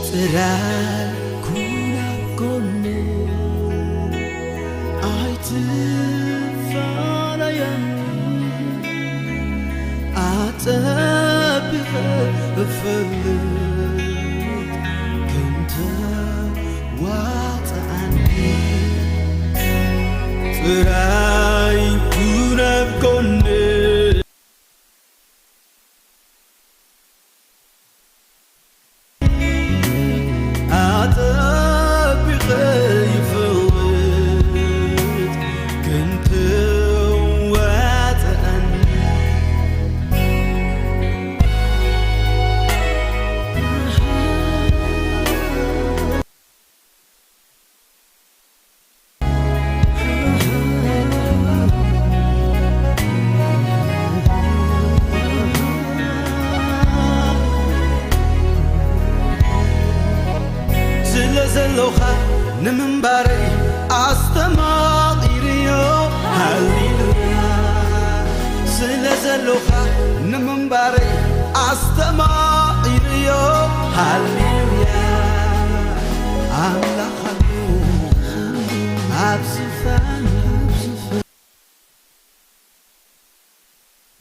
ጥራይ ኩን ኣብ ጎነይ፣ ኣይትፈላለየኒ። ኣጸቢቐ እፈልጥ ከም ተዋጽኣኒ። ጥራይ ኩን ኣብ ጎነይ፣ ኣጸቢቐ ይፈልጥ ከም ተዋጽኣኒ። ስለ ዘሎኻ ንምንባረይ ኣስተማቒርዮ። ሃሌሉያ። ስለ ዘሎኻ ንምንባረይ ኣስተማቒርዮ። ሃሌሉያ። ኣምላኽ ኣሎ ኣብ ዝፋኑ።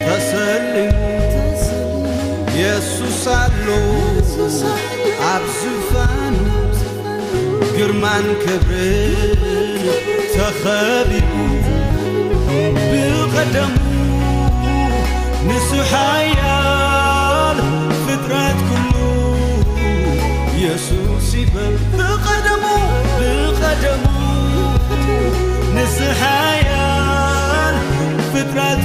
ተሰሊሙ የሱስ ኣሎ ኣብ ዝፋኑ። ግርማን ክብርን ተኸቢቡ ብቐደሙ፣ ንሱ ሓያል ፍጥረት ኩሉ የሱስ ይበል። ብቐደሙ፣ ብቐደሙ፣ ንሱ ሓያል ፍጥረት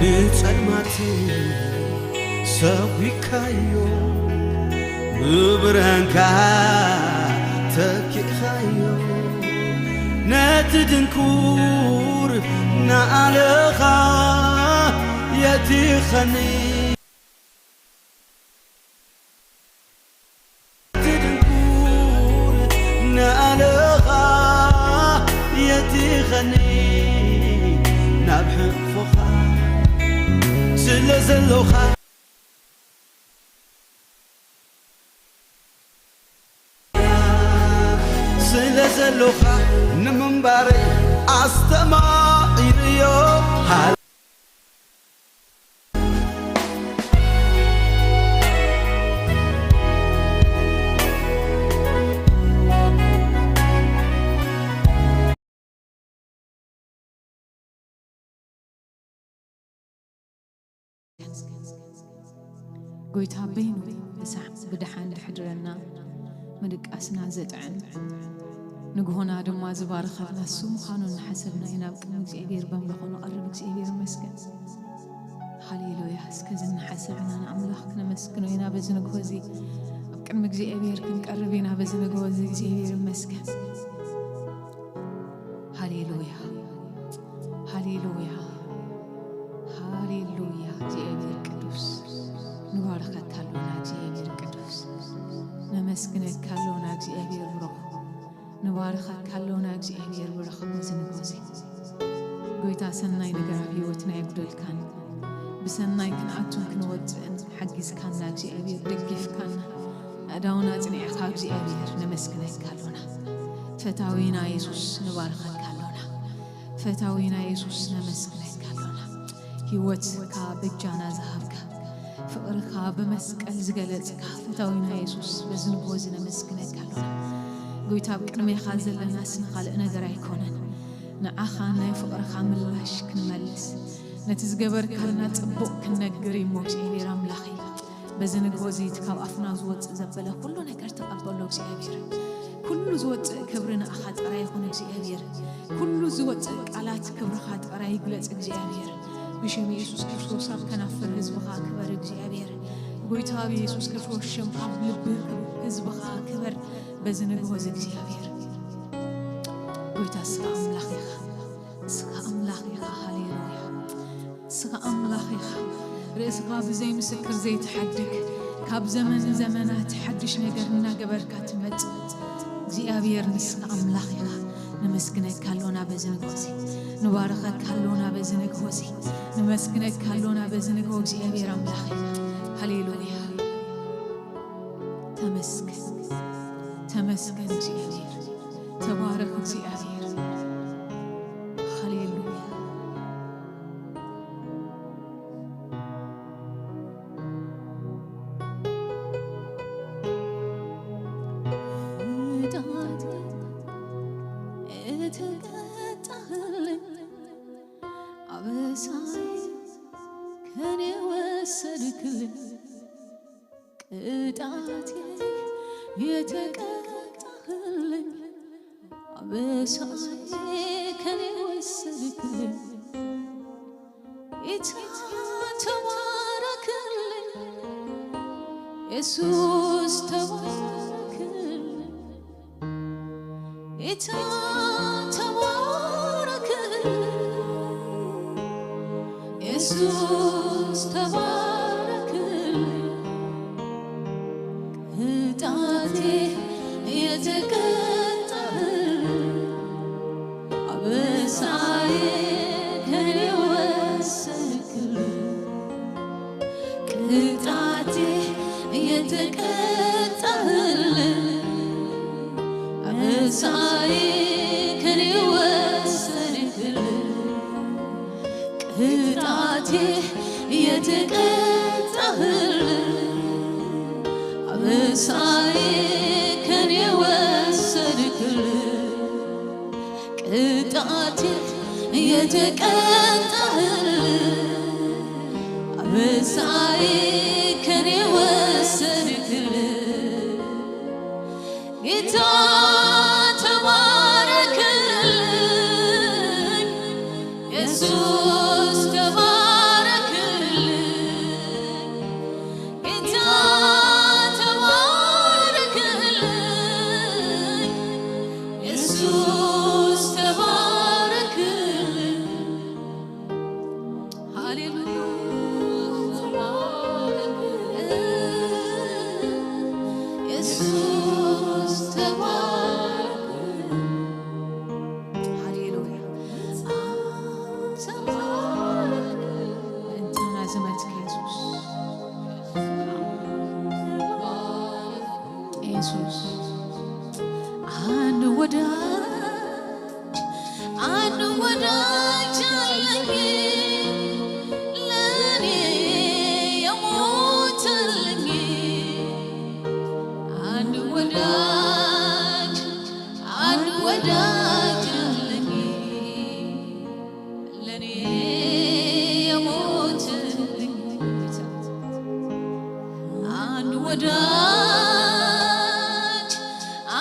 ንጸልማት ሰጒግካዮ፣ ብብርሃንካ ተኪእኻዮ። ነቲ ድንኩር ንኣለኻ የቲኸኒ። እቲ ድንኩር ንኣለኻ የቲኸኒ ናብ ሕቕፎኻ ስለ ዘሎኻ። ስለ ዘሎኻ ንምንባረይ ኣስተማቒርዮ። ጎይታ በይኑ ብሳዕ ብደሓን ድሕድረና፣ ምድቃስና ዘጥዕም፣ ንግሆና ድማ ዝባርኸልና እሱ ምዃኑ እናሓሰብና ኢና ኣብ ቅድሚ እግዚኣብሔር በምልኾ ንቐርብ። እግዚኣብሔር ይመስገን። ሃሌሉያ። እስከ እዚ እናሓሰብና ንኣምላኽ ክነመስግኖ ኢና በዚ ንግሆ እዚ። ኣብ ቅድሚ እግዚኣብሔር ክንቀርብ ኢና በዚ ንግሆ እዚ። እግዚኣብሔር ይመስገን። ሃሌሉያ፣ ሃሌሉያ፣ ሃሌሉያ። እግዚኣብሔር ቅዱስ፣ ንባርኸካ ኣሎና። እግዚኣብሔር ቅዱስ፣ ነመስግነካ ኣሎና። እግዚኣብሔር ብሩኽ፣ ንባርኸካ ኣሎና። እግዚኣብሔር ብሩኽ፣ በዚ ንግሆ እዚ ጎይታ ሰናይ ነገር ኣብ ህይወትና የጉደልካን፣ ብሰናይ ክንኣቱን ክንወፅእን ሓጊዝካና፣ እግዚኣብሔር ደጊፍካና፣ ኣእዳውና ኣጽኒዕካ እግዚኣብሔር ነመስግነካ ኣሎና። ፈታዊና የሱስ ንባርኸካ ኣሎና። ፈታዊና የሱስ ነመስግነካ ኣሎና። ህይወትካ በጃና ዝሃብካ፣ ፍቕርካ ብመስቀል ዝገለጽካ ፈታዊና የሱስ በዚ ንግሆ እዚ ነመስግነካ ኣሎና። ጎይታ ኣብ ቅድሜኻ ዘለናስ ንኻልእ ነገር ኣይኮነን። ንዓኻ ናይ ፍቕርኻ ምላሽ ክንመልስ፣ ነቲ ዝገበርካልና ጽቡቕ ክንነግር እዩ እሞ እግዚኣብሔር ኣምላኸይ። በዚ ንግሆ እዚ እቲ ካብ ኣፍና ዝወፅእ ዘበለ ኩሉ ነገር ተቐበሎ እግዚኣብሔር። ኩሉ ዝወፅእ ክብሪ ንኣኻ ጥራይ ይኹን እግዚኣብሔር። ኩሉ ዝወፅእ ቃላት ክብርኻ ጥራይ ይግለፅ እግዚኣብሔር። ብሽም የሱስ ክርስቶስ ኣብ ከናፍር ህዝብኻ ክበር እግዚኣብሔር። ጎይታ ብየሱስ ክርስቶስ ሽም ኣብ ልቢ ህዝብኻ ክበር። በዚ ንግሆ እዚ እግዚኣብሔር ጎይታ እስኻ ኣምላኽ ኢኻ። እስኻ ኣምላኽ ኢኻ። ሃሌሉያ። እስኻ ኣምላኽ ኢኻ። ርእስኻ ብዘይ ምስክር ዘይትሓድግ፣ ካብ ዘመን ዘመናት ሓድሽ ነገር እናገበርካ ትመጽእ እግዚኣብሔር ንስኻ ኣምላኽ ኢኻ። ነመስግነካ ኣሎና በዚ ንግሆ እዚ። ንባርኸካ ኣሎና በዚ ንግሆ እዚ። ነመስግነካ ኣሎና በዚ ንግሆ እግዚኣብሔር ኣምላኽ ኢኻ። ሃሌሉያ። ተመስገን። ተመስገን እግዚኣብሔር። ተባረኽ እግዚኣብሔር። ሃሌሉያ። ዕዳቴ የተቀጣህልኝ አበሳዬ ከኔ ወሰድክልኝ። ቅጣቴ የተቀጣህልኝ አበሳዬ ከኔ ወሰድክልኝ። ጌታ ተባረክልኝ፣ ኢየሱስ ተባረክልኝ። ጌታ ተባረክልኝ፣ ኢየሱስ ተባረክልኝ። ቅጣቴ የተቀጣህልኝ፣ አበሳዬ ከኔ ወሰድክልኝ። ቅጣቴ የተቀጣህልኝ፣ አበሳዬ ከኔ ወሰድክልኝ። ቅጣቴ የተቀጣህልኝ፣ አበሳዬ ከኔ ወሰድክልኝ። ቅጣቴ የተቀጣህልኝ፣ አበሳዬ ከኔ ወሰድክልኝ። ጌታ ተባረክልኝ፣ ኢየሱስ ተባረክልኝ። ጌታ ተባረክልኝ፣ ኢየሱስ ተባረክልኝ። ሃሌሉያ። ኢየሱስ ተባረክ። ሃሌሉያ። እንታና ዝመትከ ኢየሱስ። ኢየሱስ። አንድ ወዳጅ፣ አንድ ወዳጅ አለኝ፣ ለኔ የሞተልኝ። አንድ ወዳጅ፣ አንድ ወዳጅ አለኝ፣ ለኔ የሞተልኝ። አንድ ወዳጅ፣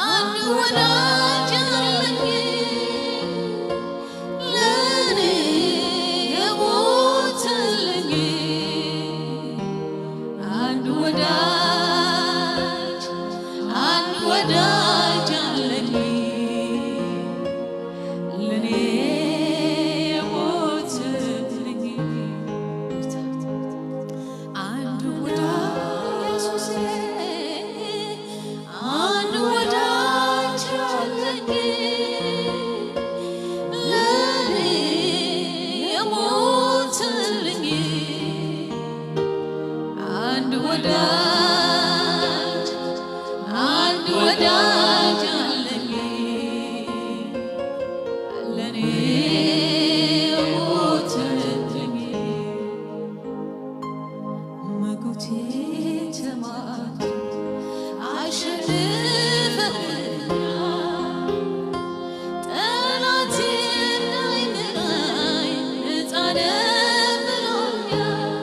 አንድ ወዳጅ አለኝ፣ ለኔ የሞተልኝ። አንድ ወዳጅ፣ አንድ ወዳጅ አለኝ፣ ለኔ የሞተልኝ። አንድ ወዳጅ ኢየሱሴ፣ አንድ ወዳጅ አለኝ፣ ለኔ የሞተልኝ። አንድ ወዳጅ፣ አንድ ወዳጅ አለኝ፣ ለኔ የሞተልኝ። መጎቴ ተማቱ አሸንፈኛ፣ ጠላቴ እንዳይነካኝ ነፃ ነህ ብሎኛል።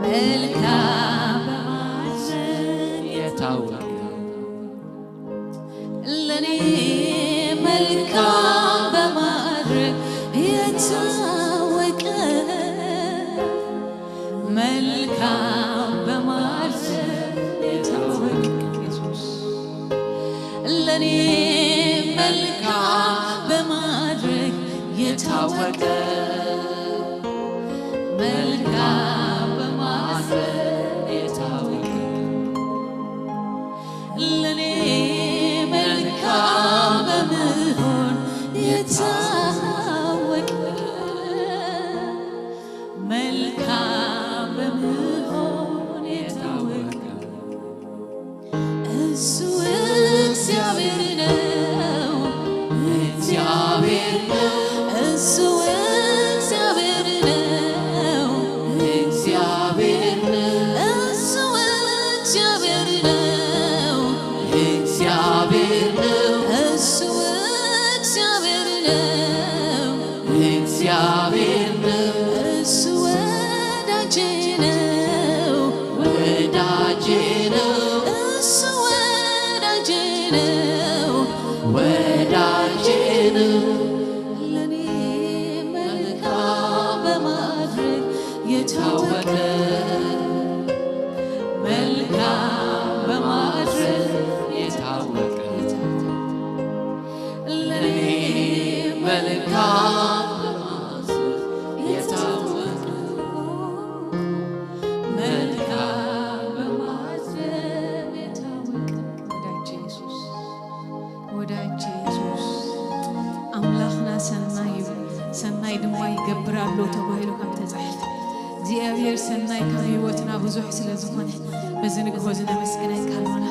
መልካም በማድረግ የታወቀ፣ ለኔ መልካም በማድረግ የታወቀ፣ መልካም በማድረግ የታወቀ ኢየሱስ፣ ለኔ መልካም በማድረግ የታወቀ፣ መልካም በማድረግ የታወቀ፣ ለኔ መልካም በመሆን የታወቀ፣ መልካም በመሆን የታወቀ፣ እሱ እግዚአብሔር ነው። እግዚአብሔር ነው። እሱ እግዚአብሔር ነው። እግዚአብሔር ነው። እሱ እግዚአብሔር ነው። እግዚአብሔር ነው። እሱ እግዚአብሔር ነው። እግዚአብሔር ነው። እሱ ወዳጄ ነው። ወዳጄ ነው። እሱ ወዳጄ ነው። ወዳጄ ነው። ለኔ መልካም በማድረግ የታወቀ፣ መልካም በማድረግ የታወቀ፣ ለኔ መልካም በማድረግ የታወቀ፣ መልካም በማድረግ የታወቀ ወዳጄ ኢየሱስ። ወዳጄ የሱስ፣ ኣምላኽና ሰናይ እዩ፣ ሰናይ ድማ ይገብር ኣሎ ተባሂሉ ከም ተጻሕፈ፣ እግዚኣብሔር ሰናይ ካብ ህይወትና ብዙሕ ስለ ዝኾነ፣ በዚ ንግሆ እዚ ነመስግነካ ኣሎና።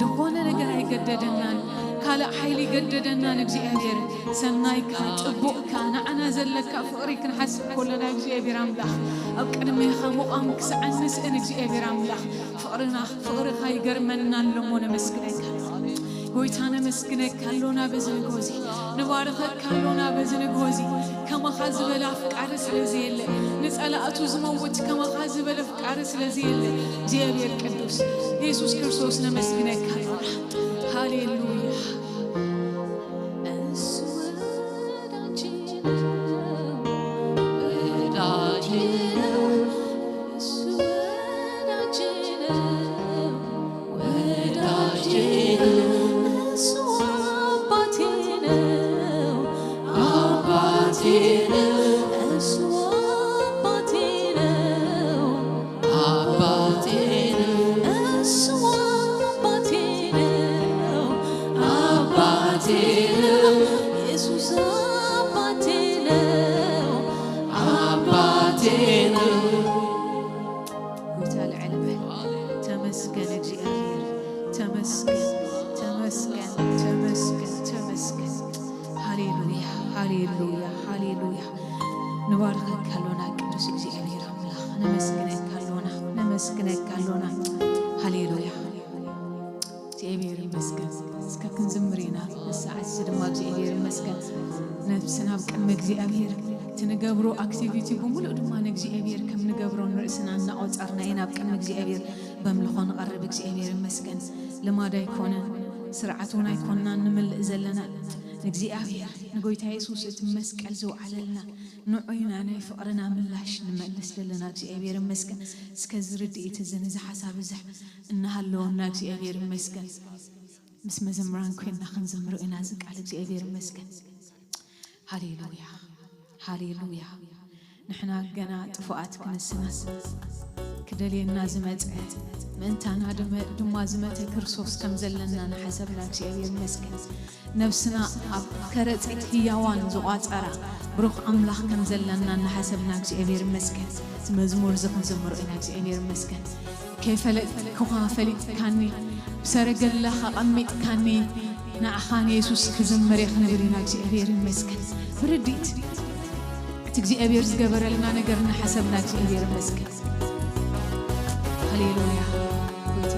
ዝኾነ ነገር ኣይገደደናን፣ ካልእ ሓይሊ ኣይገደደናን። እግዚኣብሔር ሰናይካ፣ ጽቡቕካ፣ ንዓና ዘለካ ፍቕሪ ክንሓስብ ከሎና እግዚኣብሔር ኣምላኽ፣ ኣብ ቅድሜኻ ምቋም ክስዕን ንስእን እግዚኣብሔር ኣምላኽ፣ ፍቕርና፣ ፍቕርኻ ይገርመና ኣሎ እሞ ነመስግነካ። ጎይታ ነመስግነካ ኣሎና በዚ ንግሆ እዚ፣ ንባርኸካ ኣሎና በዚ ንግሆ እዚ። ከማኻ ዝበለ ኣፍቃሪ ስለ ዘየለ፣ ንጸላእቱ ዝመውት ከማኻ ዝበለ ኣፍቃሪ ስለ ዘየለ፣ እግዚኣብሔር ቅዱስ የሱስ ክርስቶስ ነመስግነካ ኣሎና። ሃሌሉያ። እሱ ወዳጄ ነው፣ ወዳጄ ነው። እሱ ወዳጄ ነው፣ ወዳጄ ነው። እሱ አባቴ ነው፣ አባቴ ነው። እሱ አባቴ ነው፣ አባቴ ነው። እሱ አባቴ ነው፣ አባቴ ነው። ኢየሱስ አባቴ ነው፣ አባቴ ነው። ጎይታ ልዕል በል። ተመስገን እግዚኣብሔር፣ ተመስገን፣ ተመስገን፣ ተመስገን፣ ተመስገን። ሃሌሉያ፣ ሃሌሉያ፣ ሃሌሉያ። ንባርኸካ ኣሎና ቅዱስ እግዚኣብሔር ኣምላኽ፣ ነመስግነካ ኣሎና፣ ነመስግነካ ኣሎና። ሃሌሉያ። እግዚኣብሔር ይመስገን። እስከ ክንዝምር ኢና። ንሰዓት እዚ ድማ እግዚኣብሔር ይመስገን። ነብስና ኣብ ቅድሚ እግዚኣብሔር፣ እቲ ንገብሮ ኣክቲቪቲ ብምሉእ ድማ ንእግዚኣብሔር ከም ንገብሮ ንርእስና እናቖጸርና ኢና ኣብ ቅድሚ እግዚኣብሔር በምልኾ ንቐርብ። እግዚኣብሔር ይመስገን። ልማድ ኣይኮነን፣ ስርዓት እውን ኣይኮንናን ንምልእ ዘለና። ንእግዚኣብሔር፣ ንጎይታ የሱስ እቲ መስቀል ዝወዓለልና ንዑ ኢና ናይ ፍቕርና ምላሽ ንመልስ ዘለና። እግዚኣብሔር ይመስገን። እስከ እዚ ርድኢት እዚ፣ ነዚ ሓሳብ እዚ እናሃለወና እግዚኣብሔር ይመስገን። ምስ መዘምራን ኮይንና ክንዘምሮ ኢና እዚ ቃል። እግዚኣብሔር ይመስገን። ሃሌሉያ፣ ሃሌሉያ። ንሕና ገና ጥፉኣት ክንስና፣ ክደልየና ዝመጸ፣ ምእንታና ድመ-፣ ድማ ዝመተ ክርስቶስ ከም ዘለና እናሓሰብና እግዚኣብሔር ይመስገን። ነብስና ኣብ ከረጺት ህያዋን ዝቋጸራ ብሩኽ ኣምላኽ ከም ዘለና እናሓሰብና እግዚኣብሔር ይመስገን። እዚ መዝሙር እዚ ክንዘምሮ ኢና። እግዚኣብሔር ይመስገን። ከይፈለጥኩኻ ፈሊጥካኒ፣ ብሰረገላኻ ኣቐሚጥካኒ፣ ንዓኻ ንየሱስ ክዝምር እየ ክንብል ኢና። እግዚኣብሔር ይመስገን። ብርድኢት እቲ እግዚኣብሔር ዝገበረልና ነገር እናሓሰብና እግዚኣብሔር ይመስገን። ሃሌሉያ። ጎይታ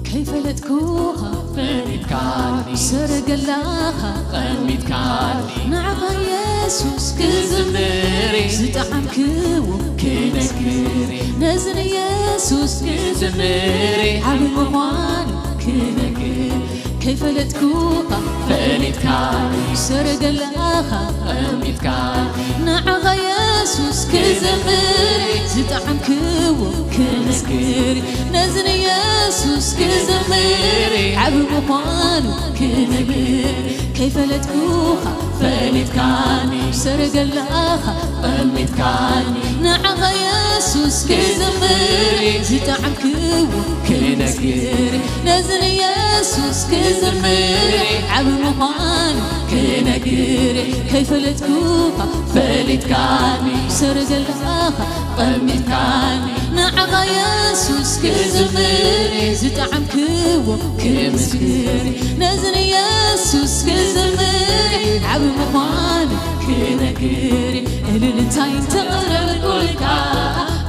ከይፈለጥኩኻ ፈሊጥካኒ፣ ሰረገላኻ ቀሚጥካኒ፣ ንዓኻ የሱስ ክዝምር፣ ዝጠዓምክዎ ክነግር፣ ነዚ ንየሱስ ክዝምር፣ ዓቢ ምዃኑ ክነግር። ከይፈለጥኩኻ ፈሊጥካኒ፣ ሰረገላኻ ቀሚጥካኒ፣ ንዓኻ የሱስ ክዝምር፣ ዝጠዓምክዎ ክነግር፣ ነዚ ንየሱስ ክዝምር፣ ዓቢ ምዃኑ ክነግር። ከይፈለጥኩኻ ፈሊጥካኒ፣ ሰረገላኻ ቀሚጥካኒ፣ ንዓኻ የሱስ ክዝምር፣ ዝጠዓምክዎ ክነግር፣ ነዚ ንየሱስ ክዝምር፣ ዓቢ ምዃኑ ክነግር። ከይፈለጥኩኻ ፈሊጥካኒ፣ ሰረገላኻ ቀሚጥካኒ፣ ንዓኻ የሱስ ክዝምር፣ ዝጠዓምክዎ ክምስክር፣ ነዚ ንየሱስ ክዝምር፣ ዓቢ ምዃኑ ክነግር። እልልታይ ተቕረብኩልካ፣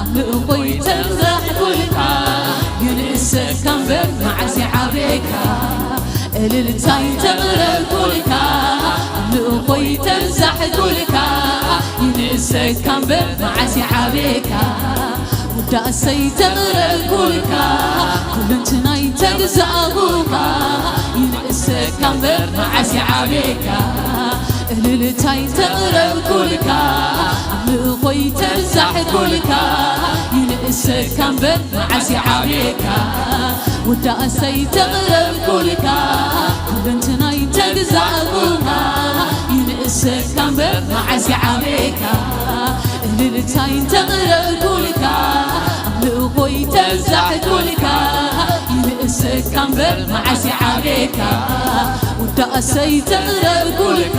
ኣምልኾይ ተብዛሕኩልካ፣ ይንእሰካ እምበር መዓስ ይዓቤካ። እልልታይ ተቕረብኩልካ፣ ኣምልኾይ ተብዛሕኩልካ፣ ይንእሰካ እምበር መዓስ ይዓቤካ። ውዳሰይ ተቕረብኩልካ፣ ኩለንትናይ ተግዛእኩኻ፣ ይንእሰካ እምበር መዓስ ይዓቤካ። እልልታይ ተቕረብኩልካ፣ ኣምልኾይ ተብዛሕኩልካ፣ ይንእሰካ እምበር መዓስ ይዓቤካ። ውዳሰይ ተቕረብኩልካ፣ ኩለንትናይ ተግዛእኩኻ፣ ይንእሰካ እምበር መዓስ ይዓቤካ። እልልታይ ተቕረብኩልካ፣ ኣምልኾይ ተብዛሕኩልካ፣ ይንእሰካ እምበር መዓስ ይዓቤካ። ውዳሰይ ተቕረብኩልካ፣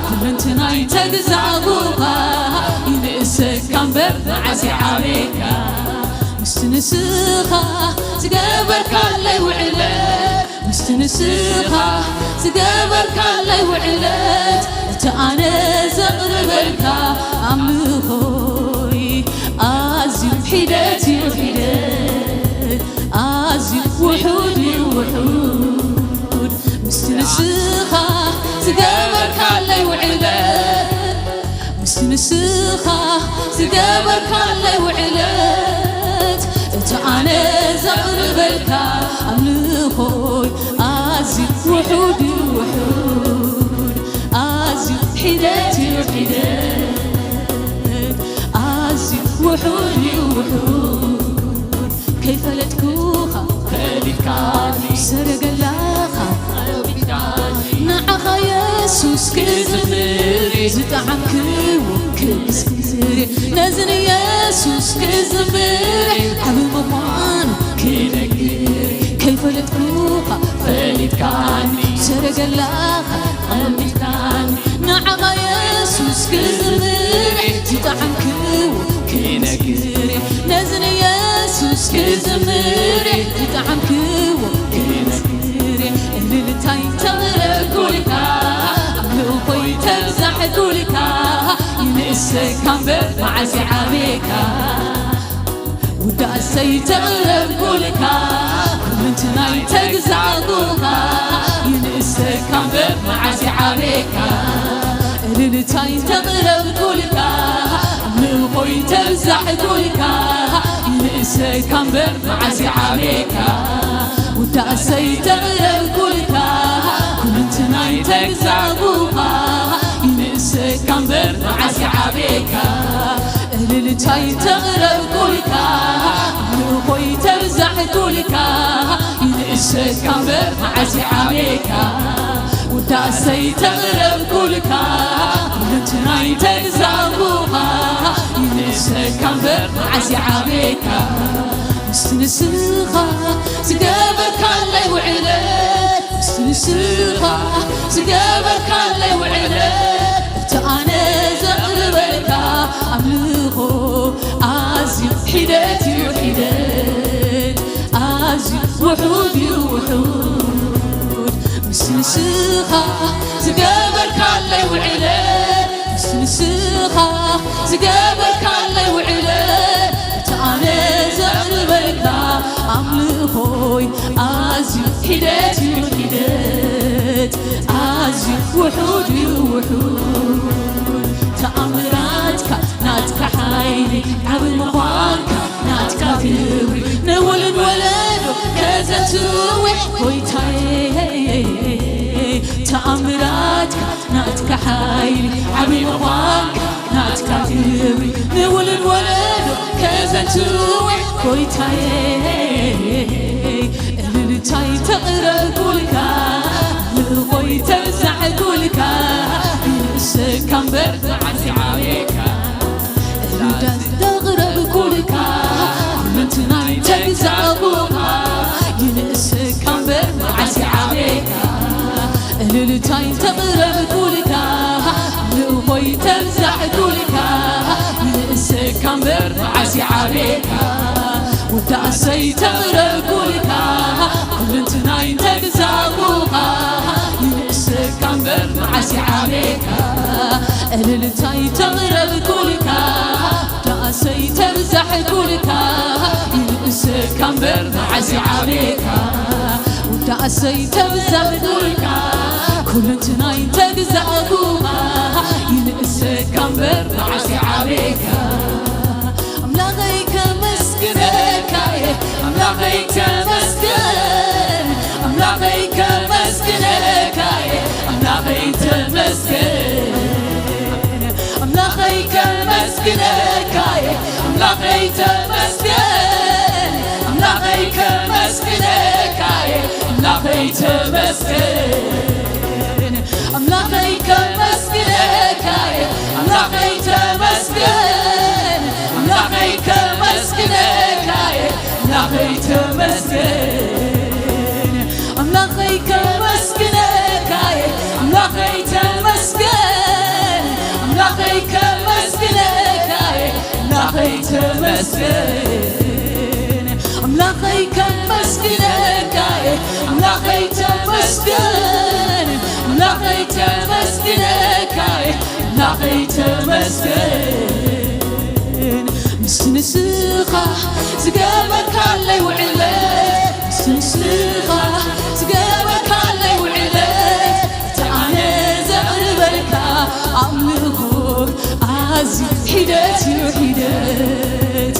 ኩለንትናይ ተግዛእኩኻ፣ ይንእሰካ እምበር መዓስ ይዓቤካ። ምስቲ ንስኻ ዝገበርካለይ ውዕለት፣ ምስቲ ንስኻ ዝገበርካለይ ውዕለት፣ እቲ ኣነ ዘቕርበልካ ኣምልኾይ ኣዝዩ ሒደት እዩ ሒደት፣ ኣዝዩ ውሑድ እዩ ውሑድ። ምስቲ ንስኻ ዝገበርካለይ ውዕለት፣ ምስቲ ንስኻ ዝገበርካለይ ውዕለት፣ እቲ ኣነ ዘቕርበልካ ኣምልኾይ ኣዝዩ ውሑድ እዩ ውሑድ፣ ኣዝዩ ሒደት እዩ ሒደት፣ ኣዝዩ ውሑድ እዩ ውሑድ። ከይፈለጥኩኻ ፈሊጥካኒ፣ ሰረገላኻ ቀቢጥካኒ፣ ንዓኻ የሱስ ክዝምር፣ ዝጠዓምክዎ ክምስክር፣ ነዚ ንየሱስ ክዝምር፣ ዓቢ ምዃኑ ክነግር። ከይፈለጥኩኻ ፈሊጥካኒ፣ ሰረገላኻ ቀቢጥካኒ፣ ንዓኻ የሱስ ክዝምር፣ ዝጠዓምክዎ ክነግር፣ ነዚ ንየሱስ ክዝምር፣ ዝጠዓምክዎ ክነግር። እልልታይ ተቕረብኩልካ፣ ኣምልኾይ ተብዛሕኩልካ፣ ይንእሰካ እምበር መዓስ ይዓቤካ። ውዳሰይ ተቕረብኩልካ፣ ኩለንትናይ ተግዛእኩኻ፣ ይንእሰካ እምበር መዓስ ይዓቤካ። እልልታይ ተቕረብኩልካ፣ ኣምልኾይ ተብዛሕኩልካ፣ ይንእሰካ እምበር መዓስ ይዓቤካ። ውዳሰይ ተቕረብኩልካ፣ ኩለንትናይ ተግዛእኩኻ፣ ይንእሰካ እምበር መዓስ ይዓቤካ። እልልታይ ተቕረብኩልካ፣ ኣምልኾይ ተብዛሕኩልካ፣ ይንእሰካ እምበር መዓስ ይዓቤካ። ውዳሰይ ተቕረብኩልካ፣ ኩለንትናይ ተግዛእኩኻ፣ ይንእሰካ እምበር መዓስ ይዓቤካ። ምስቲ ንስኻ ዝገበርካለይ ውዕለት፣ ምስቲ ንስኻ ዝገበርካለይ ውዕለት፣ እቲ ኣነ ዘቕርበልካ ኣምልኾ ኣዝዩ ሒደት እዩ ሒደት፣ ኣዝዩ ውሑድ እዩ ውሑድ። ምስቲ ንስኻ ዝገበርካለይ ውዕለት፣ ምስቲ ንስኻ ዝገበርካለይ ውዕለት፣ እቲ ኣነ ዘቕርበልካ ኣምልኾይ ኣዝዩ ሒደት እዩ ሒደት፣ ኣዝዩ ውሑድ እዩ ውሑድ። ተኣምራትካ ናትካ ሓይሊ ዓቢ ምዃንካ ናትካ ክብሪ ንውሉድ ወለዶ ከዘንትዎ ጎይታየ። ተኣምራትካ ናትካ ሓይሊ ዓቢ ምዃንካ ናትካ ክብሪ ንውሉድ ወለዶ ከዘንትዎ ጎይታየ። እልልታይ ተቕረብኩልካ፣ ልኾይ ተብዛሕኩልካ፣ ይንእሰካ እምበር መዓስ ይዓብየካ። እልልታይ ተቕረብኩልካ፣ ኩለንትናይ ተግዛእኩኻ፣ ይንእሰካ እምበር መዓስ ይዓብየካ። እልልታይ ተቕረብኩልካ፣ ልኾይ ተብዛሕኩልካ፣ ይንእሰካ እምበር መዓስ ይዓብየካ። ውዳሰይ ተቕረብኩልካ፣ ኩለንትናይ ተግዛእኩኻ፣ ይንእሰካ እምበር መዓስ ይዓብየካ። እልልታይ ተቕረብኩልካ፣ ውዳሰይ ተብዛሕኩልካ፣ ይንእሰካ እምበር መዓስ ይዓብየካ። ውዳሰይ ተብዛሕኩልካ፣ ኩለንትናይ ተግዛእኩኻ፣ ይንእሰካ እምበር መዓስ ይዓብየካ። ኣምላኸይ ከመስግነካ እየ፣ ኣምላኸይ ተመስገን፣ ኣምላኸይ ከመስግነካ እየ፣ ኣምላኸይ ተመስገን። ኣምላኸይ ከመስግነካ እየ፣ ኣምላኸይ ተመስገን፣ ኣምላኸይ ከመስግነካ እየ፣ ኣምላኸይ ተመስገን። ኣምላኸይ ከመስግነካ እየ፣ ኣምላኸይ ተመስገን፣ ኣምላኸይ ከመስግነካ እየ፣ ኣምላኸይ ተመስገን። ኣምላኸይ ከመስግነካ እየ፣ ኣምላኸይ ተመስገን፣ ኣምላኸይ ከመስግነካ እየ፣ ኣምላኸይ ተመስገን። ኣምላኸይ ከመስግነካ እየ፣ ኣምላኸይ ተመስገን፣ ኣምላኸይ ከመስግነካ እየ፣ ኣምላኸይ ተመስገን። ምስቲ ንስኻ ዝገበርካለይ ውዕለት፣ ምስቲ ንስኻ ዝገበርካለይ ውዕለት፣ እቲ ኣነ ዘቕርበልካ ኣምልኾ ኣዝዩ ሒደት እዩ ሒደት፣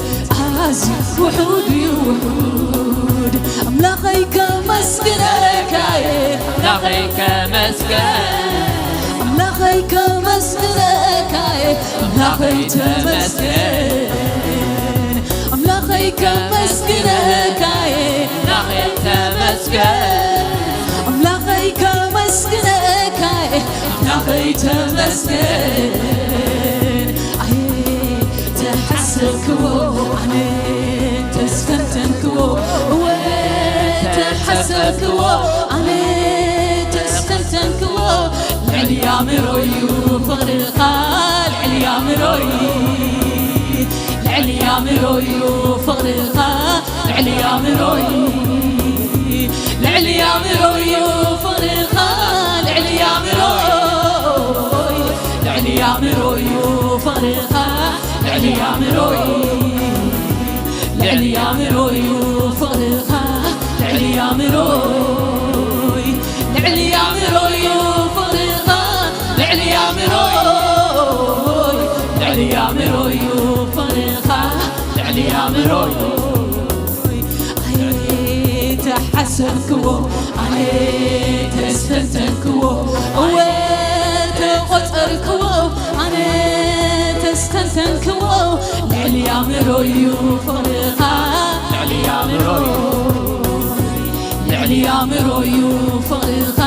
ኣዝዩ ውሑድ እዩ ውሑድ። ኣምላኸይ ከመስግነካ እየ፣ ኣምላኸይ ከመስግን፣ ኣምላኸይ ከመስግነካ እየ፣ ኣምላኸይ ተመስገን፣ ኣምላኸይ ከመስግነካ እየ፣ ኣምላኸይ ተመስገን፣ ኣምላኸይ ከመስግነካ እየ፣ ኣምላኸይ ተመስገን። ኣየ ተሓሰብክዎ ኣነ ተስተንተንክዎ፣ እወ ተሓሰብክዎ ኣነ ተስተንተንክዎ፣ ልዕሊ ኣእምሮ'ዩ ፍቕርኻ፣ ልዕሊ ኣእምሮ'ዩ፣ ልዕሊ ኣእምሮ'ዩ ፍቕርኻ፣ ልዕሊ ኣእምሮ'ዩ፣ ልዕሊ ኣእምሮ'ዩ ፍቕርኻ፣ ልዕሊ ኣእምሮ'ዩ፣ ልዕሊ ኣእምሮ'ዩ ፍቕርኻ፣ ልዕሊ ኣእምሮ'ዩ፣ ልዕሊ ኣእምሮ'ዩ ፍቕርኻ፣ ልዕሊ ኣእምሮ'ዩ፣ ልዕሊ ኣእምሮ'ዩ ፍቕርኻ፣ ልዕሊ ኣእምሮ'ዩ፣ ልዕሊ ኣእምሮ'ዩ ፍቕርኻ፣ ልዕሊ ኣእምሮ'ዩ። ኣይተሓሰብክዎ ኣነ ተስተንተንክዎ፣ እወ ተቖጸርክዎ ኣነ ተስተንተንክዎ፣ ልዕሊ ኣእምሮ'ዩ ፍቕርኻ፣ ልዕሊ ኣእምሮ'ዩ፣ ልዕሊ ኣእምሮ'ዩ ፍቕርኻ፣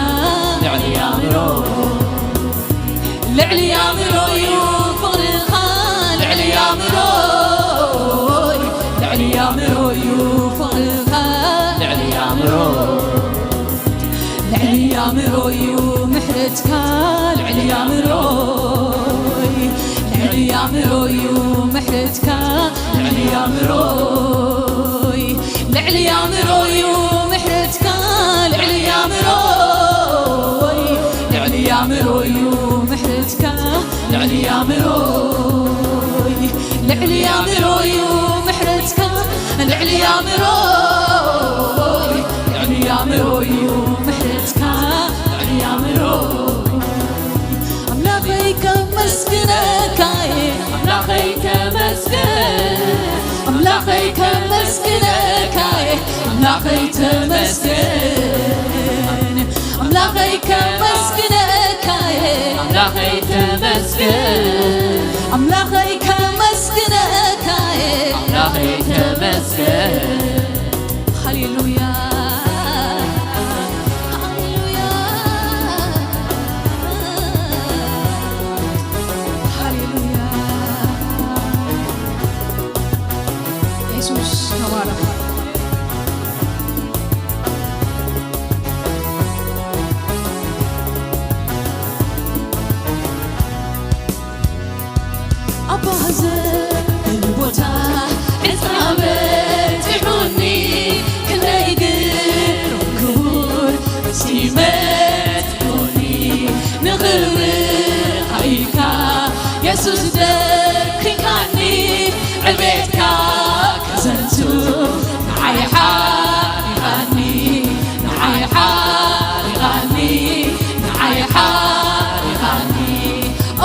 ልዕሊ ኣእምሮ ልዕሊ ኣእምሮ'ዩ ፍቕርኻ፣ ልዕሊ ኣእምሮ'ዩ፣ ልዕሊ ኣእምሮ'ዩ ፍቕርኻ፣ ልዕሊ ኣእምሮ፣ ልዕሊ ኣእምሮ'ዩ ምሕረትካ፣ ልዕሊ ኣእምሮ'ዩ፣ ልዕሊ ኣእምሮ'ዩ ምሕረትካ፣ ልዕሊ ኣእምሮ'ዩ፣ ልዕሊ ኣእምሮ'ዩ ምሕረትካ፣ ልዕሊ ኣእምሮ'ዩ፣ ልዕሊ ኣእምሮ'ዩ ምሕረትካ፣ ልዕሊ ኣእምሮ'ዩ፣ ልዕሊ ኣእምሮ'ዩ ምሕረትካ፣ ልዕሊ ኣእምሮ፣ ልዕሊ ኣእምሮ እዩ ምሕረትካ፣ ልዕሊ ኣእምሮ። ኣምላኸይ ከመስግነካ እየ፣ ኣምላኸይ ከመስግን፣ ኣምላኸይ ከመስግነካ እየ፣ ኣምላኸይ ተመስገን፣ ኣምላኸይ ከመስግነካ እየ፣ ኣምላኸይ ተመስገን፣ ኣምላኸይ ከመስግነካ እየ፣ ኣምላኸይ ተመስገን። ሃሌሉያ፣ ሃሌሉያ፣ ሃሌሉያ። የሱስ ተባረኽ። ኣባ ዘብል ቦታ ዕፃ በፂሑኒ፣ ክንደይ ግሩም ክቡር ሲመት ኮኒ፣ ንኽብርኻ ኢልካ የሱስ ደኪካኒ፣ ዕቤትካ ከዘንቱ ንዓይ ሓሪቓኒ፣ ንዓይ ሓሪቓኒ፣ ንዓይ ሓሪቓኒ።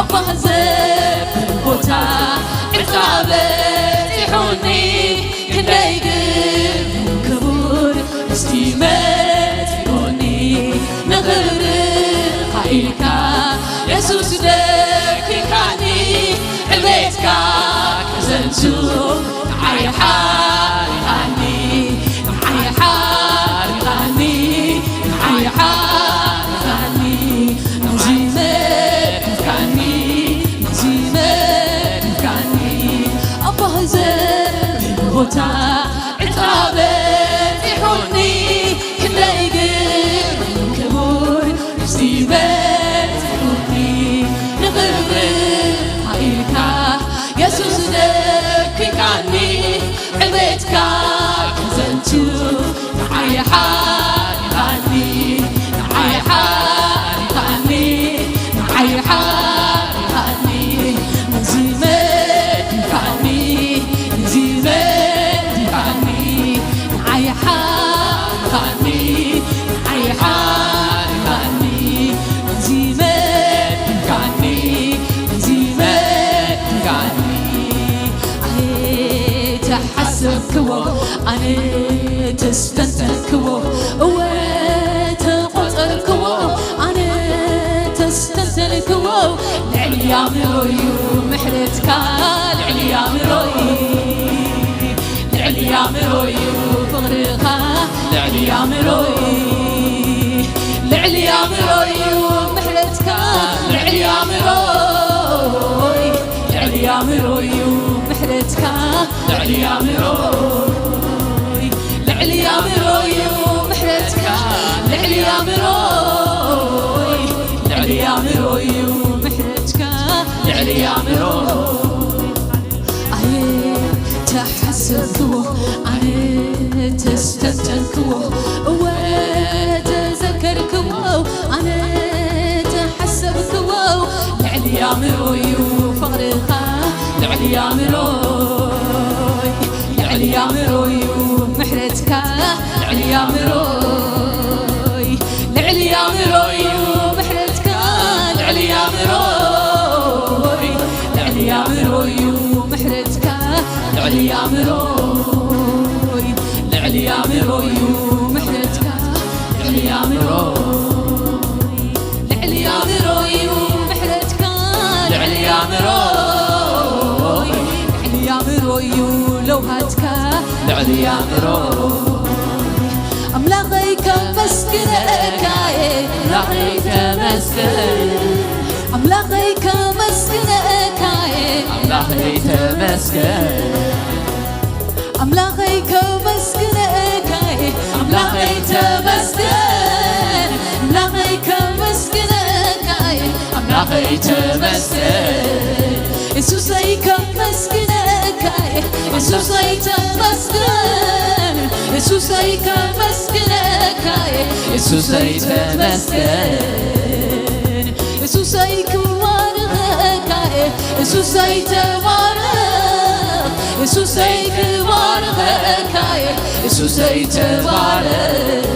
ኣባ ዘብል ቦታ ዕፃ በፂሑኒ፣ ክንደይ ግሩም ክቡር ምስቲ መፂኡኒ፣ ንኽብርኻ ኢልካ የሱስ ደኪካኒ፣ ዕቤትካ ከዘንቱ ንዓይ ሓሪቓኒ፣ ንዓይ ሓሪቓኒ፣ ንዓይ ሓሪቓኒ። ነዚ መዲካኒ፣ ነዚ መዲካኒ። ኣባ ዘብል ቦታ ዕፃ በፂሑኒ፣ ክንደይ ግሩም ክቡር ምስቲ በፂሑኒ፣ ንኽብርኻ ኢልካ የሱስ ደኪካኒ፣ ዕቤትካ ከዘንቱ ንዓይ ሓሪቓኒ፣ ንዓይ ሓሪቓኒ፣ ንዓይ ሓሪቓኒ። ነዚ መዲካኒ፣ ነዚ መዲካኒ፣ ንዓይ ሓሪቓኒ፣ ንዓይ ሓሪቓኒ። ነዚ መዲካኒ፣ ነዚ መዲካኒ። ኣየ ተሓሰብክዎ፣ ኣነ ተስተንተንክዎ፣ እወ ተቖጸርክዎ፣ ኣነ ተስተንተንክዎ። ልዕሊ ኣእምሮ እዩ ምሕረትካ፣ ልዕሊ ኣእምሮ እዩ፣ ልዕሊ ኣእምሮ እዩ ፍቕርኻ፣ ልዕሊ ኣእምሮ እዩ፣ ልዕሊ ኣእምሮ እዩ ምሕረትካ፣ ልዕሊ ኣእምሮ፣ ልዕሊ ኣእምሮ እዩ ምሕረትካ፣ ልዕሊ ኣእምሮ፣ ልዕሊ ኣእምሮ እዩ ምሕረትካ፣ ልዕሊ ኣእምሮ፣ ልዕሊ ኣእምሮ እዩ ምሕረትካ፣ ልዕሊ ኣእምሮ። ኣየ ተሓሰብክዎ፣ ኣነ ተስተንተንክዎ፣ እወ ተዘከርክዎ፣ ኣነ ተሓሰብክዎ። ልዕሊ ኣእምሮ እዩ ፍቕርኻ፣ ልዕሊ ኣእምሮ፣ ልዕሊ ኣእምሮ እዩ ምሕረትካ፣ ልዕሊ ኣእምሮ፣ ልዕሊ ኣእምሮ እዩ ምሕረትካ፣ ልዕሊ ኣእምሮ፣ ልዕሊ ኣእምሮ እዩ ምሕረትካ፣ ልዕሊ ኣእምሮ፣ ልዕሊ ኣእምሮ እዩ ምሕረትካ፣ ልዕሊ ኣእምሮ፣ ልዕሊ ኣእምሮ እዩ ምሕረትካ፣ ልዕሊ ኣእምሮ፣ ልዕሊ ኣእምሮ እዩ ለውሃትካ፣ ልዕሊ ኣእምሮ። ኣምላኸይ ከመስግነካ እየ፣ ኣምላኸይ ተመስገን፣ ኣምላኸይ ከመስግነካ እየ፣ ኣምላኸይ ተመስገን፣ ኣምላኸይ ከመስግነካ እየ፣ ኣምላኸይ ተመስገን፣ ኣምላኸይ ከመስግነካ እየ፣ ኣምላኸይ ተመስገን። የሱሰይ ከመስግነካ እየ፣ የሱሰይ ተመስገን፣ የሱሰይ ከመስግነካ እየ፣ የሱሰይ ተመስገን። የሱሰይ ክባርኸካ እየ፣ የሱሰይ ተባረኽ፣ የሱሰይ ክባርኸካ እየ፣ የሱሰይ ተባረኽ።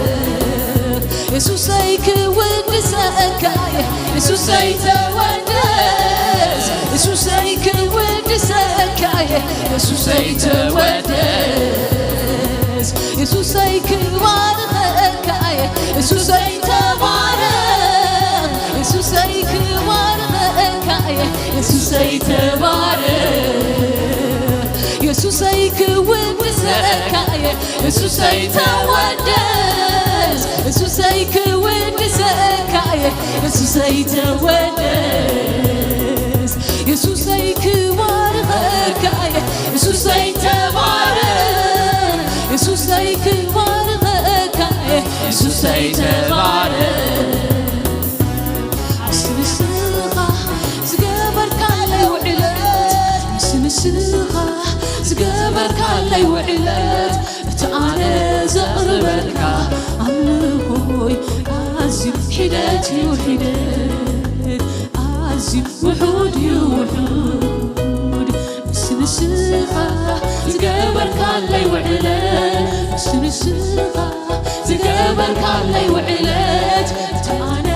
የሱሰይ ክውድሰካ እየ፣ የሱሰይ ተወደስ። የሱሰይ ክውድሰካ እየ፣ የሱሰይ ተወደስ። የሱሰይ ክባርኸካ እየ፣ የሱሰይ ተባረኽ። የሱሰይ ክባርኸካ እየ፣ የሱሰይ ተባረኽ። የሱሰይ ክውድሰካ እየ፣ የሱሰይ ተወደስ። የሱሰይ ክውድሰካ እየ፣ የሱሰይ ተወደስ። የሱሰይ ክባርኸካ እየ፣ የሱሰይ ተባረኽ። የሱሰይ ክባርኸካ እየ፣ የሱሰይ ተባረኽ። ምስ ንስኻ ዝገበርካለይ ውዕለት፣ ምስ ንስኻ ዝገበርካለይ ውዕለት፣ እቲ ኣነ ዘቕርበልካ ኣምልኾይ ኣዝዩ ሒደት እዩ ሒደት፣ ኣዝዩ ውሑድ እዩ ውሑድ። ምስ ንስኻ ዝገበርካለይ ውዕለት፣ ምስ ንስኻ ዝገበርካለይ ውዕለት፣ እቲ ኣነ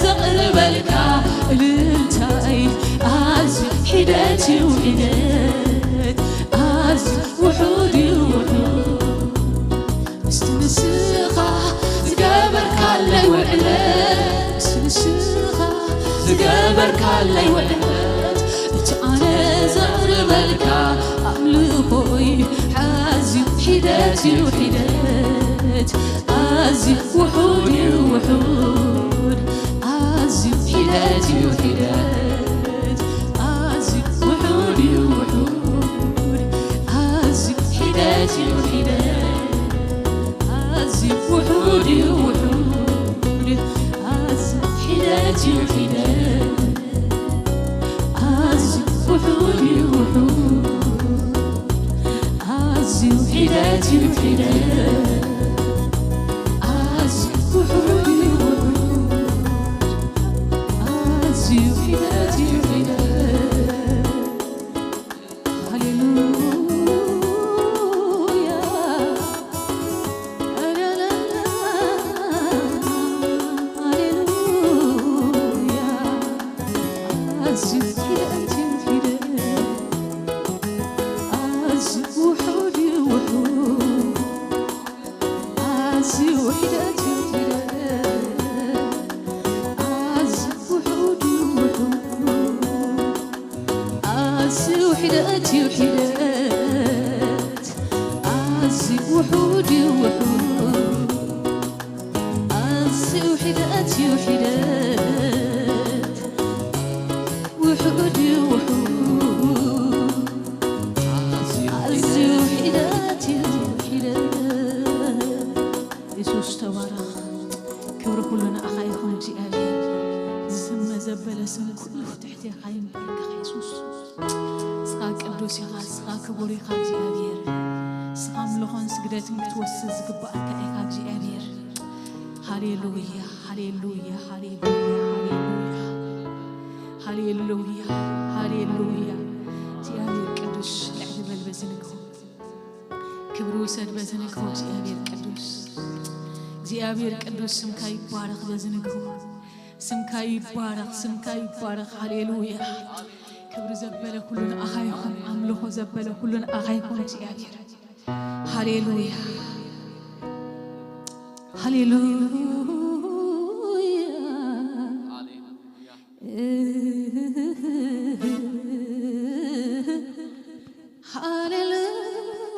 ዘቕርበልካ እልልታይ ኣዝዩ ሒደት እዩ ሒደት፣ ኣዝዩ ውሑድ እዩ ውሑድ። ምስቲ ንስኻ ዝገበርካለይ ውዕለት፣ ምስቲ ንስኻ ዝገበርካለይ ውዕለት፣ እቲ ኣነ ዘቕርበልካ ኣምልኾይ ኣዝዩ ሒደት እዩ ሒደት፣ ኣዝዩ ውሑድ እዩ ውሑድ፣ ኣዝዩ ሒደት እዩ ሒደት፣ ኣዝዩ ውሑድ እዩ ውሑድ፣ ኣዝዩ ሒደት እዩ ሒደት፣ ኣዝዩ ውሑድ እዩ ውሑድ፣ ኣዝዩ ሒደት እዩ ሒደት፣ ኣዝዩ ውሑድ እዩ ውሑድ፣ ኣዝዩ ሒደት እዩ ሒደት፣ ኣዝዩ ውሑድ እዩ ውሑድ፣ ኣዝዩ ሒደት እዩ ሒደት። ሃሌሉያ። ሃሌሉያ። ኣዝዩ ሒደት እዩ ሒደት። ኣዝዩ ውሑድ እዩ ውሑድ። ኣዝዩ ሒደት እዩ ሒደት። ኣዝዩ ውሑድ እዩ ውሑድ። ኣዝዩ ሒደት እዩ ሒደት። ኣዝዩ ውሑድ እዩ ውሑድ። ኣዝዩ ሒደት እዩ ሒደት። ውሑድ እዩ ውሑድ። ኣዝዩ ሒደት እዩ ሒደት። የሱስ ተባረኽ። ክብሪ ኩሉ ንኣኻ ይኹን እግዚኣብሔር። ዝስመ ዘበለ ስም ኩሉ ትሕቴኻ ይንበርከኽ የሱስ። ንስኻ ቅዱስ ኢኻ፣ ንስኻ ክቡር ኢኻ እግዚኣብሔር። ንስኻ ኣምልኾን ስግደትን ክትወስድ ዝግባኣካ ኢኻ እግዚኣብሔር። ሃሌሉያ፣ ሃሌሉያ፣ ሃሌሉያ፣ ሃሌሉያ። ሃሌሉያ፣ ሃሌሉያ። እግዚኣብሔር ቅዱስ፣ ልዕሊ በል በዚ ንግሆ። ክብሪ ውሰድ በዚ ንግሆ እግዚኣብሔር ቅዱስ። እግዚኣብሔር ቅዱስ ስምካ ይባረኽ በዚ ንግሆ። ስምካ ይባረኽ፣ ስምካ ይባረኽ። ሃሌሉያ። ክብሪ ዘበለ ኩሉ ንኣኻ ይኹን፣ ኣምልኾ ዘበለ ኩሉ ንኣኻ ይኹን እግዚኣብሔር። ሃሌሉያ። ሃሌሉያ።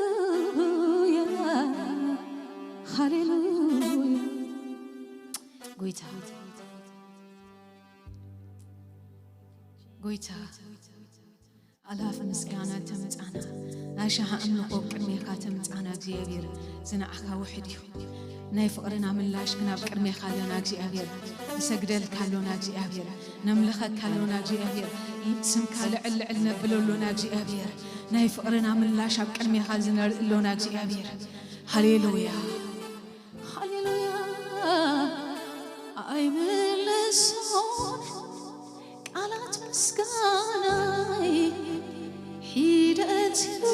ሃሌሉያ፣ ሃሌሉያ። ጎይታ፣ ጎይታ፣ ኣላፍ ምስጋና ተምጻና፣ ናይ ሻሃ ኣምልኾ ኣብ ቅድሜኻ ተምጻና እግዚኣብሔር፣ ዝነዓኻ ውሕድ እዩ። ናይ ፍቕርና ምላሽ ግን ኣብ ቅድሜኻ ኣለና እግዚኣብሔር፣ ንሰግደልካ ኣሎና እግዚኣብሔር፣ ነምልኸካ ኣሎና እግዚኣብሔር፣ ስምካ ልዕል ልዕል ነብሎ ኣሎና እግዚኣብሔር፣ ናይ ፍቕርና ምላሽ ኣብ ቅድሜኻ ዝነርኢ ኣሎና እግዚኣብሔር። ሃሌሉያ፣ ሃሌሉያ። ኣይምልሶን ቃላት ምስጋናይ ሒደት እዩ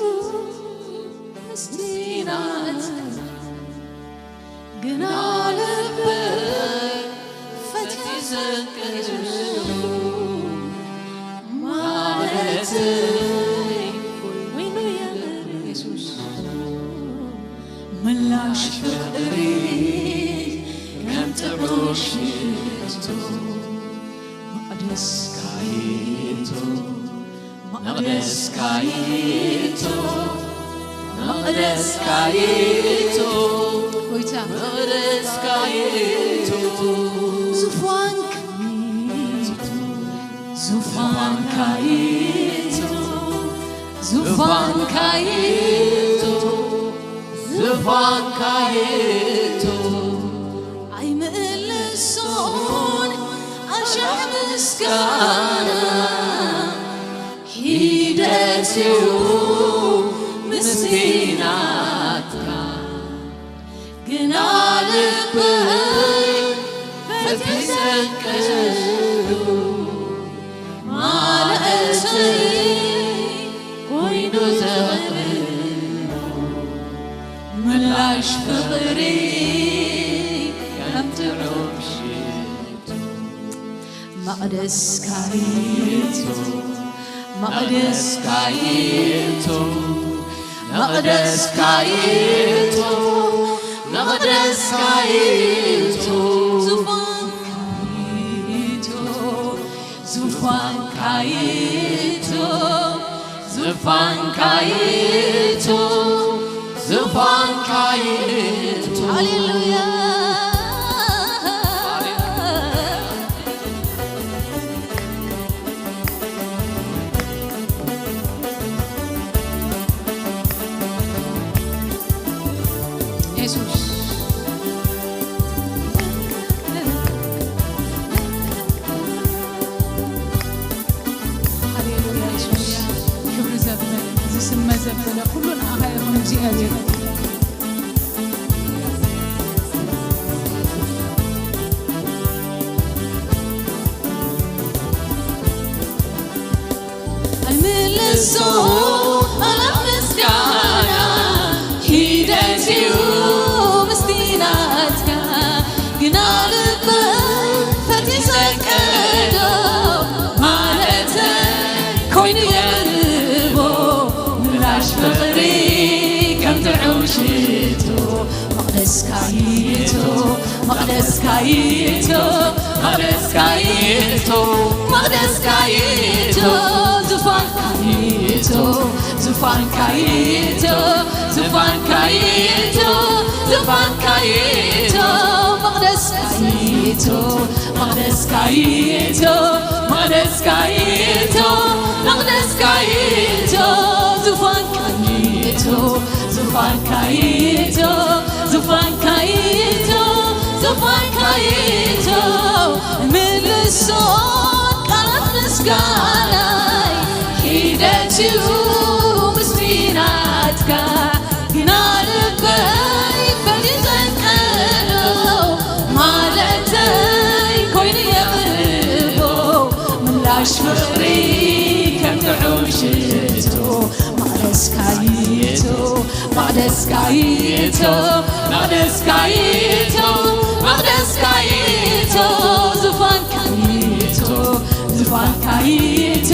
የሱስ። ማለተይ ወይኑ የምር የሱስ። ምላሽ ፍቕሪ ከም ጥዑም ሽቶ መቕደስ ካይቶ መቕደስ ካይቶ መቕደስ ካይቶ ጎይታ መቕደስ ካይቶ ዙፋን ካይቶ ዙፋን ካይቶ ዙፋን ካይቶ ዙፋን ካይቶ ኣይምእልሶን ኣሻሕ ምስጋና ሒደትዩ ምስቲ ናትካ ግና ልበይ ፈቲሰቀሉ ማለእሰይ ኮይኑ ዘቕርብ ምላሽ ፍቕሪ ከም ጥዑም ሽቶ መቕደስ ካይቶ መቕደስ ካይቶ መቕደስ ካይቶ መቕደስ ካይቶ ዙፋን ካይቶ ዙፋን ካይቶ ዙፋን ካይቶ ዙፋን ካይቶ ሃሌሉያ የሱስ ሃሌሉያ የሱስ ክብሪ ዘበለ ዝስመ ዘበለ ኩሉ ንኣኻ ይኹን እግዚኣብሔር ኣይምልሶ ኣላ ምስጋና ሒደትዩ ምስቲ ናትካ ግና ልበይ ፈቲሰቀዶ ማለተ ኮይኑ የርቦ ምላሽ ፍቕሪ ከም ጥዑም ሽቶ መቕደስ ካይቶ መቕደስ ካይቶ መቕደስ ካይቶ መቕደስ ካይቶ ዙፋን ካይቶ ዙፋን ካይቶ ዙፋን ካይቶ ዙፋን ካይቶ መቕደስ ካይቶ መቕደስ ካይቶ መቕደስ ካይቶ መቕደስ ካይቶ ዙፋን ካይቶ ዙፋን ካይቶ ዙፋን ካይቶ ዙፋን ካይቶ ምልሶ ቃላት ምስጋናይ ሒደትዩ ምስቲ ናትካ ግና ልበይ ፈሊጠ ቀዶ ማለተይ ኮይኑ የቕርቦ ምላሽ ፍቕሪ ከም ጥዑም ሽቶ መቕደስ ካይቶ መቕደስ ካይቶ መቕደስ ካይቶ መቕደስ ካይቶ ዙፋን ካይቶ ዙፋን ካይቶ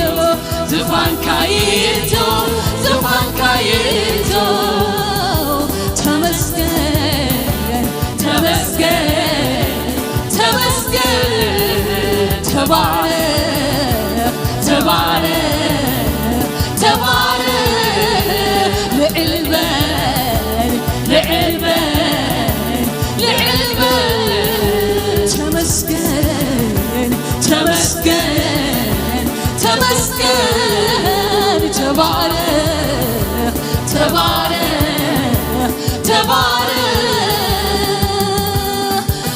ዙፋን ካይቶ ዙፋን ካይቶ ተመስገን ተመስገን ተመስገን ተባረክ ተባረክ ተባረክ ልዕል በል ልዕል በል ልዕል በል ተመስገን ተመስገን ተመስገን ተባረክ ተባረክ ተባረክ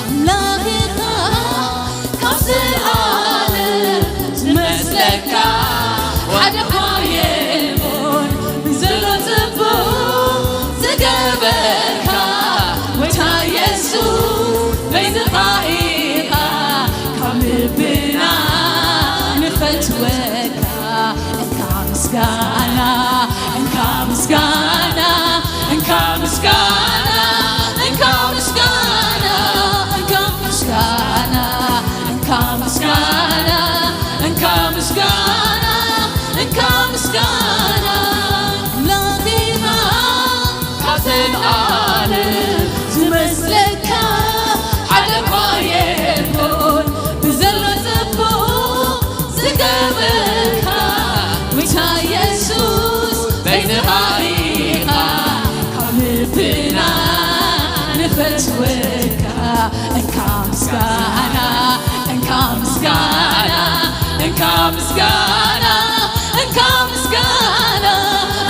ኣምላኽ ኢኻ ካብ ዘልኣለም ምስጋና፣ እንካ ምስጋና፣ እንካ ምስጋና፣ እንካ ምስጋና፣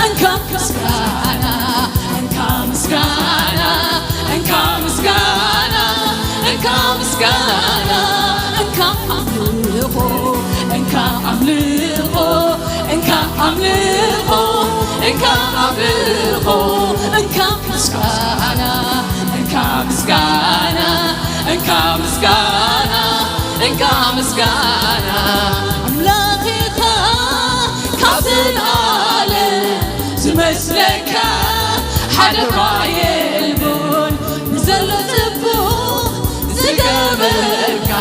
እንካ ምስጋና፣ እንካ ምስጋና፣ እንካ ምስጋና፣ እንካ ምስጋና፣ እንካ ኣምልኾ፣ እንካ ኣምልኾ፣ እንካ ኣምልኾ፣ እንካ ኣምልኾ፣ እንካ ምስጋና፣ እንካ ምስጋና፣ እንካ ምስጋና፣ እንካ ምስጋና። ኣምላኽ ኢኻ ካብ ዘልኣለም ዝመስለካ ሓደ እኳ የልቦን። ንዘሎ ጽቡቕ ዝገበርካ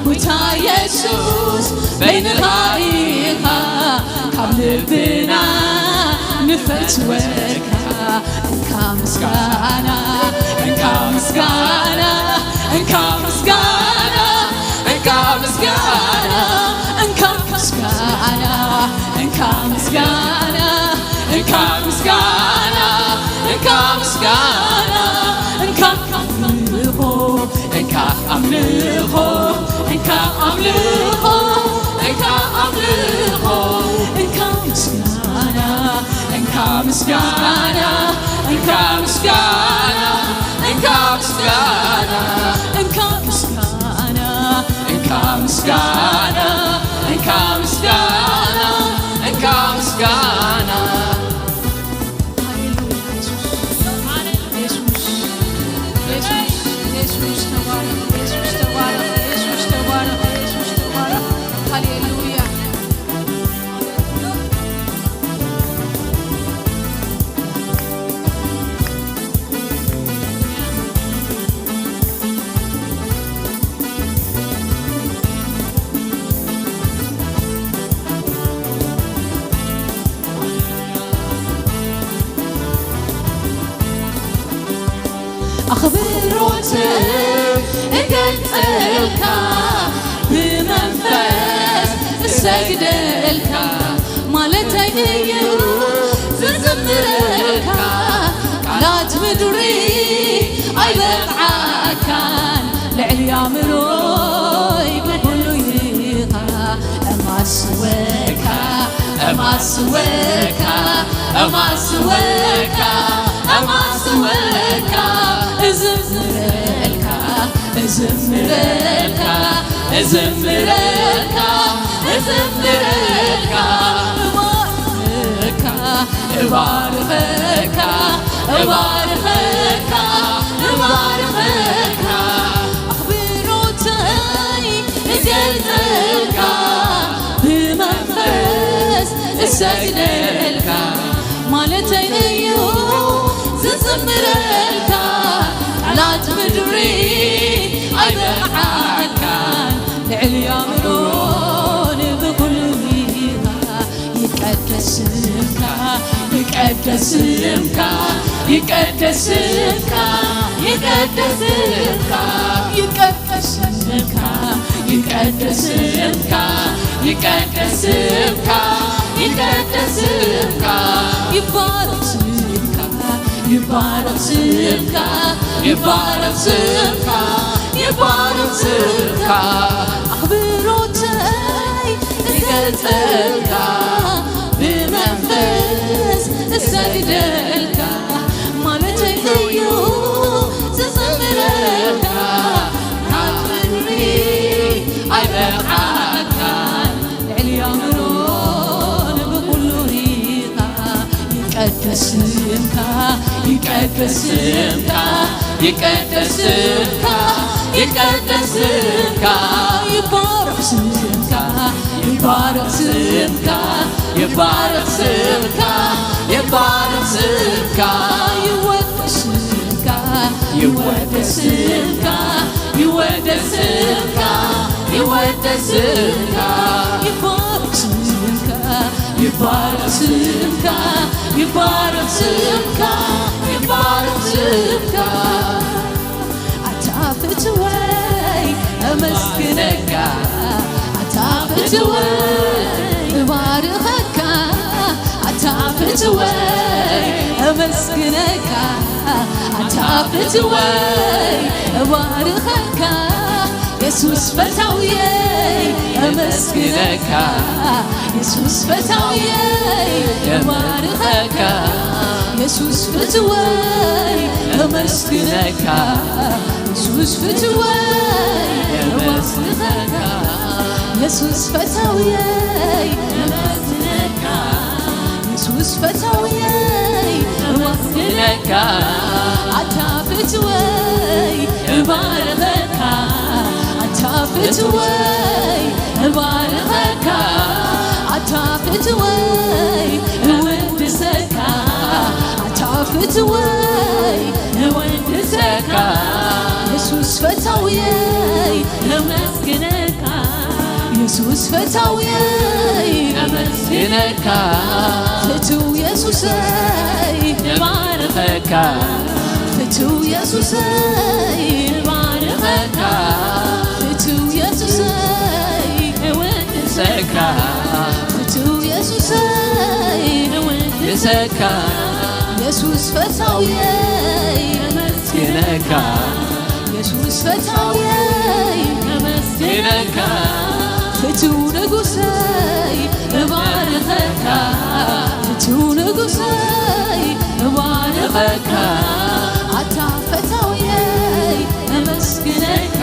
ጎይታ የሱስ በይንኻ ኢኻ ካብ ልብና ንፈትወካ። እንካ ምስጋና፣ እንካ ምስጋና፣ እንካ ምስጋና፣ እንካ ምስጋና፣ እንካ ምስጋና፣ እንካ ምስጋና፣ እንካ ምስጋና፣ እንካ ምስጋና፣ እንካ ኣምልኾ፣ እንካ ኣምልኾ፣ እንካ ኣምልኾ፣ እንካ ኣምልኾ፣ እንካ ምስጋና፣ እንካ ምስጋና፣ እንካ ምስጋና፣ እንካ ምስጋና፣ እንካ ምስጋና፣ እንካ ምስጋና፣ እንካ ምስጋና፣ እንካ ምስጋና። ሃሌሉያ የሱስ፣ የሱስ፣ የሱስ፣ የሱስ ተባረኽ፣ የሱስ ተባረኽ፣ የሱስ ተባረኽ፣ የሱስ ተባረኽ። ሃሌሉያ። ኣኽብሮተይ እገልጸልካ፣ ብመንፈስ እሰግደልካ፣ ማለተይ እዩ ዝዝምረልካ። ቃላት ምድሪ ኣይበቕዓካን፣ ልዕሊ ኣእምሮይ ብኹሉ ኢኻ። እማስወካ፣ እማስወካ፣ እማስወካ፣ እማስወካ፣ እዝምረልካ፣ እዝምረልካ፣ እዝምረልካ፣ እዝምረልካ፣ እባርኸካ፣ እባርኸካ፣ እባርኸካ፣ እባርኸካ፣ ኣኽብሮተይ እገልጸልካ፣ ብመንፈስ እሰግደልካ፣ ማለተይ እዩ ዝዝምረልካ። ቃላት ምድሪ ኣይበቕዓካን፣ ልዕሊ ኣእምሮን ብኹሉ ኢኻ። ይቀደስ ስምካ፣ ይቀደስ ስምካ፣ ይቀደስ ስምካ፣ ይቀደስ ስምካ፣ ይቀደስ ስምካ፣ ይቀደስ ስምካ፣ ይቀደስ ስምካ፣ ይቀደስ ስምካ፣ ይባረክ ስምካ፣ ይባረክ ስምካ፣ ይባረክ ስምካ፣ ይባረክ ስምካ። ኣኽብሮተይ እገልጸልካ፣ ብመንፈስ እሰግደልካ፣ ማለተይ እዩ ዝዘምረልካ። ካብ ምድሪ ኣይበቕዓካን፣ ልዕሊ ኣእምሮን ብኹሉ ሪኻ። ይቀደስ ስምካ፣ ይቀደስ ስምካ፣ ይቀደስ ስምካ፣ ይቀደስ ስምካ፣ ይባረኽ ስምካ፣ ይባረኽ ስምካ፣ ይባረኽ ስምካ፣ ይባረኽ ስምካ፣ ይወደስ ስምካ፣ ይወደስ ስምካ፣ ይወደስ ስምካ፣ ይወደስ ስምካ፣ ይባረኽ ስምካ፣ ይባረኽ ስምካ፣ ይባረኽ ስምካ፣ ይባረኽ ስምካ። ኣታ ፍትወይ እመስግነካ፣ ኣታ ፍትወይ እባርኸካ፣ ኣታ ፍትወይ እመስግነካ፣ ኣታ ፍትወይ እባርኸካ፣ የሱስ ፈታውየይ ኣመስግነካ፣ የሱስ ፈታውየይ እባርኸካ፣ የሱስ ፍትወይ ኣመስግነካ፣ የሱስ ፍትወይ ኣመስግነካ፣ የሱስ ፈታውየይ ኣመስግነካ፣ የሱስ ፈታውየይ እወስነካ፣ ኣታ ፍትወይ እባርኸካ፣ ኣታ ፍትወይ እባርኸካ፣ ኣታ ፍትወይ እውድሰካ፣ ኣታ ፍትወይ እውድሰካ፣ የሱስ ፈታውየይ እመስግነካ፣ የሱስ ፈታውየይ ኣመስግነካ፣ ፍትው የሱሰይ እባርኸካ፣ ፍትው የሱሰይ እባርኸካ፣ ፍትው የሱሰይ እውድሰካ፣ ፍትው የሱሰይ እውድሰካ፣ የሱስ ፈታውየይ ኣመስግነካ፣ የሱስ ፈታውየይ ኣመስግነካ፣ ፍትው ንጉሰይ እባርኸካ፣ ፍትው ንጉሰይ እባርኸካ፣ ኣታ ፈታውየይ ኣመስግነካ፣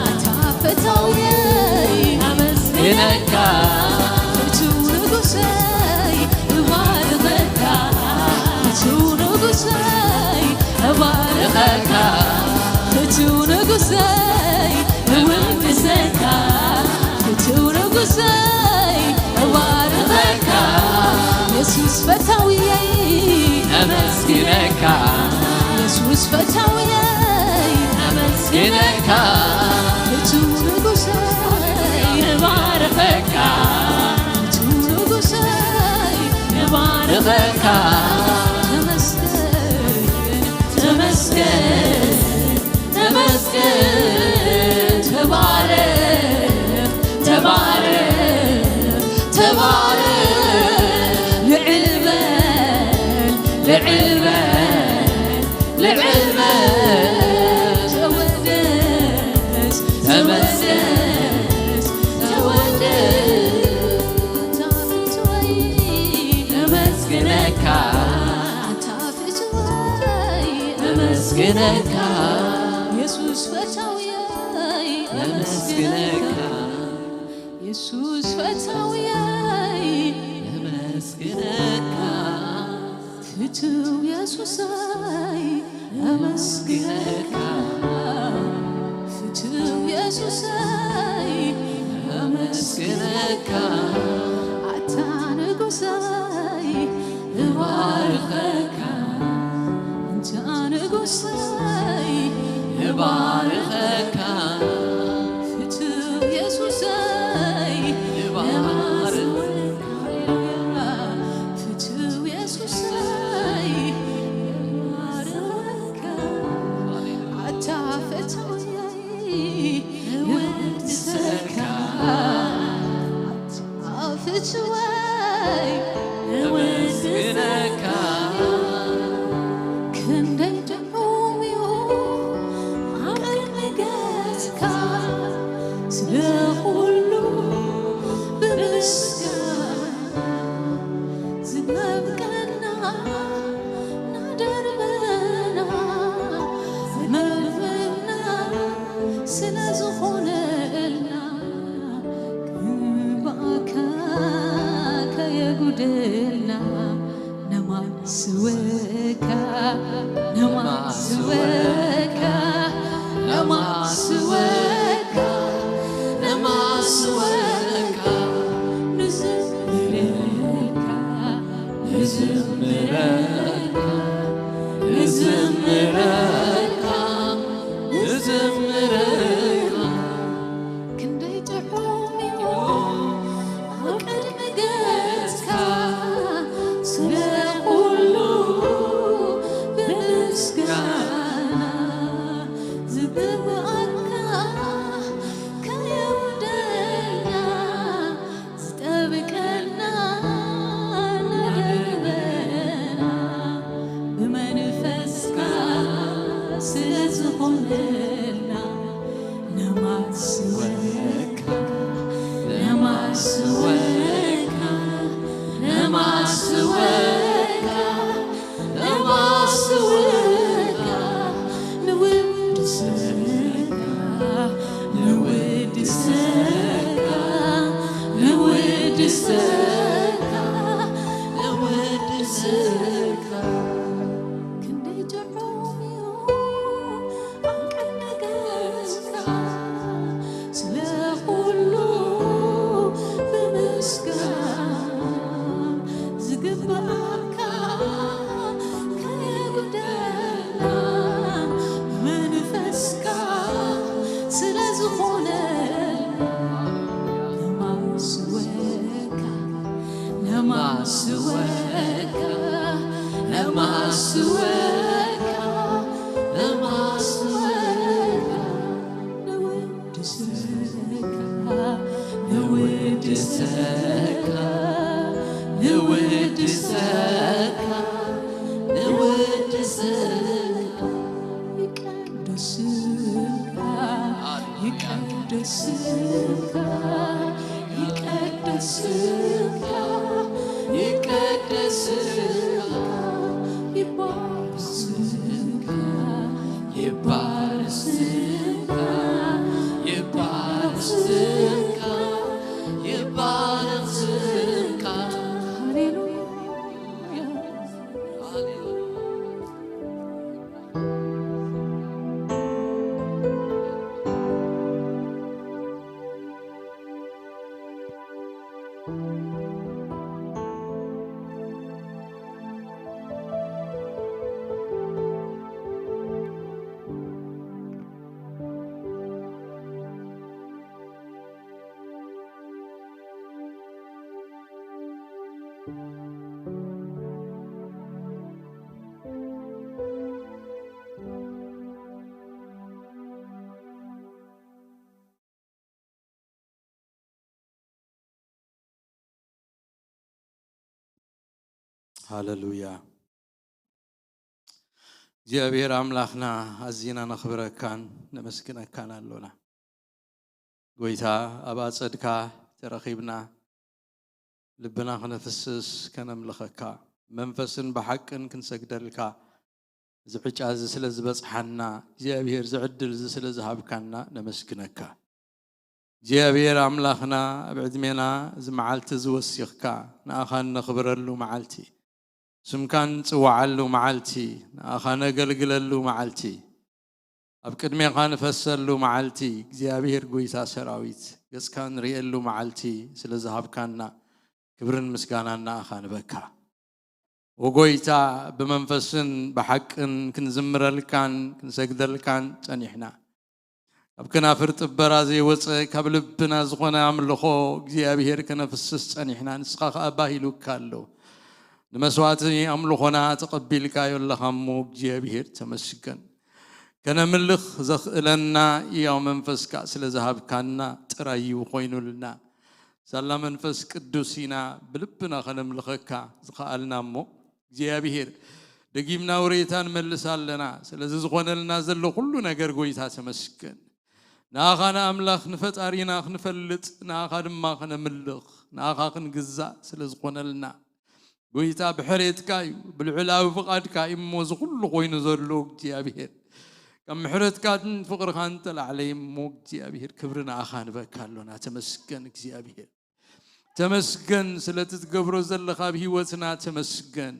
ኣታ ፈታውየይ ኣመስግነካ፣ ፍትው ንጉሰይ እባርኸካ፣ ፍትው ንጉሰይ እባርኸካ፣ ፍትው ንጉሰይ እውድሰካ፣ ፍትው ንጉሰይ እባርኸካ፣ የሱስ ፈታውየይ ኣመስግነካ፣ የሱስ ፈታውየይ ኣመስግነካ፣ ፍትው ንጉሰይ እባርኸካ፣ ፍትው ንጉሰይ እባርኸካ፣ ተመስገን፣ ተመስገን፣ ተመስገን፣ ተባረክ፣ ተባረክ፣ ተባረክ፣ ልዕል በል፣ ልዕል በል፣ ልዕል በል፣ ተወደስ፣ ተመስገን፣ ተወደስ፣ ተወደስ፣ ኣታ ፍትወይ፣ ነመስግነካ፣ ኣታ ፍትወይ፣ ነመስግነካ፣ የሱስ ፈታውየይ፣ ነመስግነካ፣ የሱስ ፈታውየይ፣ ነመስግነካ፣ ፍትው የሱሰይ፣ ነመስግነካ፣ ፍትው የሱሰይ፣ ነመስግነካ፣ ኣታ ንጉሰይ፣ እባርኸካ፣ ኣንታ ንጉሰይ፣ እባርኸካ፣ ፍትው የሱሰይ፣ እባርኸካ፣ ፍትው የሱሰይ፣ እባርኸካ፣ ኣታ ፈታውየይ፣ እውድሰካ፣ ኣታ ፍትወይ፣ እውድሰካ፣ ክንደይ ጥዑም እዩ ኣብ ቅድሚ ገጽካ፣ ስለ ኩሉ ብምስጋና፣ ዝመብቀልና ናደርበና፣ መርበብና ስለ ዝኾነልና፣ ክንባእካ ከየጉደልና፣ ነማስወካ፣ ነማስወካ፣ ነማስወካ፣ ነማስወካ፣ ንዝምረልካ፣ ንዝምረልካ፣ ንዝምረልካ፣ ንዝምረልካ። ክንደይ ጥዑም እዩ ኣብ ቅድሚ ገጽካ፣ ስለ ኩሉ ብምስጋና ዝግብኣካ ዝኾነ ለማስወካ ለማስወካ ለማስወካ ለማስወካ ለወድሰካ ለወድሰካ ለወድሰካ ለወድሰካ ይቀደስካ ይቀደስካ ይቀደስካ ይቀደስካ ይባረክ ስምካ ይባረክ ስምካ ይባረክ ስምካ ይባረክ ስምካ ሃሌሉያ ሃሌሉያ ሃለሉያ። እግዚኣብሔር ኣምላኽና ኣዚና ነኽብረካን ነመስግነካን ኣሎና። ጎይታ ኣብ ኣጸድካ ተረኺብና ልብና ክነፍስስ ከነምልኸካ መንፈስን ብሓቅን ክንሰግደልካ እዚ ዕጫ እዚ ስለ ዝበጽሓና እግዚኣብሔር ዝዕድል እዚ ስለ ዝሃብካና ነመስግነካ። እግዚኣብሔር ኣምላኽና ኣብ ዕድሜና እዚ መዓልቲ እዚ ወሲኽካ ንኣኻ እነኽብረሉ መዓልቲ፣ ስምካ እንጽውዓሉ መዓልቲ፣ ንኣኻ ነገልግለሉ መዓልቲ፣ ኣብ ቅድሜኻ ንፈሰሉ መዓልቲ እግዚኣብሔር ጎይታ ሰራዊት ገጽካ ንርእየሉ መዓልቲ ስለ ዝሃብካና ክብርን ምስጋናን ንኣኻ ንበካ። ወጎይታ ብመንፈስን ብሓቅን ክንዝምረልካን ክንሰግደልካን ጸኒሕና። ካብ ከናፍር ጥበራ ዘይወጸ ካብ ልብና ዝኾነ ኣምልኾ እግዚኣብሔር ከነፍስስ ጸኒሕና። ንስኻ ኸኣ ባህ ኢሉካ ኣሎ። ንመስዋዕቲ ኣምልኾና ተቐቢልካዮ ኣለኻ እሞ እግዚኣብሔር ተመስገን። ከነምልኽ ዘኽእለና ያው መንፈስካ ስለ ዝሃብካና ጥራይ እዩ ኮይኑልና። ሳላ መንፈስ ቅዱስ ኢና ብልብና ከነምልኸካ ዝኸኣልና እሞ እግዚኣብሔር ደጊምና ውሬታ ንመልስ ኣለና። ስለዚ ዝኾነልና ዘሎ ኩሉ ነገር ጎይታ ተመስገን። ንኣኻ ንኣምላኽ ንፈጣሪና ክንፈልጥ ንኣኻ ድማ ከነምልኽ ንኣኻ ክንግዛእ ስለ ዝኾነልና ጎይታ ብሕሬትካ እዩ ብልዑላዊ ፍቓድካ እዩ እሞ እዚ ኩሉ ኮይኑ ዘሎ እግዚኣብሔር ካብ ምሕረትካን ፍቕርኻን ተላዕለ እዩ እሞ እግዚኣብሔር ክብሪ ንኣኻ ንበካ ኣሎና። ተመስገን እግዚኣብሔር። ተመስገን ስለቲ ትገብሮ ዘለኻ ኣብ ህይወትና ተመስገን።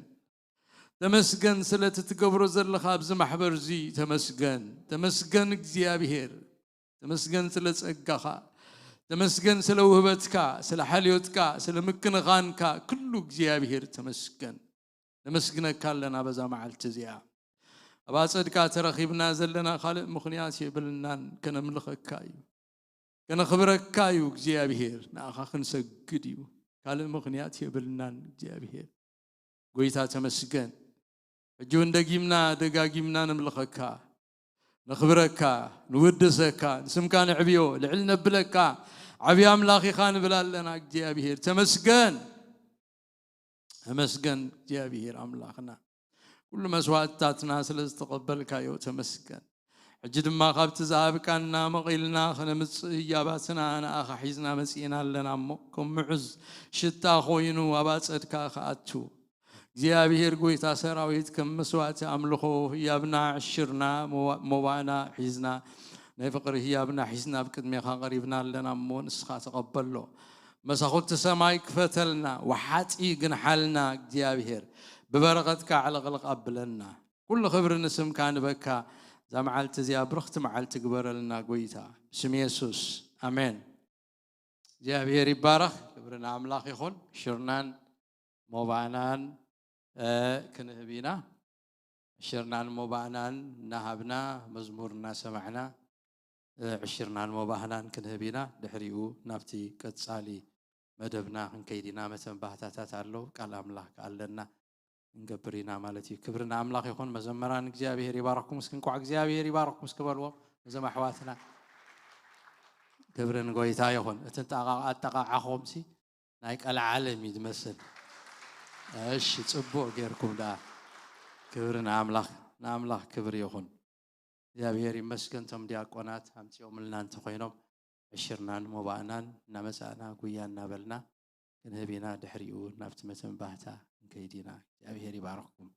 ተመስገን ስለቲ ትገብሮ ዘለኻ ኣብዚ ማሕበር እዚ ተመስገን። ተመስገን እግዚኣብሔር። ተመስገን ስለ ጸጋኻ። ተመስገን ስለ ውህበትካ፣ ስለ ሓልዮትካ፣ ስለ ምክንኻንካ ኩሉ እግዚኣብሔር ተመስገን። ነመስግነካ ኣለና በዛ መዓልቲ እዚኣ። ኣብ ኣጸድካ ተረኺብና ዘለና ካልእ ምኽንያት የብልናን ከነምልኸካ እዩ። ከነኽብረካ እዩ እግዚኣብሔር፣ ንኣኻ ክንሰግድ እዩ። ካልእ ምኽንያት የብልናን እግዚኣብሔር። ጎይታ ተመስገን። ሕጂ እውን ደጊምና ደጋጊምና ነምልኸካ፣ ነኽብረካ፣ ንውድሰካ፣ ንስምካ ንዕብዮ፣ ልዕል ነብለካ፣ ዓብዪ ኣምላኽ ኢኻ ንብል ኣለና እግዚኣብሔር። ተመስገን። ተመስገን እግዚኣብሔር ኣምላኽና። ኩሉ መስዋዕትታትና ስለ ዝተቐበልካዮ ተመስገን። ሕጂ ድማ ካብቲ ዝሃብካና መቒልና ከነምጽእ ህያባትና ንኣኻ ሒዝና መጺእና ኣለና እሞ ከም ምዑዝ ሽታ ኮይኑ ኣብ ኣጸድካ ክኣቱ እግዚኣብሔር ጎይታ ሰራዊት ከም መስዋዕቲ ኣምልኾ ህያብና ዕሽርና ሞባእና ሒዝና ናይ ፍቕሪ ህያብና ሒዝና ኣብ ቅድሜኻ ቀሪብና ኣለና እሞ ንስኻ ተቐበሎ። መሳኹቲ ሰማይ ክፈተልና፣ ወሓጢ ግንሓልና እግዚኣብሔር ብበረኸትካ ዕለቕለቕ ኣብለና። ኩሉ ክብሪ ንስምካ ንበካ። እዛ መዓልቲ እዚኣ ብርኽቲ መዓልቲ ግበረልና ጎይታ ብስም የሱስ ኣሜን። እግዚኣብሔር ይባረኽ። ክብሪ ንኣምላኽ ይኹን። ሽርናን ሞባእናን ክንህብ ኢና። ሽርናን ሞባእናን እናሃብና መዝሙር እናሰማዕና እ፣ ዕሽርናን ሞባህናን ክንህብ ኢና። ድሕሪኡ ናብቲ ቀጻሊ መደብና ክንከይድ ኢና። መተንባህታታት ኣሎ፣ ቃል ኣምላኽ ኣለና፣ ክንገብር ኢና ማለት እዩ። ክብሪ ንኣምላኽ ይኹን። መዘመራን እግዚኣብሔር ይባርኽኩም። እስኪ እንኳዕ እግዚኣብሔር ይባርኽኩም እስኪ በልዎም ነዞም ኣሕዋትና። ክብሪ ንጎይታ ይኹን። እቲ ኣጠቓ-፣ ኣጠቓዓኾምሲ ናይ ቀልዓለም እዩ ዝመስል። እሺ፣ ጽቡቕ ጌርኩም ደኣ። ክብሪ ንኣምላኽ፣ ንኣምላኽ ክብሪ ይኹን። እግዚኣብሔር ይመስገን። እቶም ዲያቆናት ኣምጺኦምልና እንተኾይኖም፣ ዕሽርናን ሞባእናን እናመጻእና፣ ጉያ እናበልና ክንህብ ኢና። ድሕሪኡ ናብቲ መተንባህታ ክንከይድ ኢና። እግዚኣብሔር ይባርኽኩም።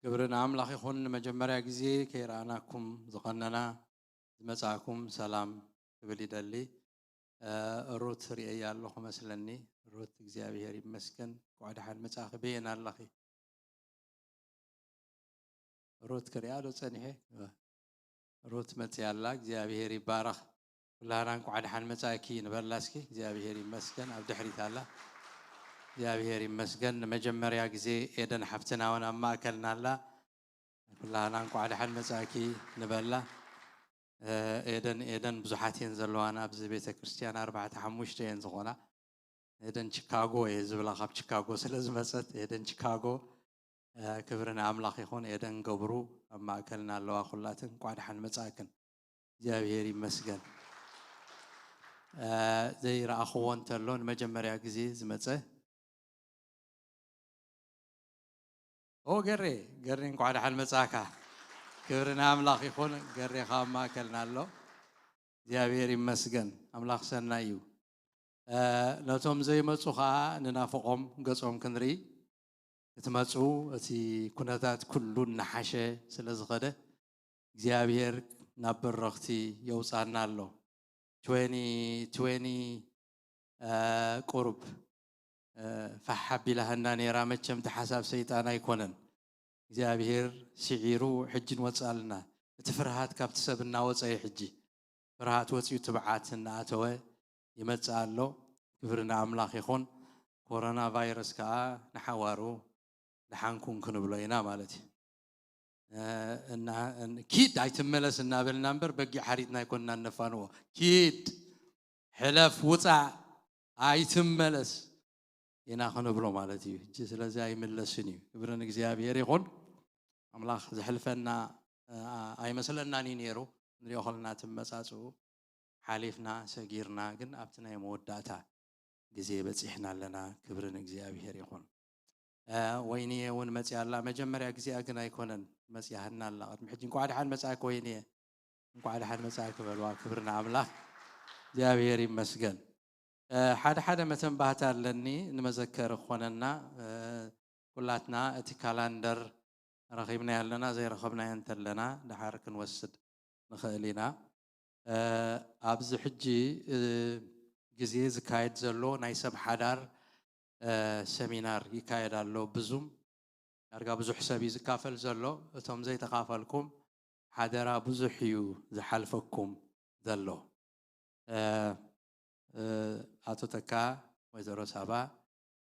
ክብሪ ንኣምላኽ ይኹን። ንመጀመርያ ግዜ ከይረኣናኩም ዝቐነና ዝመጻእኩም ሰላም ክብል ይደሊ። እ፣ ሩት ርእየያ ኣለኹ መስለኒ። ሩት እግዚኣብሔር ይመስገን። እንኳዕ ደሓን መጻእኺ። በየን ኣለኺ? ሩት ክሪኣ ዶ ጸኒሐ? ሩት መጽያ ኣላ። እግዚኣብሔር ይባረኽ። ኩላና እንኳዕ ደሓን መጻእኪ ንበላ እስኪ። እግዚኣብሔር ይመስገን። ኣብ ድሕሪት ኣላ። እግዚኣብሔር ይመስገን። ንመጀመርያ ግዜ ኤደን ሓፍትና እውን ኣብ ማእከልና ኣላ። ኩላና እንኳዕ ደሓን መጻእኪ ንበላ። እ፣ ኤደን፣ ኤደን ብዙሓት እየን ዘለዋና ኣብዚ ቤተ ክርስቲያን፣ ኣርባዕተ ሓሙሽተ እየን ዝኾና። ኤደን ቺካጎ እየ ዝብላ፣ ካብ ቺካጎ ስለ ዝመጸት ኤደን ቺካጎ። እ፣ ክብሪ ንኣምላኽ ይኹን። ኤደን ገብሩ ኣብ ማእከልና ኣለዋ። ኩላትን እንኳዕ ደሓን መጻእክን። እግዚኣብሔር ይመስገን። እ፣ ዘይረኣኽዎ እንተሎ ንመጀመርያ ግዜ ዝመጸ ኦ ገሬ፣ ገሬ እንኳዕ ደሓን መጻእካ። ክብሪ ንኣምላኽ ይኹን። ገሬ ካብ ማእከልና ኣሎ። እግዚኣብሔር ይመስገን። ኣምላኽ ሰናይ እዩ። እ፣ ነቶም ዘይመጹ ኸኣ ንናፍቖም፣ ገጾም ክንርኢ። ክትመጹ እቲ ኩነታት ኩሉ እናሓሸ ስለ ዝኸደ እግዚኣብሔር ናብ በረኽቲ የውጻና ኣሎ። ትዌንቲ ትዌንቲ፣ እ፣ ቁሩብ፣ እ፣ ፋሕ ኣቢላህና ነይራ። መቸም እቲ ሓሳብ ሰይጣን ኣይኮነን። እግዚኣብሔር ስዒሩ ሕጂ ንወጽእ ኣለና። እቲ ፍርሃት ካብቲ ሰብ እናወጸ እዩ ሕጂ። ፍርሃት ወጺኡ ትብዓት እናኣተወ ይመጽእ ኣሎ። ክብሪ ንኣምላኽ ይኹን። ኮሮና ቫይረስ ከኣ ንሓዋሩ ደሓንኩም ክንብሎ ኢና ማለት እዩ። እ፣ እና፣ እን-፣ ኪድ ኣይትመለስ እናበልና እምበር በጊዕ ሓሪድና ኣይኮንና እነፋንዎ። ኪድ፣ ሕለፍ፣ ውጻእ፣ ኣይትመለስ ኢና ክንብሎ ማለት እዩ። ሕጂ ስለዚ ኣይምለስን እዩ። ክብሪ ንእግዚኣብሔር ይኹን። ኣምላኽ ዘሕልፈና፣ እ፣ ኣይመስለናን እዩ ነይሩ። ንሪኦ ከለና እቲ መጻጽኡ ሓሊፍና ሰጊርና፣ ግን ኣብቲ ናይ መወዳእታ ግዜ በጺሕና ኣለና። ክብሪ ንእግዚኣብሔር ይኹን። እ፣ ወይንየ እውን መጺኣ ኣላ። መጀመርያ ግዜኣ ግን ኣይኮነን፣ መጺኣህና ኣላ ቅድሚ ሕጂ። እንኳዕ ደሓን መጻእኪ ወይንየ፣ እንኳዕ ደሓን መጻእኪ በልዋ። ክብሪ ንኣምላኽ፣ እግዚኣብሔር ይመስገን። እ፣ ሓደ ሓደ መተንባህታ ኣለኒ ንመዘከሪ ክኾነና። እ፣ ኩላትና እቲ ካላንደር ረኺብናዮ ኣለና፣ ዘይረኸብናዮ እንተለና ደሓር ክንወስድ ንኽእል ኢና። እ፣ ኣብዚ ሕጂ፣ እ፣ ግዜ ዝካየድ ዘሎ ናይ ሰብ ሓዳር፣ እ፣ ሰሚናር ይካየድ ኣሎ ብዙም። ዳርጋ ብዙሕ ሰብ እዩ ዝካፈል ዘሎ። እቶም ዘይተኻፈልኩም ሓደራ ብዙሕ እዩ ዝሓልፈኩም ዘሎ። እ፣ እ፣ ኣቶ ተካ፣ ወይዘሮ ሳባ፣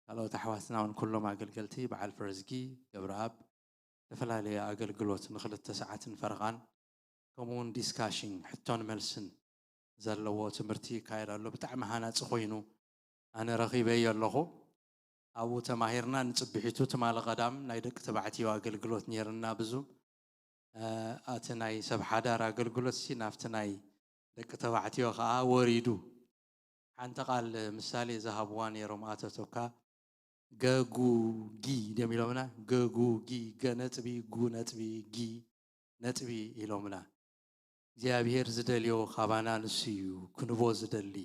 ካልኦት ኣሕዋትና እውን ኩሎም ኣገልገልቲ፣ በዓል ፈረዝጊ፣ ገብረኣብ፣ ዝተፈላለዩ ኣገልግሎት ንክልተ ሰዓትን ፈረቓን፣ ከምኡ እውን ዲስካሽን፣ ሕቶን መልስን ዘለዎ ትምህርቲ ይካየድ ኣሎ። ብጣዕሚ ሃናጺ ኮይኑ ኣነ ረኺበዮ ኣለኹ። ኣብኡ ተማሂርና። ንጽብሒቱ ትማሊ ቀዳም ናይ ደቂ ተባዕትዮ ኣገልግሎት ነይርና ብዙም። እ፣ ኣቲ ናይ ሰብ ሓዳር ኣገልግሎትሲ ናብቲ ናይ ደቂ ተባዕትዮ ኸኣ ወሪዱ። ሓንቲ ቃል ምሳሌ ዝሃብዋ ነይሮም ኣቶ ቶካ። ገጉጊ ድዮም ኢሎምና? ገጉጊ፣ ገ ነጥቢ፣ ጉ ነጥቢ፣ ጊ ነጥቢ ኢሎምና። እግዚኣብሔር ዝደልዮ ካባና ንሱ እዩ ክንቦ ዝደሊ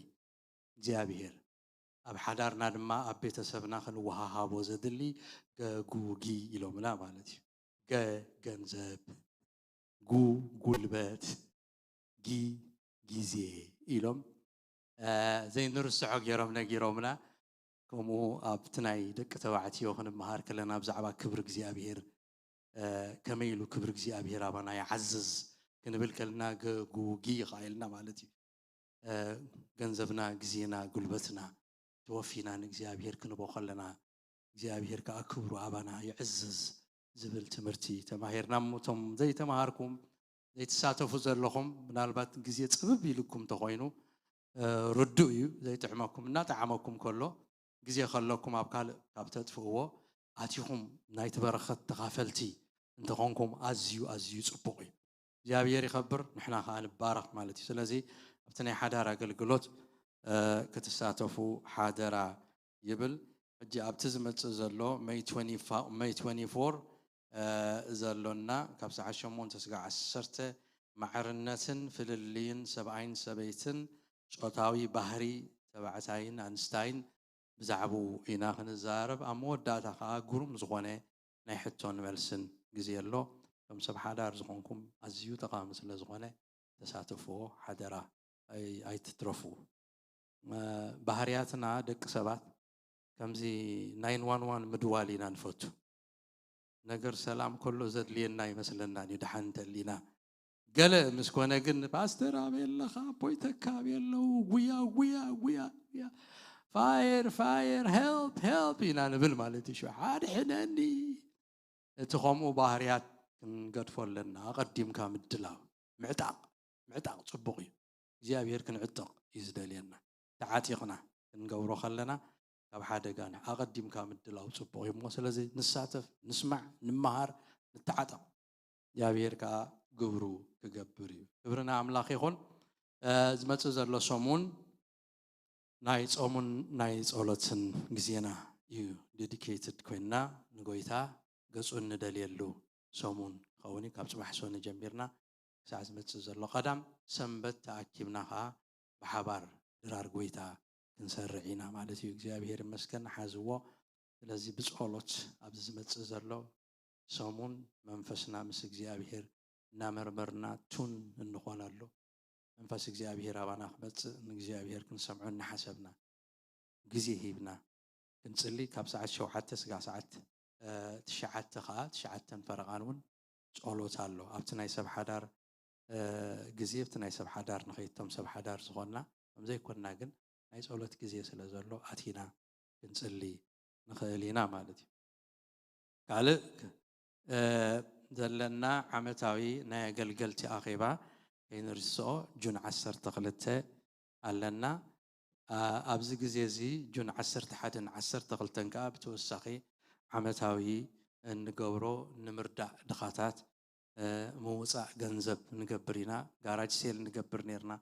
እግዚኣብሔር። ኣብ ሓዳርና ድማ ኣብ ቤተሰብና ክንወሃሃቦ ዘድሊ ገጉጊ ኢሎምና ማለት እዩ። ገ ገንዘብ፣ ጉ ጉልበት፣ ጊ ግዜ ኢሎም፣ እ፣ ዘይንርስዖ ገይሮም ነጊሮምና። ከምኡ ኣብቲ ናይ ደቂ ተባዕትዮ ክንመሃር ከለና ብዛዕባ ክብሪ እግዚኣብሔር፣ እ፣ ከመይ ኢሉ ክብሪ እግዚኣብሔር ኣባና ይዓዝዝ ክንብል ከለና ገጉጊ ይኸኣልና ማለት እዩ። እ፣ ገንዘብና፣ ግዜና፣ ጉልበትና ተወፊና ንእግዚኣብሔር ክንቦ ከለና እግዚኣብሔር ከኣ ክብሩ ኣባና ይዕዝዝ ዝብል ትምህርቲ ተማሂርና። እሞ እቶም ዘይተማሃርኩም ዘይትሳተፉ ዘለኹም ምናልባት ግዜ ጽብብ ኢልኩም እንተኾይኑ፣ እ፣ ርዱእ እዩ። ዘይጥዕመኩም እናጠዓመኩም ከሎ ግዜ ከለኩም ኣብ ካልእ ካብ ተጥፍእዎ ኣቲኹም ናይቲ በረኸት ተኻፈልቲ እንተኾንኩም ኣዝዩ ኣዝዩ ጽቡቕ እዩ። እግዚኣብሔር ይኸብር፣ ንሕና ከኣ ንባረኽ ማለት እዩ። ስለዚ ኣብቲ ናይ ሓዳር ኣገልግሎት፣ እ፣ ክትሳተፉ ሓደራ ይብል። ሕጂ ኣብቲ ዝመጽእ ዘሎ መይ ትወንቲ ፋ-፣ መይ ትወንቲ ፎር፣ እ፣ ዘሎና ካብ ሰዓት ሸሞንተ ስጋዕ ዓሰርተ ማዕርነትን ፍልልይን ሰብኣይን ሰበይትን ጾታዊ ባህሪ ተባዕታይን ኣንስታይን ብዛዕባኡ ኢና ክንዛረብ። ኣብ መወዳእታ ከኣ ግሩም ዝኾነ ናይ ሕቶን መልስን ግዜ ኣሎ። ከም ሰብ ሓዳር ዝኾንኩም ኣዝዩ ጠቓሚ ስለ ዝኾነ ተሳተፍዎ ሓደራ ኣይ-፣ ኣይትትረፉ። እ፣ ባህርያትና ደቂ ሰባት ከምዚ ናይን ዋን ዋን ምድዋል ኢና ንፈቱ። ነገር ሰላም ከሎ ዘድልየና ይመስለናን እዩ ደሓን እንተሊና። ገለ ምስ ኮነ ግን ፓስተር ኣበይ ኣለኻ? ኣቦይ ተካ ኣበይ ኣለዉ? ጉያ ጉያ ጉያ ጉያ፣ ፋየር ፋየር፣ ሄልፕ ሄልፕ ኢና ንብል ማለት እዩ። ሽሕ ኣድሕነኒ። እቲ ከምኡ ባህርያት ክንገድፎ ኣለና። ኣቐዲምካ ምድላው፣ ምዕጣቕ፣ ምዕጣቕ ጽቡቕ እዩ። እግዚኣብሔር ክንዕጠቕ እዩ ዝደልየና። ተዓጢቕና ክንገብሮ ከለና ካብ ሓደጋ ንሕ-፣ ኣቐዲምካ ምድላው ጽቡቕ እዩ። እሞ ስለዚ ንሳተፍ፣ ንስማዕ፣ ንመሃር፣ ንተዓጠቕ። እግዚኣብሔር ከኣ ግብሩ ክገብር እዩ። ክብሪ ንኣምላኽ ይኹን። እ፣ ዝመጽእ ዘሎ ሰሙን ናይ ጾሙን ናይ ጸሎትን ግዜና እዩ። ዴዲኬትድ ኮይንና ንጎይታ ገጹ እንደልየሉ ሰሙን ክኸውን እዩ። ካብ ጽባሕ ሰኒ ጀሚርና ክሳዕ ዝመጽእ ዘሎ ቀዳም ሰንበት ተኣኪብና ኸኣ ብሓባር ድራር ጎይታ ክንሰርዕ ኢና ማለት እዩ። እግዚኣብሔር ይመስገን፣ ሓዝዎ። ስለዚ ብጸሎት ኣብዚ ዝመጽእ ዘሎ ሰሙን መንፈስና ምስ እግዚኣብሔር እናመርመርና ቱን እንኾነሉ፣ መንፈስ እግዚኣብሔር ኣባና ክመጽእ ንእግዚኣብሔር ክንሰምዖ እናሓሰብና ግዜ ሂብና ክንጽሊ፣ ካብ ሰዓት ሸውዓተ ስጋዕ ሰዓት፣ እ፣ ትሽዓተ ከኣ፣ ትሽዓተን ፈረቓን እውን ጸሎት ኣሎ። ኣብቲ ናይ ሰብ ሓዳር፣ እ፣ ግዜ ኣብቲ ናይ ሰብ ሓዳር ንኸይድ፣ እቶም ሰብ ሓዳር ዝኾንና፣ ከም ዘይኮንና ግን ናይ ጸሎት ግዜ ስለ ዘሎ ኣቲና ክንጽሊ ንኽእል ኢና ማለት እዩ። ካልእ፣ እ፣ ዘለና ዓመታዊ ናይ ኣገልገልቲ ኣኼባ ከይንርስኦ ጁን ዓሰርተ ክልተ ኣለና። ኣ-፣ ኣብዚ ግዜ እዚ ጁን ዓሰርተ ሓደን ዓሰርተ ክልተን ከኣ ብተወሳኺ ዓመታዊ እንገብሮ ንምርዳእ ድኻታት፣ እ፣ ምውጻእ ገንዘብ ንገብር ኢና። ጋራጅ ሴል ንገብር ኔርና፣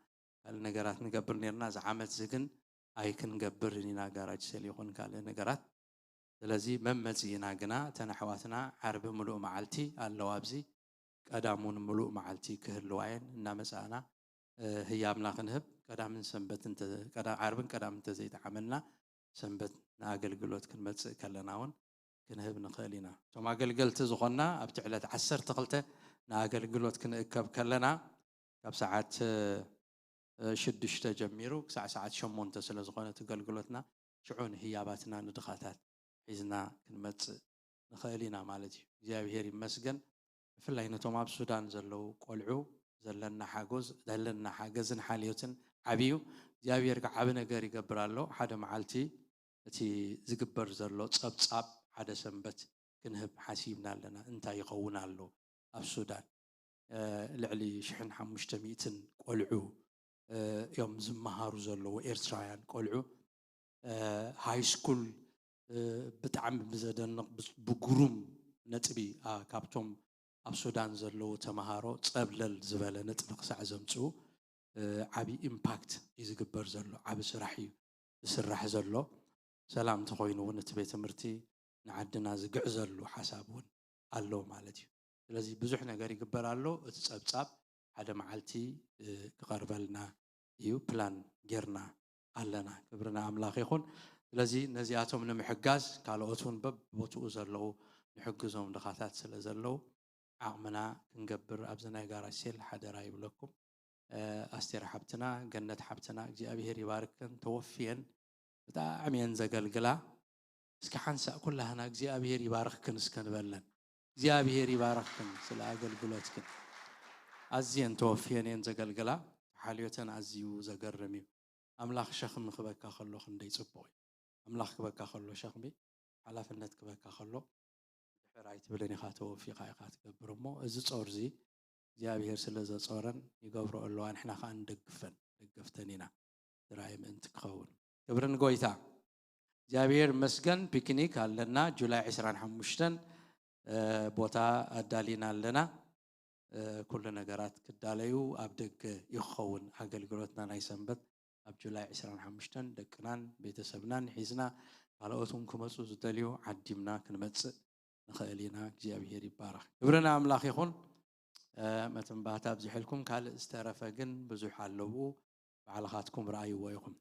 ካልእ ነገራት ንገብር ኔርና። እዚ ዓመት እዚ ግን ኣይክንገብርን ኢና፣ ጋራጅ ሴል ይኹን ካልእ ነገራት። ስለዚ መመጺእና ግና እተን ኣሕዋትና ዓርቢ ምሉእ መዓልቲ ኣለዋ ኣብዚ። ቀዳም እውን ምሉእ መዓልቲ ክህልዋ እየን። እናመጻእና፣ እ፣ ህያብና ክንህብ ቀዳምን ሰንበት እንተ-፣ ቀዳ-፣ ዓርብን ቀዳም እንተዘይጠዓመና ሰንበት ንኣገልግሎት ክንመጽእ ከለና እውን ክንህብ ንኽእል ኢና። እቶም ኣገልገልቲ ዝኾንና ኣብቲ ዕለት ዓሰርተ ክልተ ንኣገልግሎት ክንእከብ ከለና ካብ ሰዓት፣ እ፣ ሽዱሽተ ጀሚሩ ክሳዕ ሰዓት ሸሞንተ ስለ ዝኾነ እቲ ኣገልግሎትና ሽዑ ንህያባትና ንድኻታት ሒዝና ክንመጽእ ንኽእል ኢና ማለት እዩ። እግዚኣብሔር ይመስገን። ብፍላይ ነቶም ኣብ ሱዳን ዘለዉ ቆልዑ ዘለና ሓጎዝ፣ ዘለና ሓገዝን ሓልዮትን ዓቢ እዩ። እግዚኣብሔር ከኣ ዓቢ ነገር ይገብር ኣሎ። ሓደ መዓልቲ እቲ ዝግበር ዘሎ ጸብጻብ ሓደ ሰንበት ክንህብ ሓሲብና ኣለና። እንታይ ይኸውን ኣሎ ኣብ ሱዳን? እ፣ ልዕሊ ሽሕን ሓሙሽተ ሚእትን ቆልዑ፣ እ፣ እዮም ዝመሃሩ ዘለዉ፣ ኤርትራውያን ቆልዑ። እ፣ ሃይ ስኩል፣ እ፣ ብጣዕሚ ብዘደንቕ፣ ብ-፣ ብግሩም ነጥቢ፣ ኣ፣ ካብቶም ኣብ ሱዳን ዘለዉ ተመሃሮ ጸብለል ዝበለ ነጥቢ ክሳዕ ዘምጽኡ፣ እ፣ ዓቢ ኢምፓክት እዩ ዝግበር ዘሎ። ዓቢ ስራሕ እዩ ዝስራሕ ዘሎ። ሰላም እንተኾይኑ እውን እቲ ቤት ትምህርቲ ንዓድና ዝግዕዘሉ ሓሳብ እውን ኣሎ ማለት እዩ። ስለዚ ብዙሕ ነገር ይግበር ኣሎ። እቲ ጸብጻብ ሓደ መዓልቲ ክቐርበልና እዩ ፕላን ጌርና ኣለና። ክብርና ኣምላኽ ይኹን። ስለዚ ነዚኣቶም ንምሕጋዝ ካልኦት እውን በብቦትኡ ዘለዉ ንሕግዞም ድኻታት ስለ ዘለዉ ዓቕምና ክንገብር ኣብዚ ናይ ጋራጅ ሴል ሓደራ ይብለኩም። ኣስቴር ሓብትና፣ ገነት ሓብትና እግዚኣብሄር ይባርክን። ተወፍየን ብጣዕሚ እየን ዘገልግላ። እስኪ ሓንሳእ ኩላህና እግዚኣብሄር ይባርክን እስከ ንበለን። እግዚኣብሄር ይባርክን ስለ ኣገልግሎትክን። ኣዝየን ተወፍየን እየን ዘገልግላ። ሓልዮተን ኣዝዩ ዘገርም እዩ። ኣምላኽ ሸኽሚ ክበካ ከሎ ክንደይ ጽቡቕ እዩ። ኣምላኽ ክበካ ከሎ ሸኽሚ፣ ሓላፍነት ክበካ ከሎ ድሕር ኣይትብልን ኢኻ፣ ተወፊኻ ኢኻ ትገብር። እሞ እዚ ጾር እዚ እግዚኣብሄር ስለ ዘጾረን ይገብሮ ኣለዋ፣ ንሕና ከኣ ንደግፈን ደገፍተን ኢና። ዝረኣየ ምእንቲ ክኸውን። ክብሪ ንጎይታ። እግዚኣብሄር መስገን። ፒክኒክ ኣለና ጁላይ ዕስራን ሓሙሽተን፣ ቦታ ኣዳሊና ኣለና። ኩሉ ነገራት ክዳለዩ ኣብ ደገ ይኸውን ኣገልግሎትና ናይ ሰንበት። ኣብ ጁላይ ዕስራን ሓሙሽተን ደቅናን ቤተሰብናን ሒዝና ካልኦት እውን ክመፁ ዝደልዩ ዓዲምና ክንመፅእ ንኽእል ኢና። እግዚኣብሄር ይባረኽ። ክብሪ ንኣምላኽ ይኹን። መትንባታ ኣብዚሕልኩም ካልእ ዝተረፈ ግን ብዙሕ ኣለዉ። ባዕልኻትኩም ረኣይዎ ኢኹም።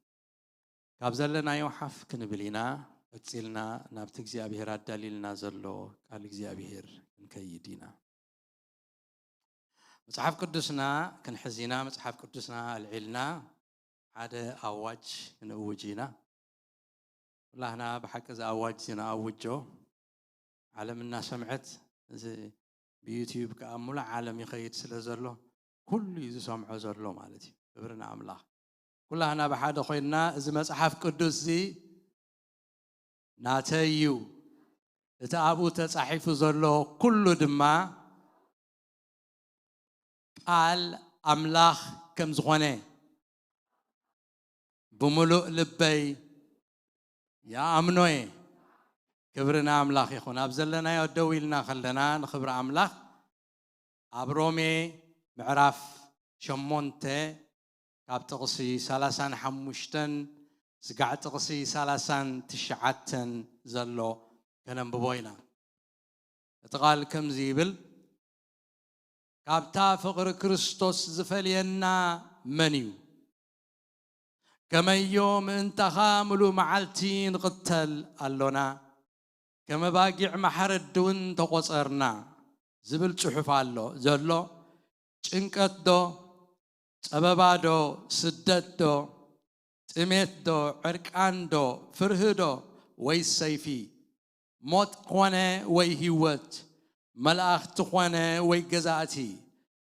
ካብ ዘለናዮ ሓፍ ክንብል ኢና። ቀፂልና ናብቲ እግዚኣብሄር ኣዳሊልና ዘሎ ቃል እግዚኣብሄር ክንከይድ ኢና። መጽሓፍ ቅዱስና ክንሕዝ ኢና። መጽሓፍ ቅዱስና ኣልዒልና ሓደ ኣዋጅ ክንእውጅ ኢና። ኩላህና ብሓቂ እዚ ኣዋጅ እዚ ንኣውጆ። ዓለም እናሰምዐት እዚ ብዩትዩብ ከዓ ሙሉእ ዓለም ይኸይድ ስለ ዘሎ ኩሉ እዩ ዝሰምዖ ዘሎ ማለት እዩ። ክብሪ ንኣምላኽ። ኩላህና ብሓደ ኮይንና እዚ መጽሓፍ ቅዱስ እዚ ናተይ እዩ፣ እቲ ኣብኡ ተጻሒፉ ዘሎ ኩሉ ድማ ቃል ኣምላኽ ከም ዝኾነ ብምሉእ ልበይ ይኣምኖ እየ። ክብሪ ንኣምላኽ ይኹን። ኣብ ዘለናዮ ደው ኢልና ከለና ንኽብሪ ኣምላኽ ኣብ ሮሜ ምዕራፍ ሸሞንተ ካብ ጥቕሲ ሰላሳን ሓሙሽተን ስጋዕ ጥቕሲ ሰላሳን ትሽዓተን ዘሎ ከነንብቦ ኢና። እቲ ቃል ከምዚ ይብል፣ ካብታ ፍቕሪ ክርስቶስ ዝፈልየና መን እዩ? ከመዮ ምእንታኻ ምሉእ መዓልቲ ንቕተል ኣሎና፣ ከም ኣባጊዕ ማሕረዲ እውን ተቖጸርና ዝብል ጽሑፍ ኣሎ ዘሎ፣ ጭንቀት ዶ? ጸበባ ዶ? ስደት ዶ? ጥሜት ዶ? ዕርቃን ዶ? ፍርሂ ዶ? ወይ ሰይፊ? ሞት ኾነ ወይ ህይወት፣ መላእኽቲ ኾነ ወይ ገዛእቲ፣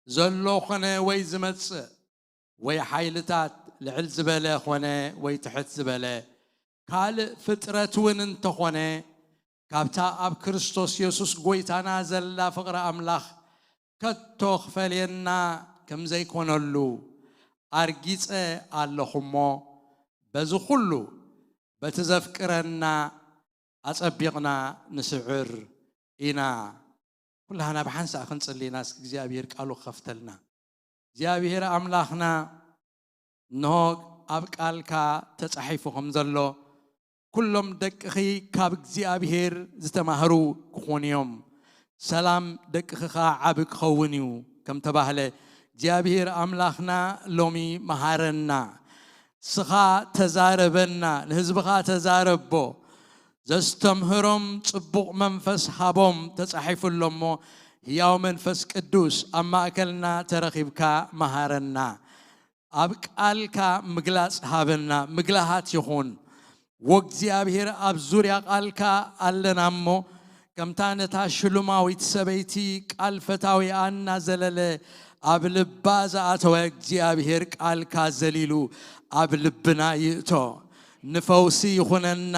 ዘሎ ኾነ ወይ ዝመጽእ፣ ወይ ሓይልታት፣ ልዕል ዝበለ ኾነ ወይ ትሕት ዝበለ፣ ካልእ ፍጥረት እውን እንተኾነ፣ ካብታ ኣብ ክርስቶስ የሱስ ጐይታና ዘላ ፍቕሪ ኣምላኽ ከቶ ክፈልየና ከም ዘይኮነሉ ኣርጊጸ ኣለኹ እሞ፣ በዚ ኹሉ በቲ ዘፍቅረና ኣጸቢቕና ንስዕር ኢና። ኩላህና ብሓንሳእ ክንጽሊ ኢና፣ እስኪ እግዚኣብሔር ቃሉ ክኸፍተልና። እግዚኣብሔር ኣምላኽና፣ እንሆ ኣብ ቃልካ ተጻሒፉ ከም ዘሎ፣ ኩሎም ደቅኺ ካብ እግዚኣብሔር ዝተማህሩ ክኾኑ እዮም፣ ሰላም ደቅኺ ኸኣ ዓቢ ክኸውን እዩ ከም ተባህለ፣ እግዚኣብሔር ኣምላኽና ሎሚ መሃረና። ንስኻ ተዛረበና፣ ንህዝብኻ ተዛረቦ፣ ዘስተምህሮም ጽቡቕ መንፈስ ሃቦም ተጻሒፉ ኣሎ እሞ፣ ህያው መንፈስ ቅዱስ ኣብ ማእከልና ተረኺብካ መሃረና። ኣብ ቃልካ ምግላጽ ሃበና። ምግላሃት ይኹን። ወእግዚኣብሔር ኣብ ዙርያ ቃልካ ኣለና እሞ፣ ከምታ ነታ ሽሉማዊት ሰበይቲ ቃል ፈታዊኣ እናዘለለ ኣብ ልባ ዝኣተወ፣ እግዚኣብሔር ቃልካ ዘሊሉ ኣብ ልብና ይእቶ። ንፈውሲ ይኹነና።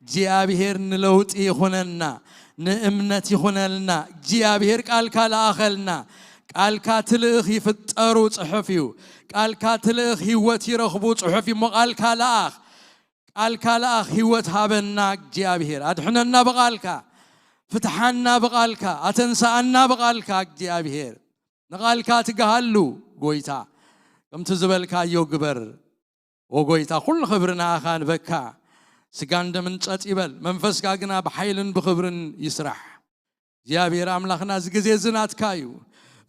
እግዚኣብሔር ንለውጢ ይኹነና። ንእምነት ይኹነልና። እግዚኣብሔር ቃልካ ለኣኸልና። ቃልካ ትልእኽ ይፍጠሩ ጽሑፍ እዩ። ቃልካ ትልእኽ ህይወት ይረኽቡ ጽሑፍ እዩ። እሞ ቃልካ ለኣኽ። ቃልካ ለኣኽ፣ ህይወት ሃበና እግዚኣብሔር። ኣድሕነና ብቃልካ። ፍትሓና ብቃልካ። ኣተንስኣና ብቃልካ እግዚኣብሔር። ንቃልካ ትግሃሉ ጎይታ። ከምቲ ዝበልካዮ ግበር። ኦ ጎይታ፣ ኩሉ ክብሪ ንኣኻ ንበካ። ስጋን ደምን ጸጥ ይበል፣ መንፈስካ ግና ብሓይልን ብኽብርን ይስራሕ። እግዚኣብሔር ኣምላኽና፣ እዚ ግዜ እዚ ናትካ እዩ፣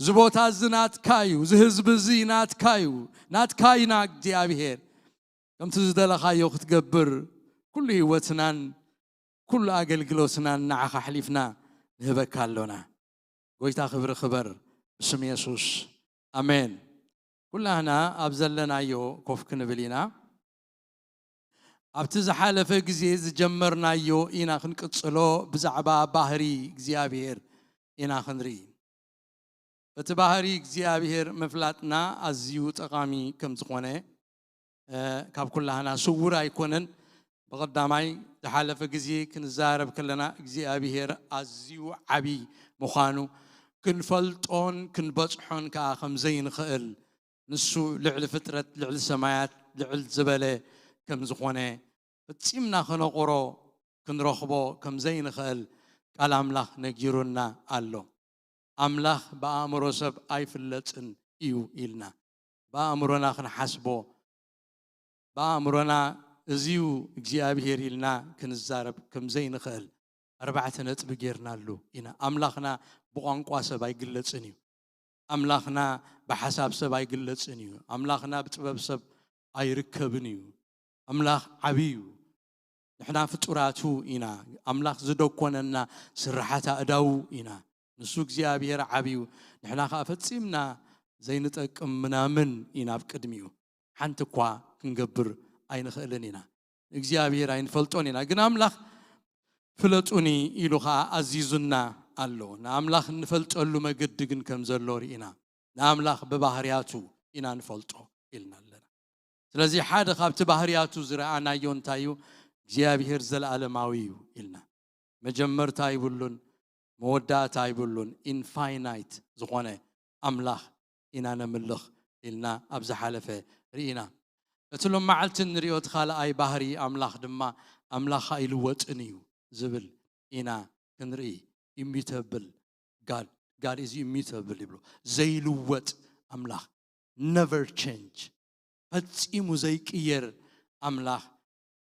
እዚ ቦታ እዚ ናትካ እዩ፣ እዚ ህዝቢ እዚ ናትካ እዩ። ናትካ ኢና እግዚኣብሔር። ከምቲ ዝደለኻዮ ክትገብር ኩሉ ህይወትናን ኩሉ ኣገልግሎትናን ንዓኻ ኣሕሊፍና ንህበካ ኣሎና። ጎይታ ክብሪ ክበር ብስም የሱስ፣ ኣሜን። ኩላህና ኣብ ዘለናዮ ኮፍ ክንብል ኢና። ኣብቲ ዝሓለፈ ግዜ ዝጀመርናዮ ኢና ክንቅጽሎ። ብዛዕባ ባህሪ እግዚኣብሔር ኢና ክንርኢ። እቲ ባህሪ እግዚኣብሔር ምፍላጥና ኣዝዩ ጠቓሚ ከም ዝኾነ ካብ ኩላህና ስውር ኣይኮነን። ብቐዳማይ ዝሓለፈ ግዜ ክንዛረብ ከለና እግዚኣብሔር ኣዝዩ ዓቢ ምዃኑ ክንፈልጦን ክንበጽሖን ከኣ ከም ዘይንኽእል፣ ንሱ ልዕሊ ፍጥረት፣ ልዕሊ ሰማያት ልዕል ዝበለ ከም ዝኾነ፣ ፈጺምና ክነቑሮ ክንረኽቦ ከም ዘይንኽእል ቃል ኣምላኽ ነጊሩና ኣሎ። ኣምላኽ ብኣእምሮ ሰብ ኣይፍለጥን እዩ ኢልና። ብኣእምሮና ክንሓስቦ፣ ብኣእምሮና እዚዩ እግዚኣብሔር ኢልና ክንዛረብ ከም ዘይንኽእል ኣርባዕተ ነጥቢ ጌርናሉ ኢና። ኣምላኽና ብቋንቋ ሰብ ኣይግለጽን እዩ። ኣምላኽና ብሓሳብ ሰብ ኣይግለጽን እዩ። ኣምላኽና ብጥበብ ሰብ ኣይርከብን እዩ። ኣምላኽ ዓብይ እዩ። ንሕና ፍጡራቱ ኢና። ኣምላኽ ዝደኮነና ስርሓት ኣእዳዉ ኢና። ንሱ እግዚኣብሔር ዓብዩ፣ ንሕና ኸኣ ፈጺምና ዘይንጠቅም ምናምን ኢና ኣብ ቅድሚኡ። ሓንቲ እኳ ክንገብር ኣይንኽእልን ኢና። እግዚኣብሔር ኣይንፈልጦን ኢና። ግን ኣምላኽ ፍለጡኒ ኢሉ ኸኣ ኣዚዙና ኣሎ። ንኣምላኽ እንፈልጠሉ መገዲ ግን ከም ዘሎ ርኢና። ንኣምላኽ ብባህርያቱ ኢና ንፈልጦ ኢልና ኣለና። ስለዚ ሓደ ካብቲ ባህርያቱ ዝረኣናዮ እንታይ እዩ? እግዚኣብሔር ዘለኣለማዊ እዩ ኢልና። መጀመርታ ይብሉን መወዳእታ ይብሉን፣ ኢንፋይናይት ዝኾነ ኣምላኽ ኢና ነምልኽ ኢልና ኣብ ዝሓለፈ ርኢና። እቲ ሎም መዓልቲ እንሪኦ እቲ ካልኣይ ባህሪ ኣምላኽ ድማ ኣምላኽ ኣይልወጥን እዩ ዝብል ኢና ክንርኢ። ኢሚተብል ጋድ፣ ጋድ ኢዝ ኢሚተብል ይብሎ። ዘይልወጥ ኣምላኽ፣ ነቨር ቸንጅ፣ ፈጺሙ ዘይቅየር ኣምላኽ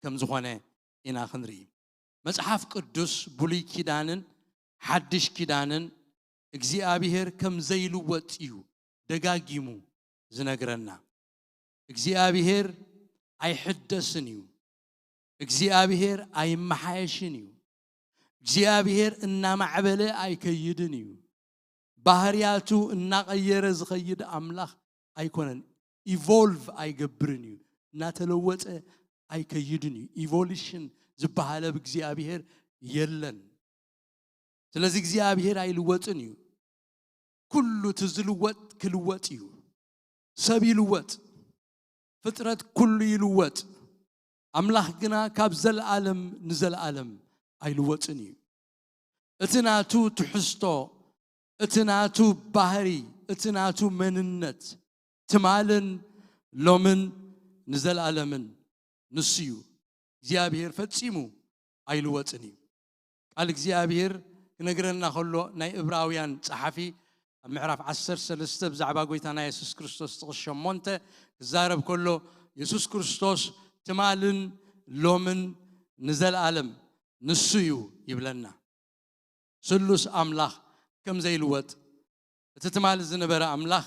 ከም ዝኾነ ኢና ክንርኢ። መጽሓፍ ቅዱስ ብሉይ ኪዳንን ሓድሽ ኪዳንን እግዚኣብሔር ከም ዘይልወጥ እዩ ደጋጊሙ ዝነግረና። እግዚኣብሔር ኣይሕደስን እዩ። እግዚኣብሔር ኣይመሓየሽን እዩ። እግዚኣብሔር እናማዕበለ ኣይከይድን እዩ። ባህርያቱ እናቐየረ ዝኸይድ ኣምላኽ ኣይኮነን። ኢቮልቭ ኣይገብርን እዩ። እናተለወጠ ኣይከይድን እዩ። ኢቮሉሽን ዝበሃል ኣብ እግዚኣብሔር የለን። ስለዚ እግዚኣብሔር ኣይልወጥን እዩ። ኩሉ እቲ ዝልወጥ ክልወጥ እዩ። ሰብ ይልወጥ፣ ፍጥረት ኩሉ ይልወጥ። ኣምላኽ ግና ካብ ዘለኣለም ንዘለኣለም ኣይልወጥን እዩ። እቲ ናቱ ትሕዝቶ፣ እቲ ናቱ ባህሪ፣ እቲ ናቱ መንነት ትማልን ሎምን ንዘለኣለምን ንሱ እዩ። እግዚኣብሔር ፈጺሙ ኣይልወጥን እዩ። ቃል እግዚኣብሔር ክነግረና ከሎ ናይ እብራውያን ጸሓፊ ኣብ ምዕራፍ ዓሰርተ ሰለስተ ብዛዕባ ጎይታና የሱስ ክርስቶስ ጥቕስ ሸሞንተ ክዛረብ ከሎ የሱስ ክርስቶስ ትማልን ሎምን ንዘለኣለም ንሱ እዩ ይብለና። ስሉስ ኣምላኽ ከም ዘይልወጥ፣ እቲ ትማሊ ዝነበረ ኣምላኽ፣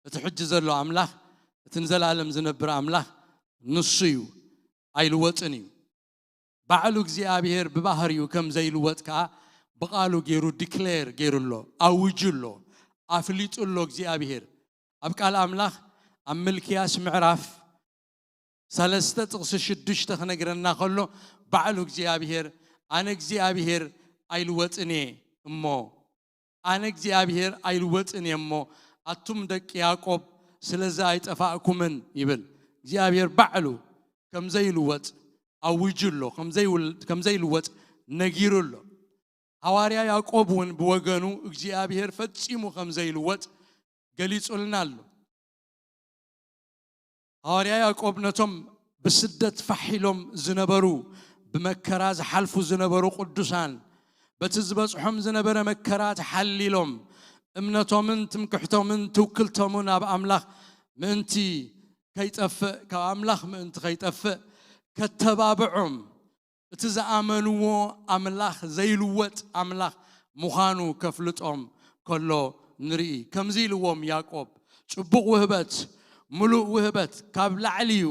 እቲ ሕጂ ዘሎ ኣምላኽ፣ እቲ ንዘለኣለም ዝነብር ኣምላኽ ንሱ እዩ፣ ኣይልወጥን እዩ። ባዕሉ እግዚኣብሔር ብባህሪኡ ከም ዘይልወጥ ከኣ ብቓሉ ገይሩ ዲክሌር ገይሩ ኣሎ፣ ኣውጁ ኣሎ፣ ኣፍሊጡ ኣሎ እግዚኣብሔር። ኣብ ቃል ኣምላኽ ኣብ ምልክያስ ምዕራፍ ሰለስተ ጥቕሲ ሽዱሽተ ክነግረና ከሎ ባዕሉ እግዚኣብሔር ኣነ እግዚኣብሔር ኣይልወጥን እየ እሞ ኣነ እግዚኣብሔር ኣይልወጥን እየ እሞ ኣቱም ደቂ ያዕቆብ ስለዚ ኣይጠፋእኩምን ይብል እግዚኣብሔር ባዕሉ። ከም ዘይልወጥ ኣውጁ ኣሎ፣ ከም ዘይውል- ከም ዘይልወጥ ነጊሩ ኣሎ። ሃዋርያ ያዕቆብ እውን ብወገኑ እግዚኣብሔር ፈጺሙ ከም ዘይልወጥ ገሊጹልና ኣሎ። ሃዋርያ ያዕቆብ ነቶም ብስደት ፋሕ ኢሎም ዝነበሩ ብመከራ ዝሓልፉ ዝነበሩ ቅዱሳን በቲ ዝበጽሖም ዝነበረ መከራ ተሓሊሎም እምነቶምን ትምክሕቶምን ትውክልቶምን ኣብ ኣምላኽ ምእንቲ ከይጠፍእ ካብ ኣምላኽ ምእንቲ ከይጠፍእ ከተባብዖም እቲ ዝኣመንዎ ኣምላኽ ዘይልወጥ ኣምላኽ ምዃኑ ከፍልጦም ከሎ ንርኢ። ከምዚ ኢልዎም ያዕቆብ፣ ጽቡቕ ውህበት፣ ምሉእ ውህበት ካብ ላዕሊ እዩ፣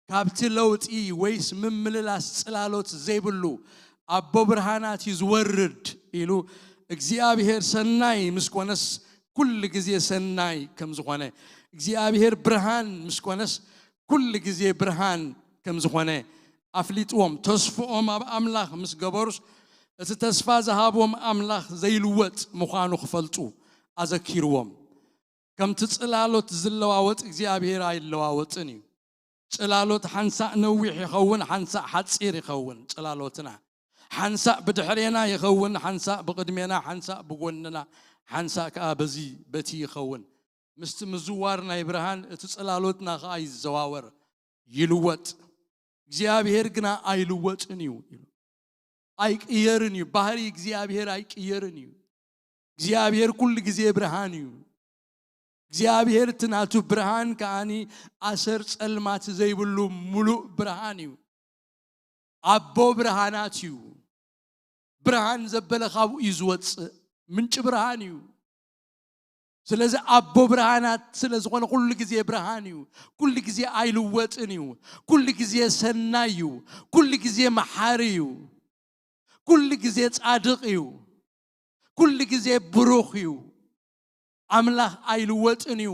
ካብቲ ለውጢ ወይስ ምምልላስ ጽላሎት ዘይብሉ ኣቦ ብርሃናት እዩ ዝወርድ ኢሉ፣ እግዚኣብሔር ሰናይ ምስ ኮነስ ኩሉ ግዜ ሰናይ ከም ዝኾነ፣ እግዚኣብሔር ብርሃን ምስ ኮነስ ኩሉ ግዜ ብርሃን ከም ዝኾነ ኣፍሊጥዎም። ተስፍኦም ኣብ ኣምላኽ ምስ ገበሩስ፣ እቲ ተስፋ ዝሃቦም ኣምላኽ ዘይልወጥ ምዃኑ ክፈልጡ ኣዘኪርዎም። ከምቲ ጽላሎት ዝለዋወጥ እግዚኣብሔር ኣይለዋወጥን እዩ። ጽላሎት ሓንሳእ ነዊሕ ይኸውን፣ ሓንሳእ ሓጺር ይኸውን። ጽላሎትና ሓንሳእ ብድሕሬና ይኸውን፣ ሓንሳእ ብቕድሜና፣ ሓንሳእ ብጎንና፣ ሓንሳእ ከኣ በዚ በቲ ይኸውን። ምስቲ ምዝዋር ናይ ብርሃን እቲ ጽላሎትና ከኣ ይዘዋወር፣ ይልወጥ። እግዚኣብሔር ግና ኣይልወጥን እዩ ኢሉ። ኣይቅየርን እዩ። ባህሪ እግዚኣብሔር ኣይቅየርን እዩ። እግዚኣብሔር ኩሉ ግዜ ብርሃን እዩ። እግዚኣብሔር እቲ ናቱ ብርሃን ከኣኒ ኣሰር ጸልማት ዘይብሉ ምሉእ ብርሃን እዩ። ኣቦ ብርሃናት እዩ። ብርሃን ዘበለ ካብኡ እዩ ዝወጽእ። ምንጪ ብርሃን እዩ። ስለዚ ኣቦ ብርሃናት ስለ ዝኾነ ኩሉ ግዜ ብርሃን እዩ። ኩሉ ግዜ ኣይልወጥን እዩ። ኩሉ ግዜ ሰናይ እዩ። ኩሉ ግዜ መሓሪ እዩ። ኩሉ ግዜ ጻድቕ እዩ። ኩሉ ግዜ ብሩኽ እዩ። ኣምላኽ ኣይልወጥን እዩ።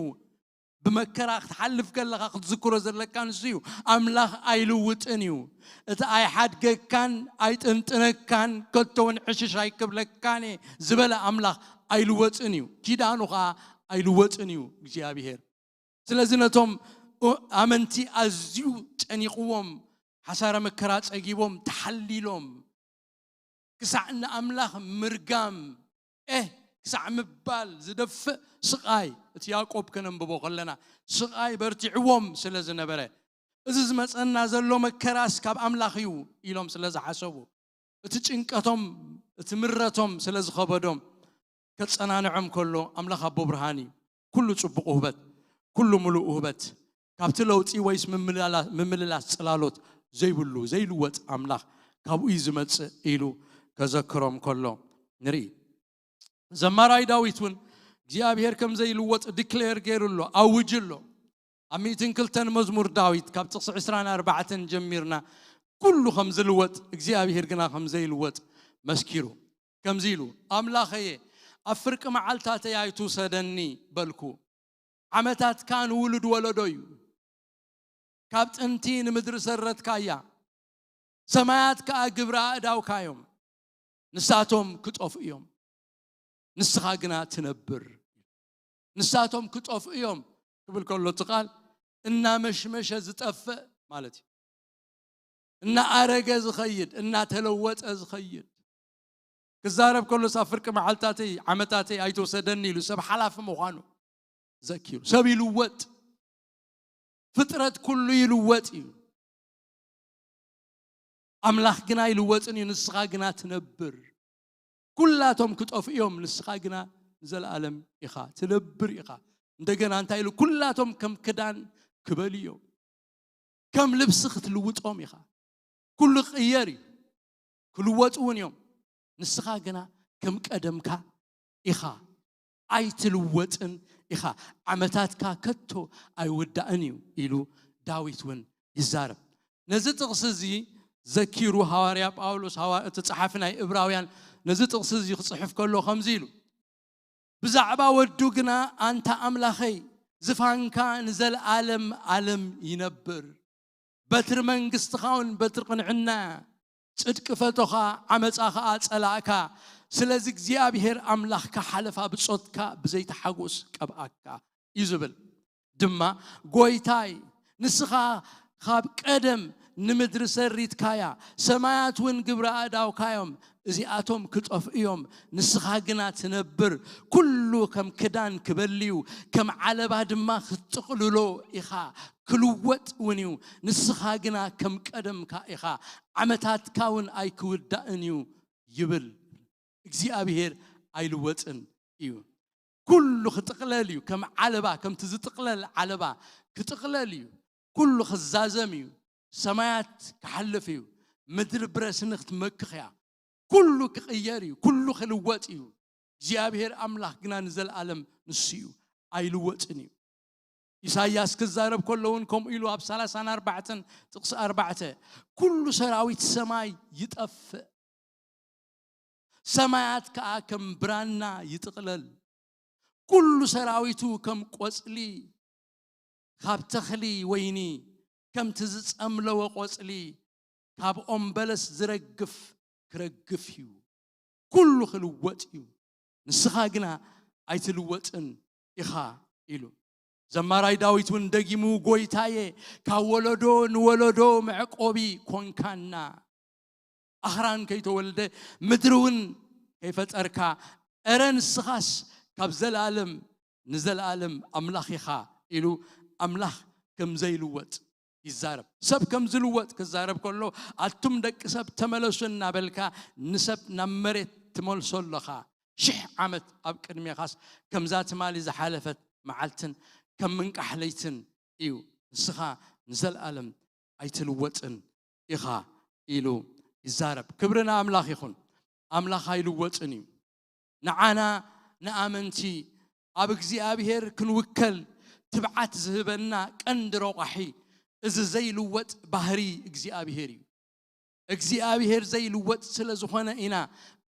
ብመከራ ክትሓልፍ ከለኻ ክትዝክሮ ዘለካ ንሱ እዩ። ኣምላኽ ኣይልውጥን እዩ። እቲ ኣይሓድገካን ኣይጥንጥነካን ከቶ እውን ዕሽሽ ኣይክብለካን እየ ዝበለ ኣምላኽ ኣይልወጥን እዩ። ኪዳኑ ኸዓ ኣይልወጥን እዩ እግዚኣብሔር። ስለዚ ነቶም ኣመንቲ ኣዝዩ ጨኒቕዎም፣ ሓሳረ መከራ ጸጊቦም፣ ተሓሊሎም፣ ክሳዕ ንኣምላኽ ምርጋም፣ ኤህ ክሳዕ ምባል ዝደፍእ ስቓይ፣ እቲ ያዕቆብ ከነንብቦ ከለና ስቓይ በርቲዕዎም ስለ ዝነበረ፣ እዚ ዝመጸና ዘሎ መከራስ ካብ ኣምላኽ እዩ ኢሎም ስለ ዝሓሰቡ፣ እቲ ጭንቀቶም፣ እቲ ምረቶም ስለ ዝኸበዶም፣ ከጸናንዖም ከሎ፣ ኣምላኽ ኣቦ ብርሃን እዩ። ኩሉ ጽቡቕ ውህበት፣ ኩሉ ምሉእ ውህበት፣ ካብቲ ለውጢ ወይስ ምምልላ-፣ ምምልላስ ጽላሎት ዘይብሉ፣ ዘይልወጥ ኣምላኽ ካብኡ እዩ ዝመጽእ ኢሉ ከዘክሮም ከሎ ንርኢ። ዘማራይ ዳዊት እውን እግዚኣብሔር ከም ዘይልወጥ ዲክሌር ገይሩ ኣሎ፣ ኣውጅ ኣሎ። ኣብ ሚእትን ክልተን መዝሙር ዳዊት ካብ ጥቕሲ ዕስራን ኣርባዕተን ጀሚርና ኩሉ ከም ዝልወጥ እግዚኣብሔር ግና ከም ዘይልወጥ መስኪሩ። ከምዚ ኢሉ፣ ኣምላኸየ፣ ኣብ ፍርቂ መዓልታተይ ኣይትውሰደኒ በልኩ። ዓመታትካ ንውሉድ ወለዶ እዩ። ካብ ጥንቲ ንምድሪ ሰረትካያ፣ ሰማያት ከኣ ግብሪ ኣእዳውካ እዮም። ንሳቶም ክጠፍኡ እዮም፣ ንስኻ ግና ትነብር። ንሳቶም ክጠፍኡ እዮም ክብል ከሎ እቲ ቃል እናመሽመሸ ዝጠፍእ ማለት እዩ። እናኣረገ ዝኸይድ፣ እናተለወጠ ዝኸይድ። ክዛረብ ከሎስ ኣብ ፍርቂ መዓልታተይ፣ ዓመታተይ ኣይትውሰደኒ ኢሉ ሰብ ሓላፊ ምዃኑ ዘኪሩ። ሰብ ይልወጥ፣ ፍጥረት ኩሉ ይልወጥ እዩ። ኣምላኽ ግና ኣይልወጥን እዩ፣ ንስኻ ግና ትነብር። ኩላቶም ክጠፍኡ እዮም፣ ንስኻ ግና ንዘለኣለም ኢኻ፣ ትነብር ኢኻ። እንደገና እንታይ ኢሉ? ኩላቶም ከም ክዳን ክበልዩ እዮም፣ ከም ልብሲ ክትልውጦም ኢኻ። ኩሉ ክቕየር እዩ፣ ክልወጡ እውን እዮም። ንስኻ ግና ከም ቀደምካ ኢኻ፣ ኣይትልወጥን ኢኻ፣ ዓመታትካ ከቶ ኣይውዳእን እዩ ኢሉ ዳዊት እውን ይዛረብ። ነዚ ጥቕሲ እዚ ዘኪሩ ሃዋርያ ጳውሎስ፣ ሃዋ-፣ እቲ ጸሓፊ ናይ እብራውያን ነዚ ጥቕሲ እዚ ክጽሕፍ ከሎ ከምዚ ኢሉ፣ ብዛዕባ ወዱ ግና፣ ኣንታ ኣምላኸይ፣ ዝፋንካ ንዘለኣለም ኣለም ይነብር። በትሪ መንግስትኻ እውን በትሪ ቅንዕና፣ ጽድቂ ፈቶኻ፣ ዓመጻ ኸኣ ጸላእካ። ስለዚ እግዚኣብሔር ኣምላኽካ ሓለፋ ብጾትካ ብዘይተሓጎስ ቀብኣካ እዩ ዝብል። ድማ፣ ጎይታይ፣ ንስኻ ካብ ቀደም ንምድሪ ሰሪትካያ፣ ሰማያት እውን ግብሪ ኣእዳውካዮም፣ እዚኣቶም ክጠፍኡ እዮም፣ ንስኻ ግና ትነብር። ኩሉ ከም ክዳን ክበልዩ፣ ከም ዓለባ ድማ ክትጥቕልሎ ኢኻ። ክልወጥ እውን እዩ፣ ንስኻ ግና ከም ቀደምካ ኢኻ፣ ዓመታትካ እውን ኣይክውዳእን እዩ ይብል። እግዚኣብሔር ኣይልወጥን እዩ። ኩሉ ክጥቕለል እዩ፣ ከም ዓለባ፣ ከምቲ ዝጥቕለል ዓለባ ክጥቕለል እዩ። ኩሉ ክዛዘም እዩ። ሰማያት ክሓልፍ እዩ፣ ምድሪ ብረስኒ ክትመክኽ እያ። ኩሉ ክቕየር እዩ፣ ኩሉ ክልወጥ እዩ። እግዚኣብሔር ኣምላኽ ግና ንዘለኣለም ንሱ እዩ፣ ኣይልወጥን እዩ። ኢሳይያስ ክዛረብ ከሎ እውን ከምኡ ኢሉ ኣብ ሰላሳን ኣርባዕተን ጥቕሲ ኣርባዕተ፣ ኩሉ ሰራዊት ሰማይ ይጠፍእ፣ ሰማያት ከኣ ከም ብራና ይጥቕለል፣ ኩሉ ሰራዊቱ ከም ቆጽሊ ካብ ተኽሊ ወይኒ ከምቲ ዝጸምለወ ቆጽሊ ካብ ኦም በለስ ዝረግፍ ክረግፍ እዩ። ኩሉ ክልወጥ እዩ፣ ንስኻ ግና ኣይትልወጥን ኢኻ ኢሉ። ዘማራይ ዳዊት እውን ደጊሙ፣ ጎይታየ፣ ካብ ወለዶ ንወለዶ መዕቆቢ ኮንካና፣ ኣኽራን ከይተወልደ ምድሪ እውን ከይፈጠርካ፣ እረ ንስኻስ ካብ ዘለኣለም ንዘለኣለም ኣምላኽ ኢኻ ኢሉ ኣምላኽ ከም ዘይልወጥ ይዛረብ። ሰብ ከም ዝልወጥ ክዛረብ ከሎ፣ ኣቱም ደቂ ሰብ ተመለሱ እናበልካ ንሰብ ናብ መሬት ትመልሶ ኣለኻ። ሽሕ ዓመት ኣብ ቅድሜኻስ ከምዛ ትማሊ ዝሓለፈት መዓልትን ከም ምንቃሕ ለይትን እዩ። ንስኻ ንዘለኣለም ኣይትልወጥን ኢኻ ኢሉ ይዛረብ። ክብሪ ንኣምላኽ ይኹን። ኣምላኽ ኣይልወጥን እዩ። ንዓና ንኣመንቲ ኣብ እግዚኣብሔር ክንውከል ትብዓት ዝህበና ቀንዲ ረቋሒ እዚ ዘይልወጥ ባህሪ እግዚኣብሔር እዩ። እግዚኣብሔር ዘይልወጥ ስለ ዝኾነ ኢና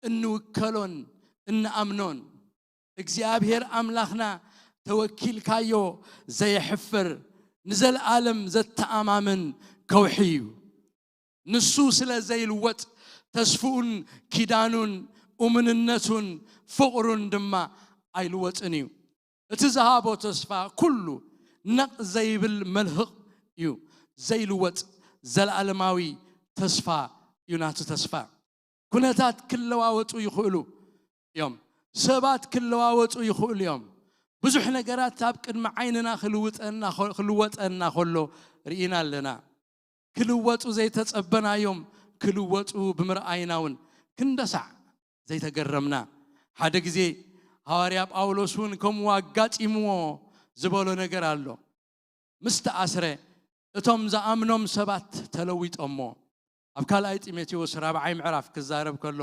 እንውከሎን እንኣምኖን። እግዚኣብሔር ኣምላኽና ተወኪልካዮ ዘየሕፍር ንዘለኣለም ዘተኣማምን ከውሒ እዩ። ንሱ ስለ ዘይልወጥ ተስፍኡን ኪዳኑን እሙንነቱን ፍቕሩን ድማ ኣይልወጥን እዩ። እቲ ዝሃቦ ተስፋ ኩሉ ነቕ ዘይብል መልህቕ እዩ። ዘይልወጥ ዘለኣለማዊ ተስፋ እዩ ናቱ ተስፋ። ኩነታት ክለዋወጡ ይኽእሉ እዮም። ሰባት ክለዋወጡ ይኽእሉ እዮም። ብዙሕ ነገራት ኣብ ቅድሚ ዓይንና ክልውጠና ኸ-፣ ክልወጠና ከሎ ርኢና ኣለና። ክልወጡ ዘይተጸበናዮም ክልወጡ ብምርኣይና እውን ክንደሳዕ ዘይተገረምና። ሓደ ግዜ ሃዋርያ ጳውሎስ እውን ከምኡ ኣጋጢምዎ ዝበሎ ነገር ኣሎ። ምስ ተኣስረ እቶም ዝኣምኖም ሰባት ተለዊጦሞ። ኣብ ካልኣይ ጢሞቴዎስ ራብዓይ ምዕራፍ ክዛረብ ከሎ፣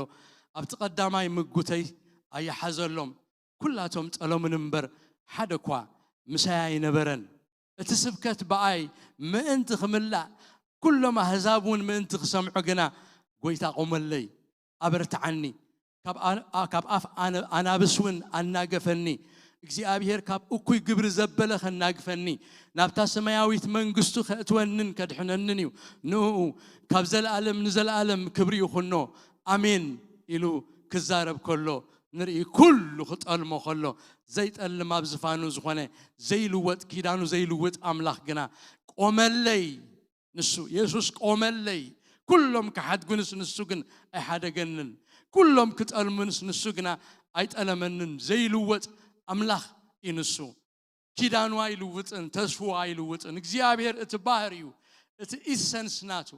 ኣብቲ ቀዳማይ ምጉተይ ኣየሓዘሎም፣ ኩላቶም ጠለሙኒ እምበር ሓደ እኳ ምሳይ ኣይነበረን። እቲ ስብከት ብኣይ ምእንቲ ክምላእ፣ ኩሎም ኣህዛብ እውን ምእንቲ ክሰምዑ ግና፣ ጎይታ ቆመለይ፣ ኣበርትዓኒ፣ ካብ ኣን-፣ ኣ-፣ ካብ ኣፍ ኣነ-፣ ኣናብስ እውን ኣናገፈኒ። እግዚኣብሔር ካብ እኩይ ግብሪ ዘበለ ከናግፈኒ፣ ናብታ ሰማያዊት መንግስቱ ከእትወንን ከድሕነንን እዩ። ንእኡ ካብ ዘለኣለም ንዘለኣለም ክብሪ ይኹኖ፣ ኣሜን ኢሉ ክዛረብ ከሎ ንርኢ። ኩሉ ክጠልሞ ከሎ፣ ዘይጠልም ኣብ ዝፋኑ ዝኾነ ዘይልወጥ፣ ኪዳኑ ዘይልውጥ ኣምላኽ ግና ቆመለይ። ንሱ የሱስ ቆመለይ። ኩሎም ክሓድጉንስ ንሱ ግን ኣይሓደገንን። ኩሎም ክጠልሙንስ ንሱ ግና ኣይጠለመንን። ዘይልወጥ ኣምላኽ እዩ ንሱ። ኪዳኑ ኣይልውጥን፣ ተስፍኡ ኣይልውጥን። እግዚኣብሔር እቲ ባህሪኡ፣ እቲ ኢሰንስ ናቱ፣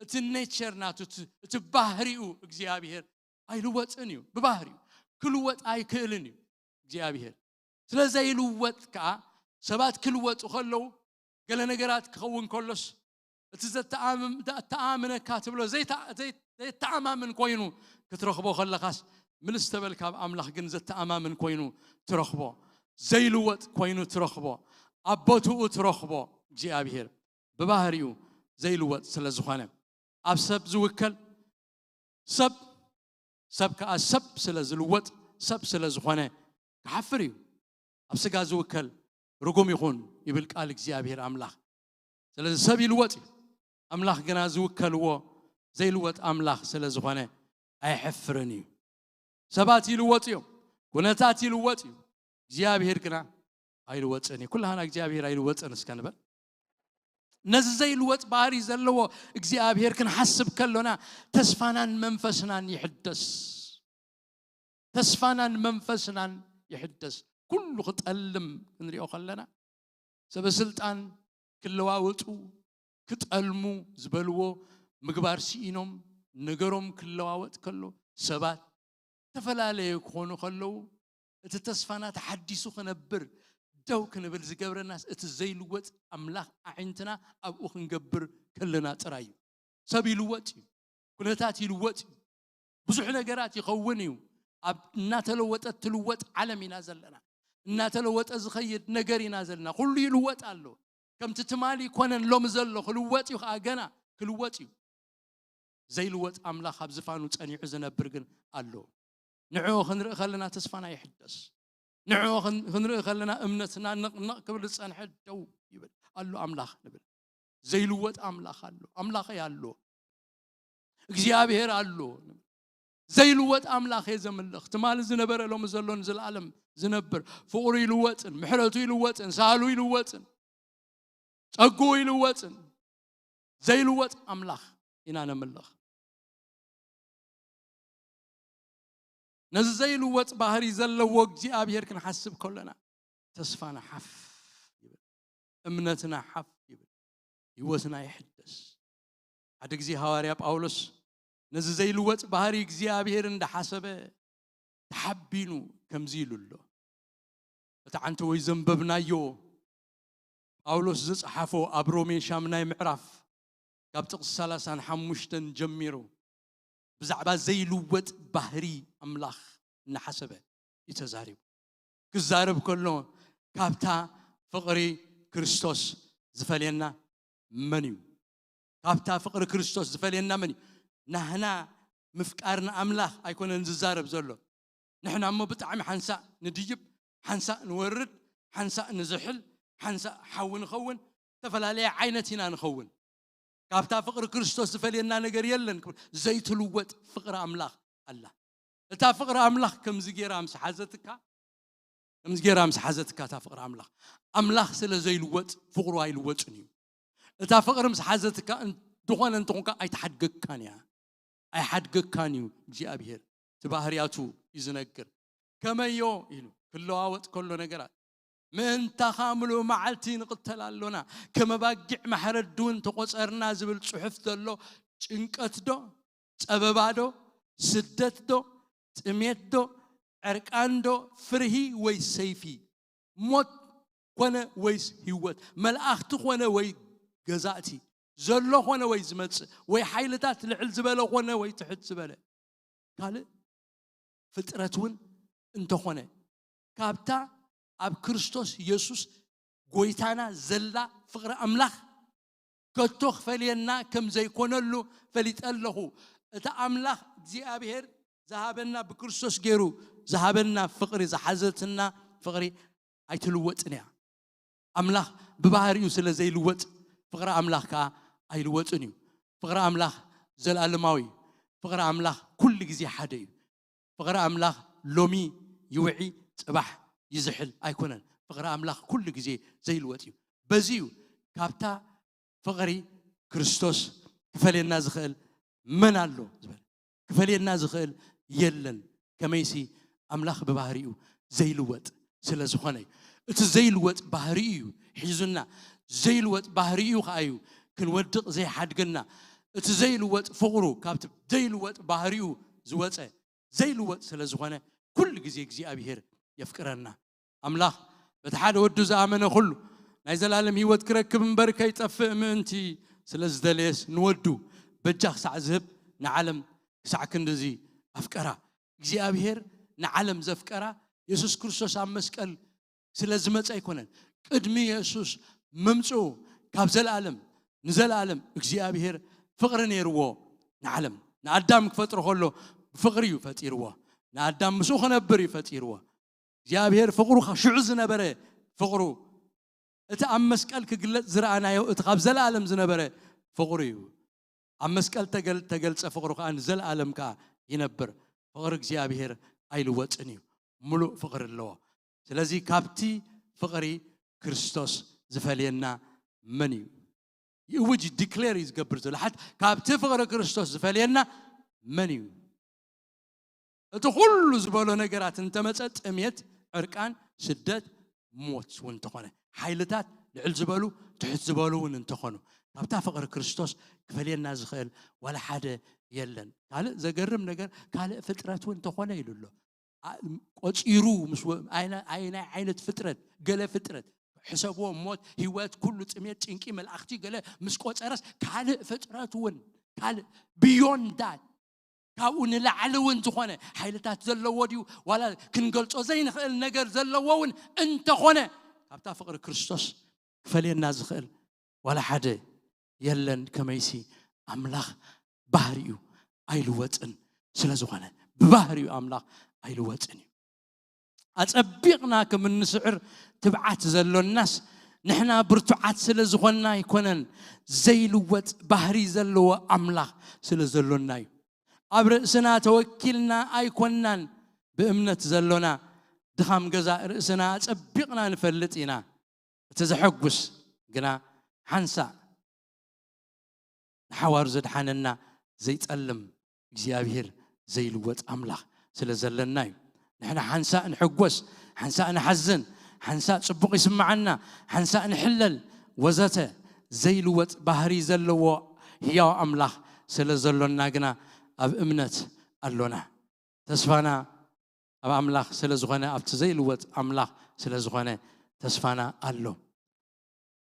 እቲ ኔቸር ናቱ፣ እቲ፣ እቲ ባህሪኡ እግዚኣብሔር ኣይልወጥን እዩ። ብባህሪኡ ክልወጥ ኣይክእልን እዩ እግዚኣብሔር። ስለ ዘይልወጥ ከኣ ሰባት ክልወጡ ከለዉ፣ ገለ ነገራት ክኸውን ከሎስ፣ እቲ ዘተኣምም-፣ ዘተኣማምነካ ትብሎ ዘይተ-፣ ዘይ-፣ ዘይተኣማምን ኮይኑ ክትረኽቦ ከለኻስ፣ ምልስ ተበልካ ኣብ ኣምላኽ ግን ዘተኣማምን ኮይኑ ትረኽቦ። ዘይልወጥ ኮይኑ ትረኽቦ። ኣብ ቦትኡ ትረኽቦ። እግዚኣብሔር ብባህሪኡ ዘይልወጥ ስለ ዝኾነ። ኣብ ሰብ ዝውከል ሰብ፣ ሰብ ከኣ ሰብ ስለ ዝልወጥ፣ ሰብ ስለ ዝኾነ ክሓፍር እዩ። ኣብ ስጋ ዝውከል ርጉም ይኹን ይብል ቃል እግዚኣብሔር ኣምላኽ። ስለዚ ሰብ ይልወጥ እዩ። ኣምላኽ ግና ዝውከልዎ ዘይልወጥ ኣምላኽ ስለ ዝኾነ ኣይሐፍርን እዩ። ሰባት ይልወጡ እዮም። ኩነታት ይልወጥ እዩ። እግዚኣብሔር ግና ኣይልወጥን እዩ። ኩላህና እግዚኣብሔር ኣይልወጥን እስከ ንበል። ነዚ ዘይልወጥ ባህሪ ዘለዎ እግዚኣብሔር ክንሓስብ ከሎና፣ ተስፋናን መንፈስናን ይሕደስ። ተስፋናን መንፈስናን ይሕደስ። ኩሉ ክጠልም ክንሪኦ ከለና፣ ሰበ ስልጣን ክለዋወጡ፣ ክጠልሙ ዝበልዎ ምግባር ስኢኖም፣ ነገሮም ክለዋወጥ ከሎ፣ ሰባት ዝተፈላለየ ክኾኑ ከለዉ፣ እቲ ተስፋና ተሓዲሱ ክነብር ደው ክንብል ዝገብረናስ እቲ ዘይልወጥ ኣምላኽ ኣዒንትና ኣብኡ ክንገብር ከለና ጥራይ እዩ። ሰብ ይልወጥ እዩ። ኩነታት ይልወጥ እዩ። ብዙሕ ነገራት ይኸውን እዩ። ኣብ እናተለወጠት ትልወጥ ዓለም ኢና ዘለና። እናተለወጠ ዝኸይድ ነገር ኢና ዘለና። ኩሉ ይልወጥ ኣሎ። ከምቲ ትማሊ ይኮነን ሎሚ ዘሎ ክልወጥ እዩ፣ ከዓ ገና ክልወጥ እዩ። ዘይልወጥ ኣምላኽ ኣብ ዝፋኑ ጸኒዑ ዝነብር ግን ኣሎ። ንዕኡ ክንርኢ ከለና ተስፋና ይሕደስ። ንዕኡ ክን- ክንርኢ ከለና እምነትና ንቕንቕ ክብል ዝጸንሐ ደው ይብል ኣሎ። ኣምላኽ ንብል ዘይልወጥ ኣምላኽ ኣሎ። ኣምላኸይ ኣሎ። እግዚኣብሔር ኣሎ። ዘይልወጥ ኣምላኽ እየ ዘምልኽ። ትማሊ ዝነበረ፣ ሎሚ ዘሎ፣ ንዘለኣለም ዝነብር። ፍቕሩ ይልወጥን፣ ምሕረቱ ይልወጥን፣ ሳህሉ ይልወጥን፣ ጸግኡ ይልወጥን። ዘይልወጥ ኣምላኽ ኢና ነምልኽ። ነዚ ዘይልወጥ ባህሪ ዘለዎ እግዚኣብሔር ክንሓስብ ከለና ተስፋና ሓፍ ይብል፣ እምነትና ሓፍ ይብል፣ ህይወትና ይሕደስ። ሓደ ግዜ ሃዋርያ ጳውሎስ ነዚ ዘይልወጥ ባህሪ እግዚኣብሔር እንዳሓሰበ ተሓቢኑ ከምዚ ኢሉ ኣሎ። እቲ ዓንተ ወይ ዘንበብናዮ ጳውሎስ ዝጸሓፎ ኣብ ሮሜ ሻምናይ ምዕራፍ ካብ ጥቕሲ ሰላሳን ሓሙሽተን ጀሚሩ ብዛዕባ ዘይልወጥ ባህሪ ኣምላኽ እናሓሰበ እዩ ተዛሪቡ። ክዛረብ ከሎ ካብታ ፍቕሪ ክርስቶስ ዝፈልየና መን እዩ? ካብታ ፍቕሪ ክርስቶስ ዝፈልየና መን እዩ? ናህና ምፍቃር ንኣምላኽ ኣይኮነን ዝዛረብ ዘሎ። ንሕና እሞ ብጣዕሚ ሓንሳእ ንድይብ፣ ሓንሳእ ንወርድ፣ ሓንሳእ ንዝሕል፣ ሓንሳእ ሓዊ ንኸውን፣ ዝተፈላለየ ዓይነት ኢና ንኸውን። ካብታ ፍቕሪ ክርስቶስ ዝፈልየና ነገር የለን ክብል። ዘይትልወጥ ፍቕሪ ኣምላኽ ኣላ። እታ ፍቕሪ ኣምላኽ ከምዚ ገይራ ምስ ሓዘትካ፣ ከምዚ ገይራ ምስ ሓዘትካ እታ ፍቕሪ ኣምላኽ፣ ኣምላኽ ስለ ዘይልወጥ ፍቕሩ ኣይልወጥን እዩ። እታ ፍቕሪ ምስ ሓዘትካ እን- ዝኾነ እንተኾንካ ኣይትሓድገካን እያ። ኣይሓድገካን እዩ እግዚኣብሔር። እቲ ባህርያቱ እዩ ዝነግር። ከመዮ ኢሉ ክለዋወጥ ከሎ ነገራት፣ ምእንታኻ ምሉእ መዓልቲ ንቕተል ኣሎና፣ ከም ኣባጊዕ ማሕረዲ እውን ተቖጸርና ዝብል ጽሑፍ ዘሎ ጭንቀት ዶ፣ ጸበባ ዶ፣ ስደት ዶ፣ ጥሜት ዶ፣ ዕርቃን ዶ፣ ፍርሂ ወይ ሰይፊ፣ ሞት ኮነ ወይስ ህይወት፣ መላእኽቲ ኮነ ወይ ገዛእቲ፣ ዘሎ ኮነ ወይ ዝመጽእ፣ ወይ ሓይልታት ልዕል ዝበለ ኮነ ወይ ትሕት ዝበለ፣ ካልእ ፍጥረት እውን እንተኾነ፣ ካብታ ኣብ ክርስቶስ የሱስ ጎይታና ዘላ ፍቕሪ ኣምላኽ ከቶ ክፈልየና ከም ዘይኮነሉ ፈሊጠ ኣለኹ። እቲ ኣምላኽ እግዚኣብሔር ዝሃበና፣ ብክርስቶስ ገይሩ ዝሃበና ፍቕሪ፣ ዝሓዘትና ፍቕሪ ኣይትልወጥን እያ። ኣምላኽ ብባህሪኡ ስለ ዘይልወጥ፣ ፍቕሪ ኣምላኽ ከኣ ኣይልወጥን እዩ። ፍቕሪ ኣምላኽ ዘለኣለማዊ እዩ። ፍቕሪ ኣምላኽ ኩሉ ግዜ ሓደ እዩ። ፍቕሪ ኣምላኽ ሎሚ ይውዒ፣ ጽባሕ ይዝሕል ኣይኮነን። ፍቕሪ ኣምላኽ ኩሉ ግዜ ዘይልወጥ እዩ። በዚ እዩ ካብታ ፍቕሪ ክርስቶስ ክፈልየና ዝኽእል መን ኣሎ ዝበለ። ክፈልየና ዝኽእል የለን። ከመይሲ ኣምላኽ ብባህሪኡ ዘይልወጥ ስለ ዝኾነ እዩ። እቲ ዘይልወጥ ባህሪኡ እዩ ሒዙና። ዘይልወጥ ባህሪኡ ከኣ እዩ ክንወድቕ ዘይሓድገና። እቲ ዘይልወጥ ፍቕሩ ካብቲ ዘይልወጥ ባህሪኡ ዝወጸ ዘይልወጥ ስለ ዝኾነ ኩሉ ግዜ እግዚኣብሔር የፍቅረና። ኣምላኽ በቲ ሓደ ወዱ ዝኣመነ ኩሉ ናይ ዘላለም ህይወት ክረክብ እምበር ከይጠፍእ ምእንቲ ስለ ዝደለየስ ንወዱ በጃ ክሳዕ ዝህብ ንዓለም ክሳዕ ክንድዚ ኣፍቀራ። እግዚኣብሔር ንዓለም ዘፍቀራ የሱስ ክርስቶስ ኣብ መስቀል ስለ ዝመጸ ኣይኮነን። ቅድሚ የሱስ ምምጽኡ ካብ ዘላለም ንዘላለም እግዚኣብሔር ፍቕሪ ነይርዎ ንዓለም። ንኣዳም ክፈጥሮ ከሎ ብፍቕሪ እዩ ፈጢርዎ። ንኣዳም ምስኡ ክነብር እዩ ፈጢርዎ። እግዚኣብሔር ፍቕሩ ካብ ሽዑ ዝነበረ ፍቕሩ፣ እቲ ኣብ መስቀል ክግለጽ ዝረኣናዮ፣ እቲ ካብ ዘላለም ዝነበረ ፍቕሩ እዩ። ኣብ መስቀል ተገል- ተገልጸ ፍቕሩ ከኣ ንዘላለም ከኣ ይነብር። ፍቕሪ እግዚኣብሔር ኣይልወጥን እዩ። ምሉእ ፍቕሪ ኣለዎ። ስለዚ ካብቲ ፍቕሪ ክርስቶስ ዝፈልየና መን እዩ? ይእውጅ፣ ዲክሌር እዩ ዝገብር ዘሎ። ሓት ካብቲ ፍቕሪ ክርስቶስ ዝፈልየና መን እዩ? እቲ ኩሉ ዝበሎ ነገራት እንተመጸ፣ ጥሜት፣ ዕርቃን፣ ስደት፣ ሞት እውን እንተኾነ፣ ሓይልታት ልዕል ዝበሉ ትሕት ዝበሉ እውን እንተኾኑ፣ ካብታ ፍቕሪ ክርስቶስ ክፈልየና ዝኽእል ዋላ ሓደ የለን። ካልእ ዘገርም ነገር፣ ካልእ ፍጥረት እውን እንተኾነ ኢሉ ኣሎ። ኣ- ቆጺሩ ምስ ወ- ኣይነ- ኣይ- ናይ ዓይነት ፍጥረት፣ ገለ ፍጥረት ሕሰብዎ፣ ሞት፣ ህይወት፣ ኩሉ ጥሜት፣ ጭንቂ፣ መላእኽቲ ገለ ምስ ቆጸረስ፣ ካልእ ፍጥረት እውን ካልእ beyond that፣ ካብኡ ንላዕሊ እውን ዝኾነ ሓይልታት ዘለዎ ድዩ፣ ዋላ ክንገልጾ ዘይንኽእል ነገር ዘለዎ እውን እንተኾነ፣ ካብታ ፍቕሪ ክርስቶስ ክፈልየና ዝኽእል ዋላ ሓደ የለን። ከመይሲ ኣምላኽ ባህሪኡ ኣይልወጥን ስለ ዝኾነ፣ ብባህሪኡ ኣምላኽ ኣይልወጥን እዩ። ኣጸቢቕና ከም እንስዕር ትብዓት ዘሎናስ፣ ንሕና ብርቱዓት ስለ ዝኾንና ኣይኮነን፣ ዘይልወጥ ባህሪ ዘለዎ ኣምላኽ ስለ ዘሎና እዩ። ኣብ ርእስና ተወኪልና ኣይኮንናን ብእምነት ዘሎና፣ ድኻም ገዛእ ርእስና ኣጸቢቕና ንፈልጥ ኢና። እቲ ዘሐጉስ ግና ሓንሳእ ንሓዋሩ ዘድሓነና ዘይጸልም እግዚኣብሔር ዘይልወጥ ኣምላኽ ስለ ዘለና እዩ። ንሕና ሓንሳእ ንሕጎስ፣ ሓንሳእ ንሓዝን፣ ሓንሳእ ጽቡቕ ይስምዓና፣ ሓንሳእ ንሕለል ወዘተ፣ ዘይልወጥ ባህሪ ዘለዎ ህያው ኣምላኽ ስለ ዘሎና ግና ኣብ እምነት ኣሎና። ተስፋና ኣብ ኣምላኽ ስለ ዝኾነ፣ ኣብቲ ዘይልወጥ ኣምላኽ ስለ ዝኾነ ተስፋና ኣሎ።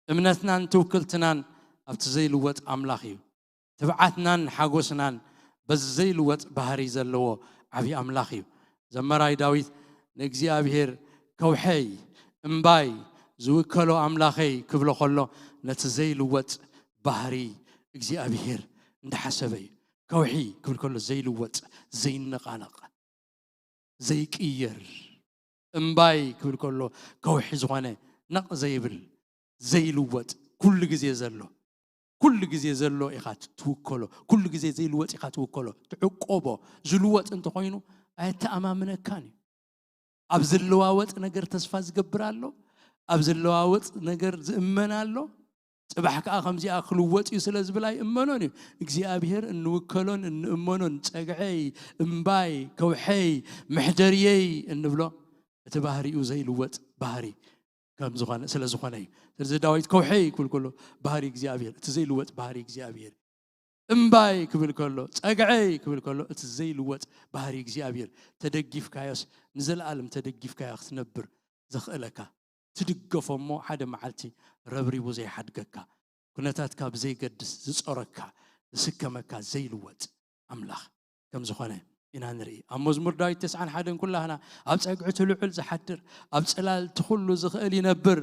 እምነትናን ትውክልትናን ኣብቲ ዘይልወጥ ኣምላኽ እዩ። ትብዓትናን ሓጎስናን በዚ ዘይልወጥ ባህሪ ዘለዎ ዓብዪ ኣምላኽ እዩ። ዘመራይ ዳዊት ንእግዚኣብሔር ከውሐይ እምባይ ዝውከሎ ኣምላኸይ ክብሎ ከሎ፣ ነቲ ዘይልወጥ ባህሪ እግዚኣብሔር እንዳሓሰበ እዩ። ከውሒ ክብል ከሎ ዘይልወጥ፣ ዘይነቓነቕ፣ ዘይቅየር፣ እምባይ ክብል ከሎ ከውሒ ዝኾነ ነቕ ዘይብል፣ ዘይልወጥ፣ ኩሉ ግዜ ዘሎ፣ ኩሉ ግዜ ዘሎ ኢኻ ትውከሎ፣ ኩሉ ግዜ ዘይልወጥ ኢኻ ትውከሎ፣ ትዕቆቦ። ዝልወጥ እንተኾይኑ ኣየተኣማምነካን እዩ። ኣብ ዝለዋወጥ ነገር ተስፋ ዝገብር ኣሎ፣ ኣብ ዝለዋወጥ ነገር ዝእመን ኣሎ። ጽባሕ ከኣ ከምዚኣ ክልወጥ እዩ ስለ ዝብል ኣይእመኖን እዩ። እግዚኣብሔር እንውከሎን እንእመኖን፣ ጸግዐይ፣ እምባይ፣ ከውሐይ፣ መሕደርየይ እንብሎ፣ እቲ ባህሪኡ ዘይልወጥ ባህሪ ከም ዝኾነ፣ ስለ ዝኾነ እዩ። ስለዚ ዳዊት ከውሐይ ክብል ከሎ ባህሪ እግዚኣብሔር፣ እቲ ዘይልወጥ ባህሪ እግዚኣብሔር፣ እምባይ ክብል ከሎ፣ ጸግዐይ ክብል ከሎ፣ እቲ ዘይልወጥ ባህሪ እግዚኣብሔር ተደጊፍካዮስ ንዘለኣለም ተደጊፍካዮ ክትነብር ዘኽእለካ፣ ትድገፎ እሞ ሓደ መዓልቲ ረብሪቡ ዘይሓድገካ፣ ኩነታትካ ብዘይገድስ ዝጾረካ፣ ዝስከመካ ዘይልወጥ ኣምላኽ ከም ዝኾነ ኢና ንርኢ። ኣብ መዝሙር ዳዊት ተስዓን ሓደን፣ ኩላህና ኣብ ጸግዒ እቲ ልዑል ዝሓድር፣ ኣብ ጽላል እቲ ኩሉ ዝኽእል ይነብር፣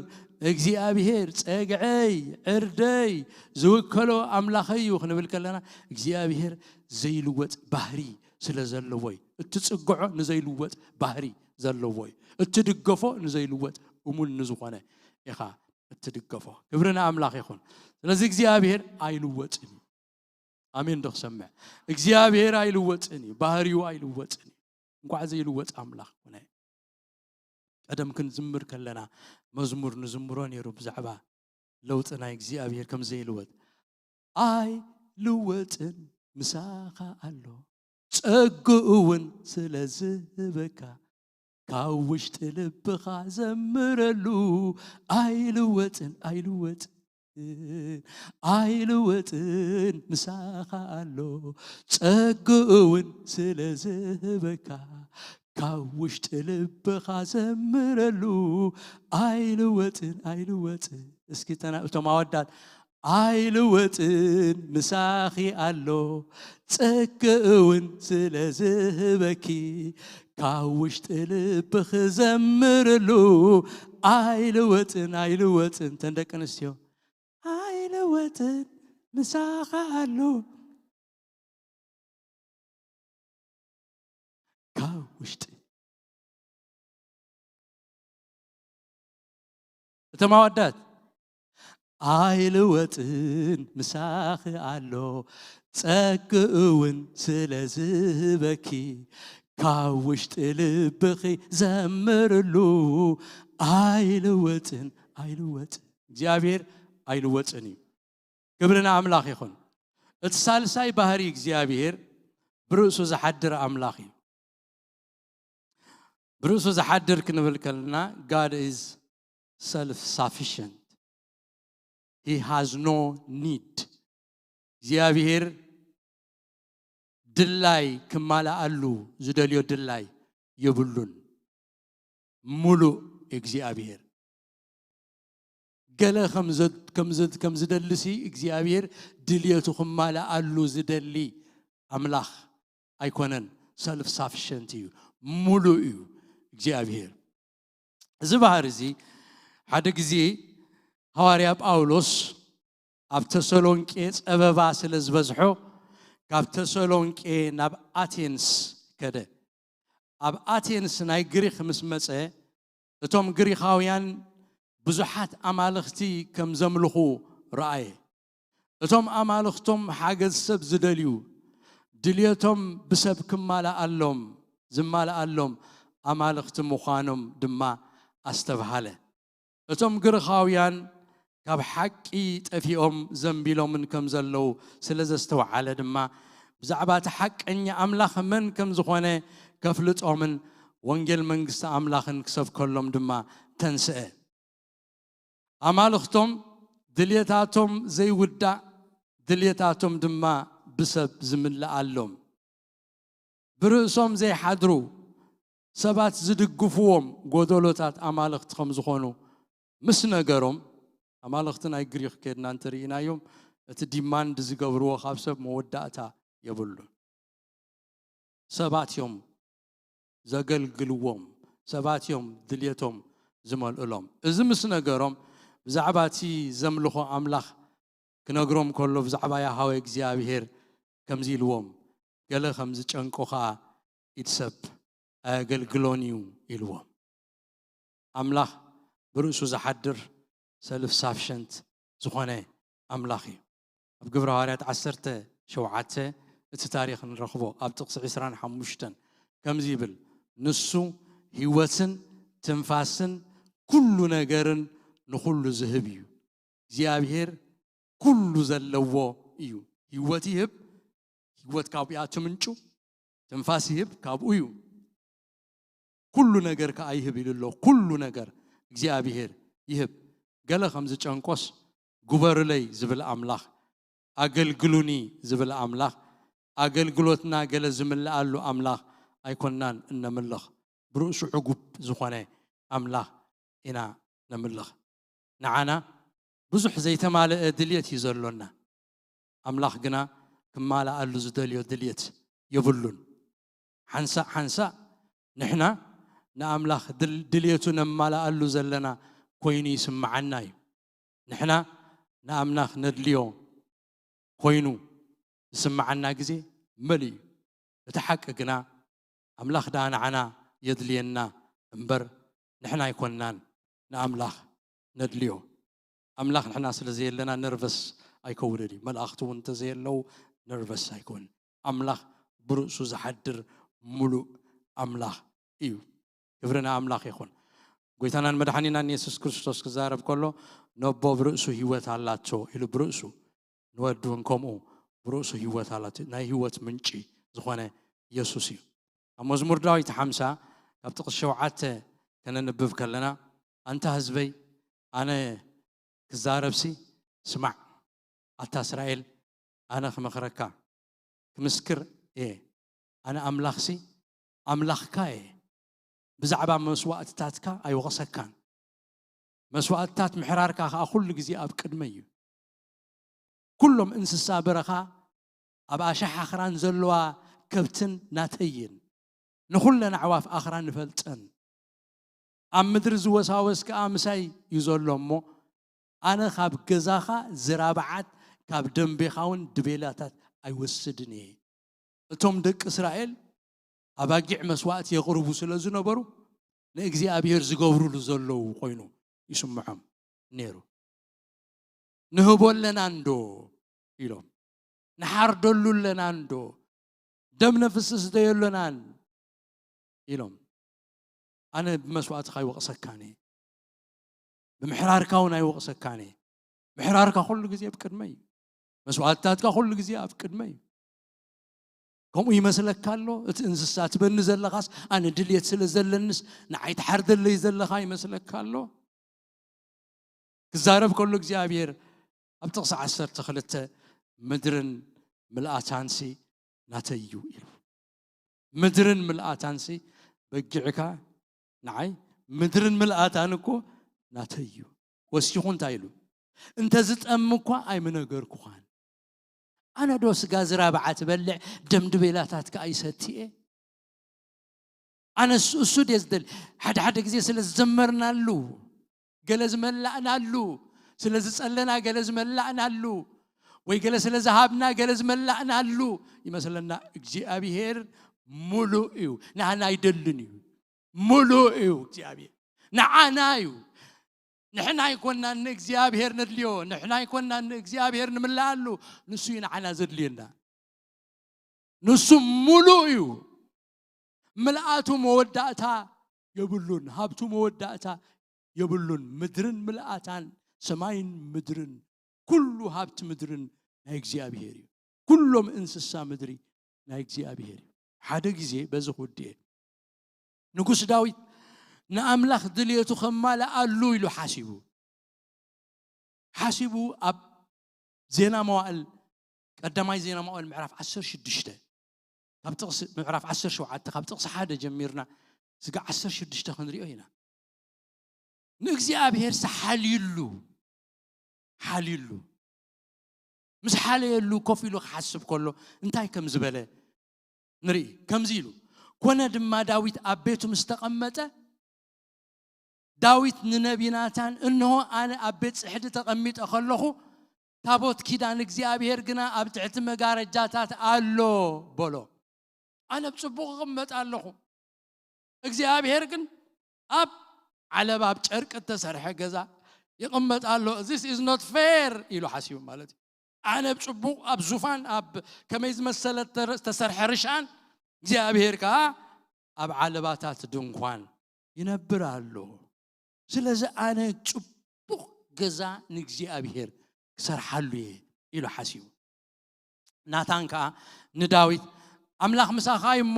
እግዚኣብሔር ጸግዐይ፣ ዕርደይ፣ ዝውከሎ ኣምላኸይ እዩ ክንብል ከለና፣ እግዚኣብሔር ዘይልወጥ ባህሪ ስለ ዘለዎ እዩ። እትጽግዖ ንዘይልወጥ ባህሪ ዘለዎ እዩ። እትድገፎ ንዘይልወጥ እሙን ንዝኾነ ኢኻ እትድገፎ። ክብሪ ንኣምላኽ ይኹን። ስለዚ እግዚኣብሔር ኣይልወጥን እዩ። ኣሜን ዶ ክሰምዕ? እግዚኣብሔር ኣይልወጥን እዩ። ባህሪው ኣይልወጥን እዩ። እንኳዕ ዘይልወጥ ኣምላኽ ኮነ። ቀደም ክንዝምር ከለና መዝሙር ንዝምሮ ነይሩ ብዛዕባ ለውጢ ናይ እግዚኣብሔር ከም ዘይልወጥ። ኣይልወጥን፣ ምሳኻ ኣሎ፣ ጸግኡ እውን ስለ ዝህበካ፣ ካብ ውሽጢ ልብኻ ዘምረሉ። ኣይልወጥን፣ ኣይልወጥን፣ ኣይልወጥን፣ ምሳኻ ኣሎ፣ ጸግኡ እውን ስለ ዝህበካ፣ ካብ ውሽጢ ልብኻ ዘምረሉ። ኣይልወጥን፣ ኣይልወጥን። እስኪ ተና-፣ እቶም ኣወዳት፣ ኣይልወጥን፣ ምሳኺ ኣሎ፣ ጸግኡ እውን ስለ ዝህበኪ፣ ካብ ውሽጢ ልብኺ ዘምርሉ። ኣይልወጥን፣ ኣይልወጥን። እተን ደቂ ኣንስትዮ፣ ኣይልወጥን፣ ምሳኻ ኣሎ፣ ካብ ውሽጢ። እቶም ኣወዳት፣ ኣይልወጥን፣ ምሳኺ ኣሎ፣ ጸግኡ እውን ስለ ዝህበኪ፣ ካብ ውሽጢ ልብኺ ዘምርሉ። ኣይልወጥን፣ ኣይልወጥን። እግዚኣብሔር ኣይልወጥን እዩ። ክብሪ ንኣምላኽ ይኹን። እቲ ሳልሳይ ባህሪ እግዚኣብሔር ብርእሱ ዝሓድር ኣምላኽ እዩ። ብርእሱ ዝሓድር ክንብል ከለና፣ God is self sufficient, he has no need። እግዚኣብሔር ድላይ ክማልኣሉ ዝደልዮ ድላይ የብሉን። ሙሉእ እግዚኣብሔር። ገለ ከም ዘ- ከም ዘ- ከም ዝደልሲ እግዚኣብሔር ድልየቱ ክማልኣሉ ዝደሊ ኣምላኽ ኣይኮነን። ሰልፍ ሳፊሸንት እዩ፣ ሙሉእ እዩ እግዚኣብሔር። እዚ ባህሪ እዚ ሓደ ግዜ ሃዋርያ ጳውሎስ ኣብ ተሰሎንቄ ጸበባ ስለ ዝበዝሖ ካብ ተሰሎንቄ ናብ ኣቴንስ ከደ። ኣብ ኣቴንስ ናይ ግሪክ ምስ መጸ እቶም ግሪኻውያን ብዙሓት ኣማልኽቲ ከም ዘምልኹ ረኣየ። እቶም ኣማልኽቶም ሓገዝ ሰብ ዝደልዩ ድልየቶም ብሰብ ክማልኣሎም ዝማልኣሎም ኣማልኽቲ ምዃኖም ድማ ኣስተብሃለ። እቶም ግሪኻውያን ካብ ሓቂ ጠፊኦም ዘንቢሎምን ከም ዘለዉ ስለ ዘስተውዓለ ድማ ብዛዕባ እቲ ሓቀኛ ኣምላኽ መን ከም ዝኾነ ከፍልጦምን ወንጌል መንግስቲ ኣምላኽን ክሰብከሎም ድማ ተንስአ። ኣማልኽቶም ድልየታቶም ዘይውዳእ ድልየታቶም ድማ ብሰብ ዝምልኣሎም ብርእሶም ዘይሓድሩ ሰባት ዝድግፍዎም ጎደሎታት ኣማልኽቲ ከም ዝኾኑ ምስ ነገሮም ኣማልኽቲ ናይ ግሪክ ከድና እንተርኢናዮም እቲ ዲማንድ ዝገብርዎ ካብ ሰብ መወዳእታ የብሉን። ሰባት እዮም ዘገልግልዎም፣ ሰባት እዮም ድልየቶም ዝመልእሎም። እዚ ምስ ነገሮም ብዛዕባ እቲ ዘምልኾ ኣምላኽ ክነግሮም ከሎ ብዛዕባ ያሃወ እግዚኣብሔር ከምዚ ኢልዎም፣ ገለ ከም ዝጨንቆ ኸዓ ኢድ ሰብ ኣየገልግሎን እዩ ኢልዎም። ኣምላኽ ብርእሱ ዝሓድር ሰልፍ ሳፊሸንት ዝኾነ ኣምላኽ እዩ። ኣብ ግብረ ሃዋርያት ዓሰርተ ሸውዓተ እቲ ታሪኽ ንረኽቦ ኣብ ጥቕሲ ዕስራን ሓሙሽተን ከምዚ ይብል፣ ንሱ ህይወትን ትንፋስን ኩሉ ነገርን ንኹሉ ዝህብ እዩ። እግዚኣብሔር ኩሉ ዘለዎ እዩ። ህይወት ይህብ፣ ህይወት ካብኡ እያ ትምንጩ። ትንፋስ ይህብ፣ ካብኡ እዩ። ኩሉ ነገር ከኣ ይህብ ኢሉ ኣሎ። ኩሉ ነገር እግዚኣብሔር ይህብ። ገለ ከም ዝጨንቆስ ግበሩለይ ዝብል ኣምላኽ፣ ኣገልግሉኒ ዝብል ኣምላኽ፣ ኣገልግሎትና ገለ ዝምልኣሉ ኣምላኽ ኣይኮንናን እነምልኽ። ብርእሱ ዕጉብ ዝኾነ ኣምላኽ ኢና ነምልኽ። ንዓና ብዙሕ ዘይተማልአ ድልየት እዩ ዘሎና። ኣምላኽ ግና ክማልኣሉ ዝደልዮ ድልየት የብሉን። ሓንሳእ ሓንሳእ ንሕና ንኣምላኽ ድል- ድልየቱ ነማልኣሉ ዘለና ኮይኑ ይስምዓና እዩ። ንሕና ንኣምላኽ ነድልዮ ኮይኑ ዝስምዓና ግዜ መሊኡ እዩ። እቲ ሓቂ ግና ኣምላኽ ደኣ ንዓና የድልየና እምበር ንሕና ኣይኮንናን ንኣምላኽ ነድልዮ። ኣምላኽ ንሕና ስለ ዘየለና ነርቨስ ኣይከውንን እዩ። መላእኽቲ እውን እንተዘየለዉ ነርቨስ ኣይከውንን። ኣምላኽ ብርእሱ ዝሓድር ምሉእ ኣምላኽ እዩ። ክብሪ ንኣምላኽ ይኹን። ጎይታናን መድሓኒናን የሱስ ክርስቶስ ክዛረብ ከሎ ነቦ ብርእሱ ህይወት ኣላቶ ኢሉ ብርእሱ ንወዲ እውን ከምኡ ብርእሱ ህይወት ኣላቶ ናይ ህይወት ምንጪ ዝኾነ የሱስ እዩ። ኣብ መዝሙር ዳዊት ሓምሳ ካብ ጥቕሲ ሸውዓተ ከነንብብ ከለና ኣንታ ህዝበይ ኣነ ክዛረብሲ ስማዕ ኣታ እስራኤል ኣነ ክመኽረካ ክምስክር እየ ኣነ ኣምላኽሲ ኣምላኽካ እየ ብዛዕባ መስዋእትታትካ ኣይወቕሰካን መስዋእትታት ምሕራርካ ከዓ ኩሉ ግዜ ኣብ ቅድመይ እዩ ኩሎም እንስሳ በረኻ ኣብ ኣሻሕ ኣኽራን ዘለዋ ከብትን ናተይን ንኹለን ኣዕዋፍ ኣኽራን ንፈልጠን ኣብ ምድሪ ዝወሳወስ ከዓ ምሳይ እዩ ዘሎ እሞ ኣነ ካብ ገዛኻ ዝራብዓት ካብ ደንቤኻ እውን ድቤላታት ኣይወስድን እየ እቶም ደቂ እስራኤል ኣባጊዕ መስዋእቲ የቕርቡ ስለ ዝነበሩ ንእግዚኣብሔር ዝገብሩሉ ዘለዉ ኮይኑ ይስምዖም ነይሩ ንህቦ ኣለና እንዶ ኢሎም ንሓርደሉ ኣለና እንዶ ደም ነፍስስ ደዮ ኣለናን ኢሎም ኣነ ብመስዋእትኻ ይወቕሰካን እየ ብምሕራርካ እውን ኣይወቕሰካን እየ ምሕራርካ ኩሉ ግዜ ኣብ ቅድመይ እዩ መስዋእትታትካ ኩሉ ግዜ ኣብ ቅድመይ እዩ ከምኡ ይመስለካ ኣሎ እቲ እንስሳ ትበኒ ዘለኻስ ኣነ ድልየት ስለ ዘለንስ ንዓይ ትሓርደለይ ዘለኻ ይመስለካ ኣሎ ክዛረብ ከሎ እግዚኣብሔር ኣብ ጥቕሲ ዓሰርተ ክልተ ምድርን ምልኣታንሲ ናተይ እዩ ኢሉ ምድርን ምልኣታንሲ በጊዕካ ንዓይ ምድርን ምልኣታን እኮ ናተይ እዩ ወሲኹ እንታይ ኢሉ? "እንተ ዝጠም እኳ ኣይምነገርኩኻን። ኣነ ዶ ስጋ ዝራብዓ ትበልዕ፣ ደም ድቤላታት ከኣ ይሰቲ እየ?" ኣነ እሱ፣ እሱ ድየ ዝደሊ? ሓደ ሓደ ግዜ ስለ ዝዘመርናሉ፣ ገለ ዝመላእናሉ፣ ስለ ዝጸለና ገለ ዝመላእናሉ፣ ወይ ገለ ስለ ዝሃብና ገለ ዝመላእናሉ ይመስለና። እግዚኣብሔር ምሉእ እዩ። ንዓና ኣይደልን እዩ። ምሉእ እዩ እግዚኣብሔር። ንዓና እዩ። ንሕና ኣይኮናን ንእግዚኣብሔር ነድልዮ። ንሕና ኣይኮናን ንእግዚኣብሔር ንምልኣሉ። ንሱ እዩ ንዓና ዘድልየና። ንሱ ምሉእ እዩ። ምልኣቱ መወዳእታ የብሉን። ሃብቱ መወዳእታ የብሉን። ምድርን ምልኣታን፣ ሰማይን ምድርን፣ ኩሉ ሃብቲ ምድርን ናይ እግዚኣብሔር እዩ። ኩሎም እንስሳ ምድሪ ናይ እግዚኣብሔር እዩ። ሓደ ግዜ በዚ ክውድእ እየ። ንጉስ ዳዊት ንኣምላኽ ድልየቱ ከማልኣሉ ኢሉ ሓሲቡ፣ ሓሲቡ ኣብ ዜና መዋእል፣ ቀዳማይ ዜና መዋእል ምዕራፍ ዓሰርተ ሽዱሽተ፣ ካብ ጥቕሲ፣ ምዕራፍ ዓሰርተ ሸውዓተ፣ ካብ ጥቕሲ ሓደ ጀሚርና ስጋ ዓሰርተ ሽዱሽተ ክንሪኦ ኢና። ንእግዚኣብሔር ሓልዩሉ፣ ሓልዩሉ። ምስ ሓለየሉ ኮፍ ኢሉ ክሓስብ ከሎ እንታይ ከም ዝበለ ንርኢ። ከምዚ ኢሉ፣ ኮነ ድማ ዳዊት ኣብ ቤቱ ምስ ተቐመጠ፣ ዳዊት ንነቢ ናታን፣ "እንሆ ኣነ ኣብ ቤት ጽሕዲ ተቐሚጠ ከለኹ፣ ታቦት ኪዳን እግዚኣብሔር ግና ኣብ ትሕቲ መጋረጃታት ኣሎ" በሎ። "ኣነ ብጽቡቕ እቕመጥ ኣለኹ፣ እግዚኣብሔር ግን ኣብ ዓለባ፣ ኣብ ጨርቂ እተሰርሐ ገዛ ይቕመጥ ኣሎ። This is not fair" ኢሉ ሓሲቡ ማለት እዩ። "ኣነ ብጽቡቕ ኣብ ዙፋን፣ ኣብ ከመይ ዝመሰለ ተረ-፣ ዝተሰርሐ ርሻን፣ እግዚኣብሔር ከኣ ኣብ ዓለባታት ድንኳን ይነብር ኣሎ። ስለዚ ኣነ ጽቡቕ ገዛ ንእግዚኣብሔር ክሰርሓሉ እየ" ኢሉ ሓሲቡ። ናታን ከኣ ንዳዊት፣ "ኣምላኽ ምሳኻ እዩ እሞ፣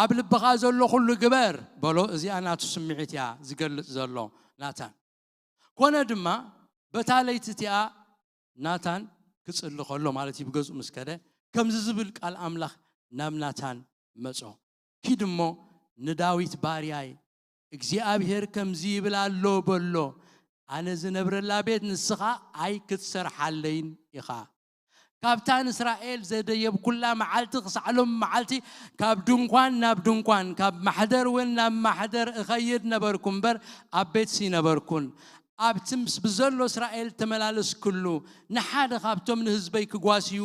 ኣብ ልብኻ ዘሎ ኩሉ ግበር" በሎ። እዚኣ ናቱ ስምዒት እያ ዝገልጽ ዘሎ ናታን። ኮነ ድማ፣ በታ ለይቲ እቲኣ ናታን ክጽሊ ከሎ ማለት እዩ፣ ብገዝኡ ምስ ከደ፣ ከምዚ ዝብል ቃል ኣምላኽ ናብ ናታን መጾ፣ "ኪድ እሞ ንዳዊት ባርያይ፣ እግዚኣብሔር ከምዚ ይብል ኣሎ በሎ፣ ኣነ ዝነብረላ ቤት ንስኻ ኣይክትሰርሓለይን ኢኻ። ካብታ ንእስራኤል ዘደየብኩላ መዓልቲ ክሳዕ ሎም መዓልቲ፣ ካብ ድንኳን ናብ ድንኳን፣ ካብ ማሕደር እውን ናብ ማሕደር እኸይድ ነበርኩ እምበር፣ ኣብ ቤትሲ ነበርኩን። ኣብቲ ምስ ብዘሎ እስራኤል ተመላለስክሉ፣ ንሓደ ካብቶም ንህዝበይ ክጓስዩ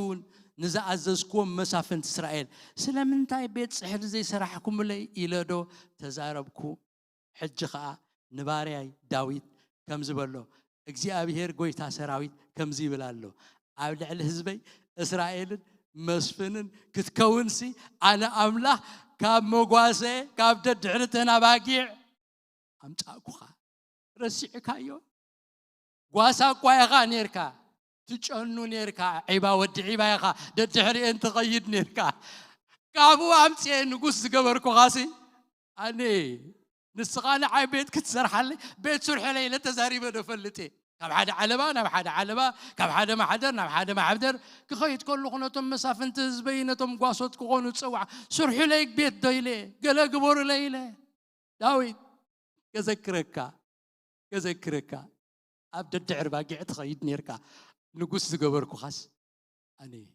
ንዝኣዘዝክዎም መሳፍንቲ እስራኤል፣ ስለምንታይ ቤት ጽሕዲ ዘይሰራሕኩምለይ?" ኢለ ዶ ተዛረብኩ? ሕጂ ኸኣ ንባርያይ ዳዊት ከምዚ በሎ፣ "እግዚኣብሔር ጐይታ ሰራዊት ከምዚ ይብል ኣሎ፣ ኣብ ልዕሊ ህዝበይ እስራኤልን መስፍንን ክትከውንሲ፣ ኣነ ኣምላኽ ካብ መጓሰ፣ ካብ ደድሕሪ ተን ኣባጊዕ ኣምጻእኩኻ። ረሲዕካዮ? ጓሳ እኳ ኢኻ ኔርካ፣ ትጨኑ ኔርካ፣ ዒባ ወዲ ዒባ ኢኻ፣ ደድሕሪኤን ትኸይድ ኔርካ። ካብኡ ኣምጽኤ ንጉስ ዝገበርኩኻሲ ኣነ፣ ንስኻ ንዓይ ቤት ክትሰርሓለይ፣ ቤት ስርሑለይ ኢለ ተዛሪበ ዶ እፈልጥ እየ? ካብ ሓደ ዓለባ ናብ ሓደ ዓለባ፣ ካብ ሓደ ማሕደር ናብ ሓደ ማሕደር ክኸይድ ከለኹ፣ ነቶም መሳፍንቲ ህዝበይ፣ ነቶም ጓሶት ክኾኑ ዝጸዋዕ፣ "ስርሑለይ ቤት" ዶ ኢለ፣ "ገለ ግበሩለይ" ኢለ? ዳዊት፣ ከዘክረካ፣ ከዘክረካ፣ ኣብ ደድሕሪ ባጊዕ ትኸይድ ኔርካ፣ ንጉስ ዝገበርኩኻስ ኣነ እየ።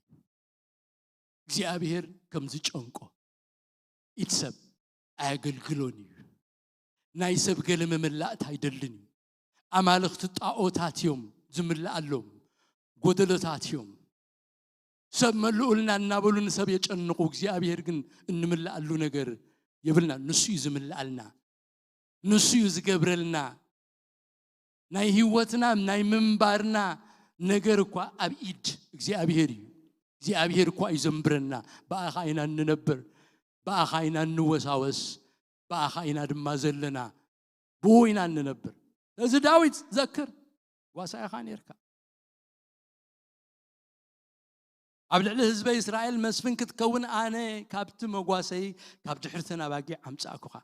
እግዚኣብሔር ከም ዝጨንቆ፣ ኢድ ሰብ ኣየገልግሎን እዩ። ናይ ሰብ ገለ መመላእታ ኣይደልን እዩ። ኣማልኽቲ ጣኦታት እዮም ዝምልኣሎም፣ ጎደሎታት እዮም። ሰብ መልኡልና እናበሉ ንሰብ የጨንቑ፣ እግዚኣብሔር ግን እንምልኣሉ ነገር የብልና። ንሱ እዩ ዝምልኣልና፣ ንሱ እዩ ዝገብረልና። ናይ ህይወትና፣ ናይ ምንባርና ነገር እኳ ኣብ ኢድ እግዚኣብሔር እዩ። እግዚኣብሔር እኳ እዩ ዘንብረና። ብኣኻ ኢና እንነብር፣ ብኣኻ ኢና እንወሳወስ፣ ብኣኻ ኢና ድማ ዘለና፣ ብኡ ኢና እንነብር። ስለዚ ዳዊት ዘክር፣ ጓሳ ኢኻ ኔርካ። ኣብ ልዕሊ ህዝበይ እስራኤል መስፍን ክትከውን ኣነ ካብቲ መጓሰይ ካብ ድሕርተን ኣባጊዕ ኣምጻእኩኻ።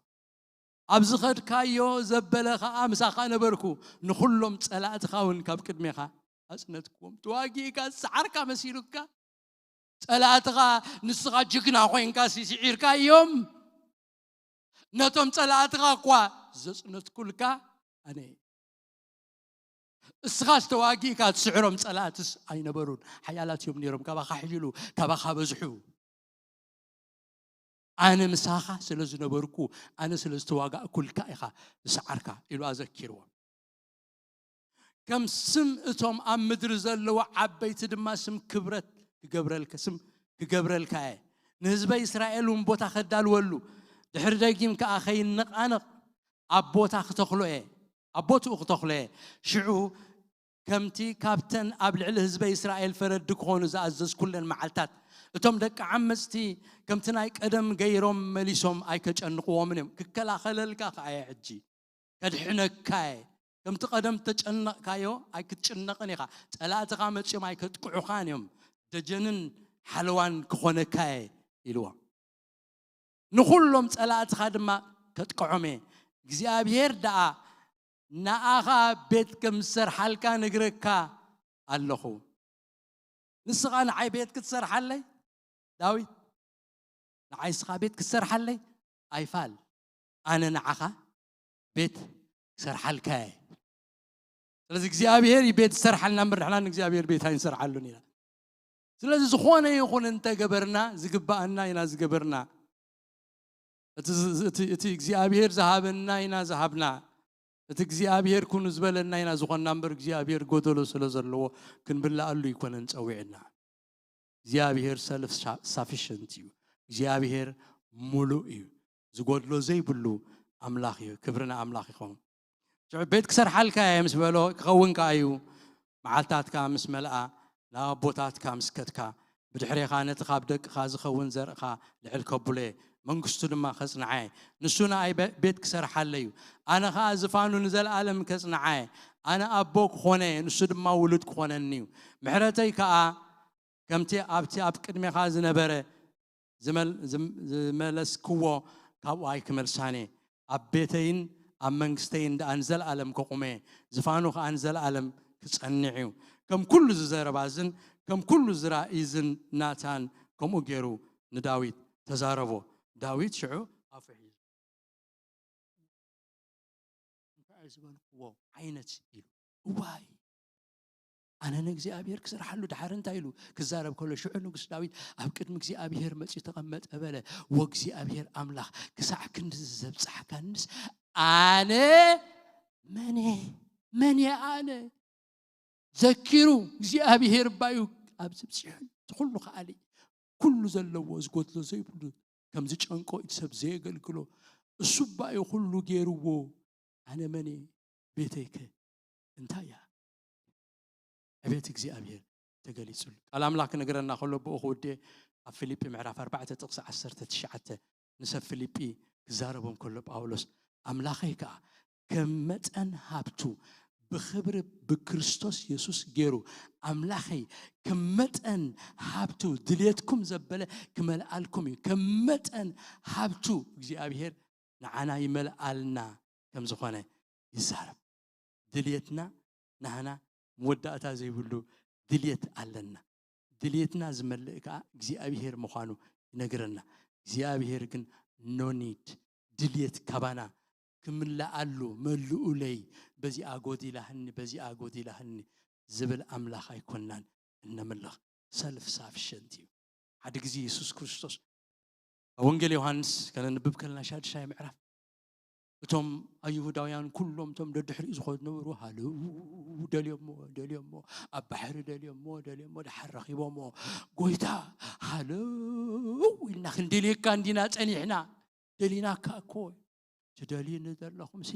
ኣብ ዝኸድካዮ ዘበለ ኸኣ ምሳኻ ነበርኩ፣ ንኹሎም ጸላእትኻ እውን ካብ ቅድሜኻ ኣጽነትክዎም። ተዋጊእካ ዝሰዓርካ መሲሉካ፣ ጸላእትኻ ንስኻ ጅግና ኮይንካ ስዒርካ እዮም። ነቶም ጸላእትኻ እኳ ዘጽነትኩልካ ኣነ እየ። እስኻ ዝተዋጊእካ ትስዕሮም ጸላእትስ ኣይነበሩን። ሓያላት እዮም ነይሮም፣ ካባኻ ሕይሉ፣ ካባኻ በዝሑ። ኣነ ምሳኻ ስለ ዝነበርኩ፣ ኣነ ስለ ዝተዋጋእኩልካ ኢኻ ዝሰዓርካ ኢሉ ኣዘኪርዎ። ከም ስም እቶም ኣብ ምድሪ ዘለዉ ዓበይቲ ድማ ስም ክብረት ክገብረልካ፣ ስም ክገብረልካ እየ። ንህዝበ እስራኤል እውን ቦታ ከዳልወሉ፣ ድሕሪ ደጊም ከኣ ከይነቓነቕ ኣብ ቦታ ክተኽሎ እየ፣ ኣብ ቦትኡ ክተኽሎ እየ። ሽዑ ከምቲ ካብተን ኣብ ልዕሊ ህዝበ እስራኤል ፈረድቲ ክኾኑ ዝኣዘዝኩለን መዓልታት፣ እቶም ደቂ ዓመጽቲ ከምቲ ናይ ቀደም ገይሮም መሊሶም ኣይከጨንቕዎምን እዮም። ክከላኸለልካ ከኣ እየ ሕጂ፣ ከድሕነካ እየ። ከምቲ ቀደም ተጨነቕካዮ ኣይክትጭነቕን ኢኻ። ጸላእትኻ መጺኦም ኣይከጥቅዑኻን እዮም። ደጀንን ሓለዋን ክኾነካ እየ ኢልዎ። ንኹሎም ጸላእትኻ ድማ ከጥቅዖም እየ። እግዚኣብሔር ደኣ ንኣኻ ቤት ከም ዝሰርሓልካ ነግረካ ኣለኹ። ንስኻ ንዓይ ቤት ክትሰርሓለይ? ዳዊት፣ ንዓይ ንስኻ ቤት ክትሰርሓለይ? ኣይፋል፣ ኣነ ንዓኻ ቤት ክሰርሓልካ እየ። ስለዚ እግዚኣብሔር እዩ ቤት ዝሰርሓልና እምበር ንሕና ንእግዚኣብሔር ቤት ኣይንሰርሓሉን ኢና። ስለዚ ዝኾነ ይኹን እንተገበርና ዝግባኣና ኢና ዝገበርና። እቲ ዝ-፣ እቲ፣ እቲ እግዚኣብሔር ዝሃበና ኢና ዝሃብና። እቲ እግዚኣብሔር ኩኑ ዝበለና ኢና ዝኾንና እምበር እግዚኣብሔር ጎደሎ ስለ ዘለዎ ክንብልኣሉ ኣይኮነን ጸዊዕና። እግዚኣብሔር ሰልፍ ሳፊሽንት እዩ። እግዚኣብሔር ሙሉእ እዩ። ዝጎድሎ ዘይብሉ ኣምላኽ እዩ። ክብሪ ንኣምላኽ ይኸውን። ሽዑ ቤት ክሰርሓልካ እየ ምስ በሎ ክኸውን ከኣ እዩ። መዓልታትካ ምስ መልኣ ናብ ኣቦታትካ ምስ ከድካ ብድሕሬኻ ነቲ ካብ ደቅኻ ዝኸውን ዘርእኻ ልዕል ከብሎ እየ። መንግስቱ ድማ ከጽንዓ እየ። ንሱ ንኣይ በ-፣ ቤት ክሰርሓለይ እዩ። ኣነ ኸኣ ዝፋኑ ንዘለኣለም ከጽንዓ እየ። ኣነ ኣቦ ክኾነ እየ፣ ንሱ ድማ ውሉድ ክኾነኒ እዩ። ምሕረተይ ከኣ ከምቲ ኣብቲ ኣብ ቅድሜኻ ዝነበረ ዝመል-፣ ዝም-፣ ዝመለስክዎ ካብኡ ኣይክመልሳን እየ። ኣብ ቤተይን ኣብ መንግስተይን ደኣ ንዘለኣለም ከቑመ እየ። ዝፋኑ ኸኣ ንዘለኣለም ክጸንዕ እዩ። ከም ኩሉ ዝዘረባ እዝን ከም ኩሉ ዝራእይ እዝን ናታን ከምኡ ገይሩ ንዳዊት ተዛረቦ። ዳዊት ሽዑ ኣፉ ሒዙ እንታይ ዝበልክዎ ዓይነት ኢሉ። እዋይ፣ ኣነ ንእግዚኣብሔር ክሰርሓሉ ድሓር እንታይ ኢሉ ክዛረብ ከሎ፣ ሽዑ ንጉስ ዳዊት ኣብ ቅድሚ እግዚኣብሔር መጺኡ ተቐመጠ በለ። ወእግዚኣብሔር ኣምላኽ፣ ክሳዕ ክንድዚ ዘብጻሕካንስ ኣነ መን እየ? መን እየ ኣነ? ዘኪሩ እግዚኣብሔር ባዩ ኣብዚ ብጺሑ እቲ ኩሉ ከኣሊ ኩሉ ዘለዎ ዝጎድሎ ዘይብሉ ከም ዝጨንቆ እቲ ሰብ ዘየገልግሎ እሱ ባዩ ኩሉ ገይርዎ። ኣነ መን እየ? ቤተይከ እንታይ እያ? ዕቤት እግዚኣብሔር ተገሊጹሉ። ቃል ኣምላኽ ክነግረና ከሎ ብኡ ክውድኤ ኣብ ፊልጲ ምዕራፍ ኣርባዕተ ጥቕሲ ዓሰርተ ትሽዓተ ንሰብ ፊልጲ ክዛረቦም ከሎ ጳውሎስ ኣምላኸይ ከኣ ከም መጠን ሃብቱ ብኽብሪ ብክርስቶስ የሱስ ገይሩ ኣምላኸይ ከም መጠን ሃብቱ ድልየትኩም ዘበለ ክመልኣልኩም እዩ። ከም መጠን ሃብቱ እግዚኣብሔር ንዓና ይመልኣልና ከም ዝኾነ ይዛረብ። ድልየትና ናህና መወዳእታ ዘይብሉ ድልየት ኣለና። ድልየትና ዝመልእ ከኣ እግዚኣብሔር ምዃኑ ይነግረና። እግዚኣብሔር ግን no need ድልየት ካባና ክምልኣሉ መልኡለይ፣ በዚኣ ጎዲላህኒ፣ በዚኣ ጎዲላህኒ ዝብል ኣምላኽ ኣይኮናን እነምልኽ። ሰልፍ ሳፊሸንት እዩ። ሓደ ግዜ የሱስ ክርስቶስ ኣብ ወንጌል ዮሃንስ ከነንብብ ከለና ሻድሻይ ምዕራፍ እቶም ኣይሁዳውያን ኩሎም እቶም ደድሕሪኡ ዝኾኑ ነበሩ ሃለው ደልዮሞ ደልዮሞ ኣብ ባሕሪ ደልዮሞ ደልዮሞ ድሓር ረኺቦሞ ጎይታ ሃለው ኢልና ክንደልየካ እንዲና ጸኒሕና ደሊናካ እኮ ትደልዩኒ ዘለኹምሲ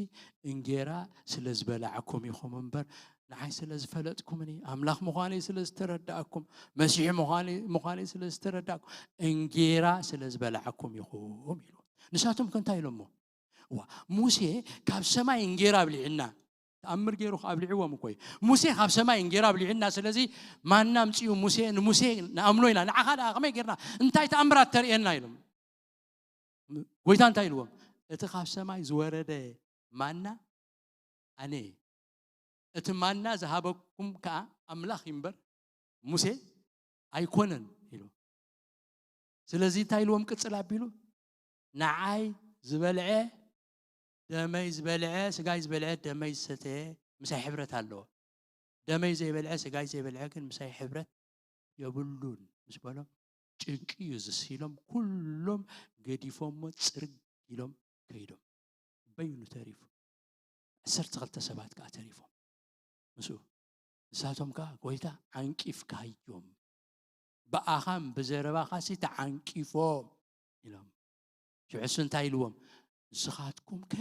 እንጌራ ስለ ዝበላዕኩም ኢኹም እምበር ንዓይ ስለ ዝፈለጥኩምኒ ኣምላኽ ምዃነይ ስለ ዝተረዳእኩም መሲሕ ምዃነይ ስለ ዝተረዳእኩም እንጌራ ስለ ዝበላዕኩም ኢኹም ኢሉ ንሳቶም ከ እንታይ ኢሎሞ እዋ ሙሴ ካብ ሰማይ እንጌራ ኣብሊዕና ተኣምር ገይሩ ኣብሊዕዎም እኮ እዩ ሙሴ ካብ ሰማይ እንጌራ ኣብሊዕና ስለዚ ማና ምፅኡ ሙሴ ንሙሴ ንኣምኖ ኢና ንዓኻ ደኣ ከመይ ጌርና እንታይ ተኣምራት ተርእየና ኢሎም ጎይታ እንታይ ኢልዎም እቲ ካብ ሰማይ ዝወረደ ማና ኣነ እቲ ማና ዝሃበኩም ከዓ ኣምላኽ እምበር ሙሴ ኣይኮነን ኢሉ ስለዚ እንታይ ኢልዎም ቅፅል ኣቢሉ ንዓይ ዝበልዐ ደመይ ዝበልዐ ስጋይ ዝበልዐ ደመይ ዝሰተየ ምሳይ ሕብረት ኣለዎ ደመይ ዘይበልዐ፣ ስጋይ ዘይበልዐ ግን ምሳይ ሕብረት የብሉን ምስ በሎም፣ ጭንቂ እዩ ዝስኢሎም። ኩሎም ገዲፎሞ ጽርግ ኢሎም ከይዶም። በይኑ ተሪፉ። ዓሰርተ ክልተ ሰባት ከኣ ተሪፎም ምስኡ። ንሳቶም ከኣ፣ "ጎይታ፣ ዓንቂፍካዮም፣ ብኣኻን ብዘረባኻሲ ተዓንቂፎም" ኢሎም። ሽዑስ እንታይ ኢልዎም? "ንስኻትኩም ከ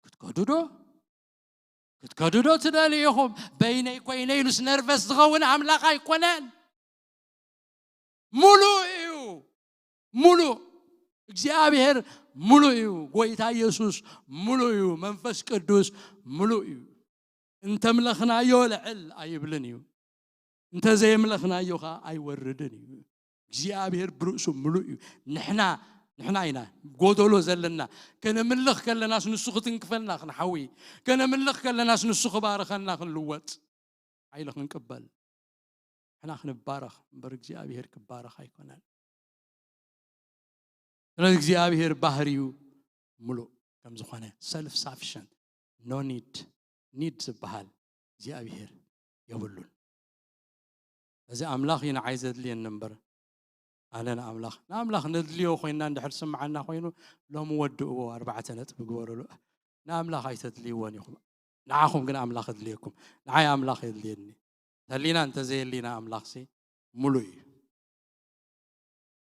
ክትከዱ ዶ? ክትከዱ ዶ ትደልዩ ኢኹም? በይነይ ኮይነ" ኢሉስ ነርቨስ ዝኸውን ኣምላኽ ኣይኮነን። ሙሉእ እዩ። ሙሉእ። እግዚኣብሔር ሙሉእ እዩ። ጎይታ ኢየሱስ ሙሉእ እዩ። መንፈስ ቅዱስ ሙሉእ እዩ። እንተምለኽናዮ ልዕል ኣይብልን እዩ። እንተዘየምለኽናዮ ኸዓ ኣይወርድን እዩ። እግዚኣብሔር ብርእሱ ሙሉእ እዩ። ንሕና፣ ንሕና ኢና ጎደሎ ዘለና። ከነምልኽ ከለናስ ንሱ ክትንክፈልና ክንሓዊ፣ ከነምልኽ ከለናስ ንሱ ክባርኸና ክንልወጥ። ሓይሊ ክንቅበል። ንሕና ክንባረኽ እምበር እግዚኣብሔር ክባረኽ ኣይኮነን። ስለዚ እግዚኣብሔር ባህሪኡ ሙሉእ ከም ዝኾነ፣ ሰልፍ ሳፊሸንት፣ ኖ ኒድ፣ ኒድ ዝበሃል እግዚኣብሔር የብሉን። እዚ ኣምላኽ እዩ ንዓይ ዘድልየኒ እምበር ኣነ ንኣምላኽ፣ ንኣምላኽ ነድልዮ ኮይንና እንድሕር ዝስምዓና ኮይኑ፣ ሎሚ ወድእዎ፣ ኣርባዕተ ነጥቢ ግበሩሉ። ንኣምላኽ ኣይተድልይዎን ኢኹም። ንዓኹም ግን ኣምላኽ የድልየኩም። ንዓይ ኣምላኽ የድልየኒ። ተሊና እንተዘየሊና ኣምላኽሲ ሙሉእ እዩ።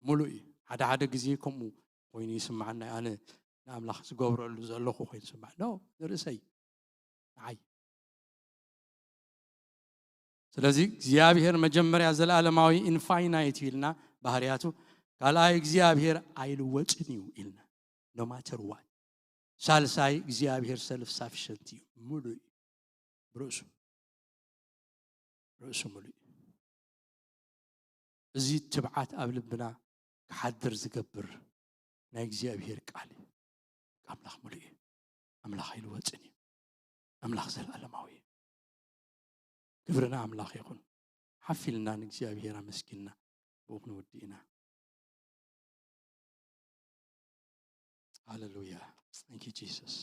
ሙሉእ እዩ። ሓደ ሓደ ግዜ ከምኡ ኮይኑ ይስምዓና እዩ። ኣነ ንኣምላኽ ዝገብረሉ ዘለኹ ኮይኑ ይስምዓኒ። ኖ፣ ንርእሰይ፣ ንዓይ። ስለዚ እግዚኣብሔር መጀመርያ ዘለኣለማዊ፣ ኢንፋይናይት እዩ ኢልና ባህርያቱ። ካልኣይ እግዚኣብሔር ኣይልወጥን እዩ ኢልና፣ no matter what። ሳልሳይ እግዚኣብሔር ሰልፍ ሳፊሸንት እዩ፣ ሙሉእ እዩ። ብርእሱ፣ ርእሱ ሙሉእ እዩ። እዚ ትብዓት ኣብ ልብና ክሓድር ዝገብር ናይ እግዚኣብሔር ቃል እዩ። ኣምላኽ ሙሉእ እዩ። ኣምላኽ ኣይልወጥን እዩ። ኣምላኽ ዘለኣለማዊ እዩ። ክብሪ ንኣምላኽ ይኹን። ሓፍ ኢልና ንእግዚኣብሔር ኣመስጊንና ብኡ ክንውድእ ኢና። ሃሌሉያ። Thank you Jesus።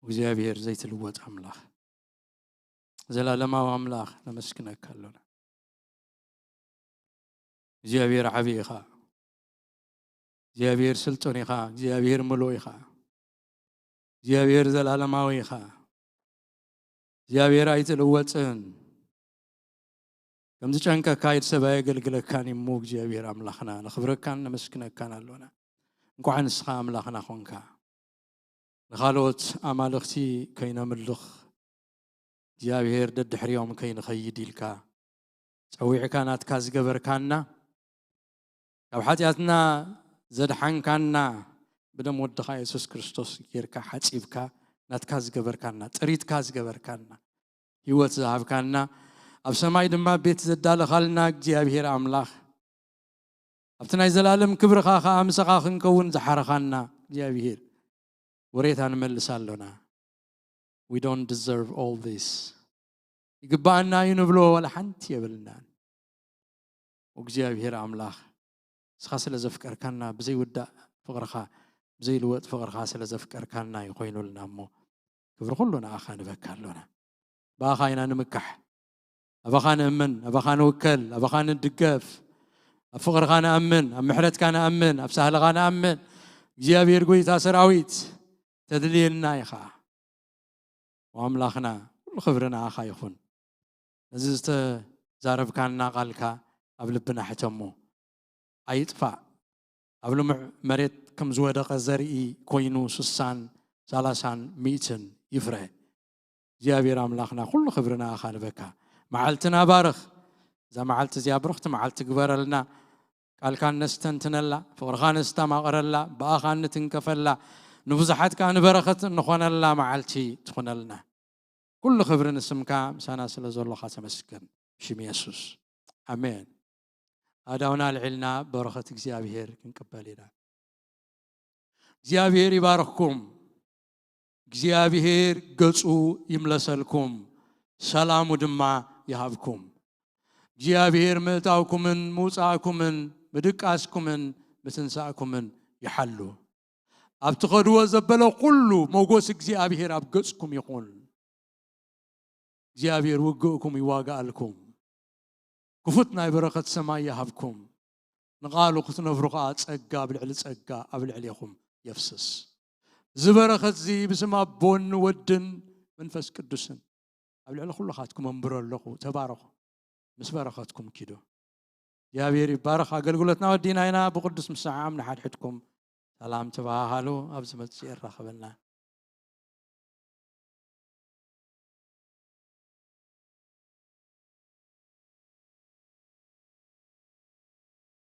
እግዚኣብሔር ዘይትልወጥ ኣምላኽ፣ ዘላለማዊ ኣምላኽ፣ ነመስግነካ ኣሎና። እግዚኣብሔር ዓቢ ኢኻ። እግዚኣብሔር ስልጡን ኢኻ። እግዚኣብሔር ምሉእ ኢኻ። እግዚኣብሔር ዘላለማዊ ኢኻ። እግዚኣብሔር ኣይትልወጥን። ከም ዝጨንቀካ ኢድ ሰብ ኣየገልግለካን እዩ እሞ እግዚኣብሔር ኣምላኽና፣ ነኽብረካን ነመስግነካን ኣሎና። እንኳዕ ንስኻ ኣምላኽና ኾንካ። ንኻልኦት ኣማልኽቲ ከይነምልኽ፣ እግዚኣብሔር ደድሕሪኦም ከይንኸይድ ኢልካ ጸዊዕካ ናትካ ዝገበርካና፣ ካብ ሓጢኣትና ዘድሓንካና፣ ብደም ወድኻ የሱስ ክርስቶስ ጌርካ ሓጺብካ ናትካ ዝገበርካና፣ ጥሪትካ ዝገበርካና፣ ህይወት ዝሃብካና፣ ኣብ ሰማይ ድማ ቤት ዘዳለኻልና እግዚኣብሔር ኣምላኽ፣ ኣብቲ ናይ ዘላለም ክብርኻ ኸኣ ምሳኻ ክንከውን ዝሓረኻና እግዚኣብሔር፣ ወሬታ ንመልስ ኣሎና። We don't deserve all this። ይግባኣና እዩ ንብሎ ዋላ ሓንቲ የብልናን። እግዚኣብሔር ኣምላኽ፣ ንስኻ ስለ ዘፍቀርካና፣ ብዘይውዳእ ፍቕርኻ፣ ብዘይልወጥ ፍቕርኻ ስለ ዘፍቀርካና እዩ ኮይኑልና እሞ፣ ክብሪ ኩሉ ንኣኻ ንበካ ኣሎና። ብኣኻ ኢና ንምካሕ። ኣባኻ ንእምን፣ ኣባኻ ንውከል፣ ኣባኻ ንድገፍ። ኣብ ፍቕርኻ ንኣምን፣ ኣብ ምሕረትካ ንኣምን፣ ኣብ ሳህልኻ ንኣምን። እግዚኣብሔር ጐይታ ሰራዊት፣ ተድልየና ኢኻ። ኣምላኽና፣ ኩሉ ክብሪ ንኣኻ ይኹን። ነዚ ዝተዛረብካና ቃልካ ኣብ ልብና ሕተሞ። ኣይጥፋእ። ኣብ ልሙዕ መሬት ከም ዝወደቐ ዘርኢ ኮይኑ ስሳን ሰላሳን ሚእትን ይፍረ። እግዚኣብሔር ኣምላኽና፣ ኩሉ ክብሪ ንኣኻ ንበካ። መዓልትና ባርኽ። እዛ መዓልቲ እዚኣ ብርኽቲ መዓልቲ ግበረልና። ቃልካ ነስተንትነላ፣ ፍቕርኻ ነስተማቕረላ፣ ብኣኻ ንትንከፈላ፣ ንብዙሓት ከኣ ንበረኸት እንኾነላ መዓልቲ ትኹነልና። ኩሉ ክብሪ ንስምካ፣ ምሳና ስለ ዘሎኻ ተመስገን። ብሽም የሱስ። ኣሜን። ኣእዳውና ኣልዒልና በረኸት እግዚኣብሔር ክንቅበል ኢና። እግዚኣብሔር ይባርኽኩም። እግዚኣብሔር ገጹ ይምለሰልኩም፣ ሰላሙ ድማ ይሃብኩም። እግዚኣብሔር ምእታውኩምን ምውጻእኩምን ምድቃስኩምን ምትንሳእኩምን ይሓሉ። ኣብ ትኸድዎ ዘበለ ኩሉ ሞጎስ እግዚኣብሔር ኣብ ገጽኩም ይኹን። እግዚኣብሔር ውግእኩም ይዋጋኣልኩም። ክፉት ናይ በረኸት ሰማይ ይሃብኩም። ንቓሉ ክትነብሩ ኸዓ ጸጋ ኣብ ልዕሊ ጸጋ ኣብ ልዕሌኹም የፍስስ። እዚ በረኸት እዚ ብስም ኣቦን ወድን መንፈስ ቅዱስን ኣብ ልዕሊ ኩልኻትኩም ኣንብሮ ኣለኹ። ተባረኹ። ምስ በረኸትኩም ኪዱ። እግዚኣብሔር ይባረኽ። ኣገልግሎትና ወዲና ኢና። ብቅዱስ ምሰዓም ንሓድሕድኩም ሰላም ተባሃሃሉ። ኣብ ዝመጽእ የራኽበና።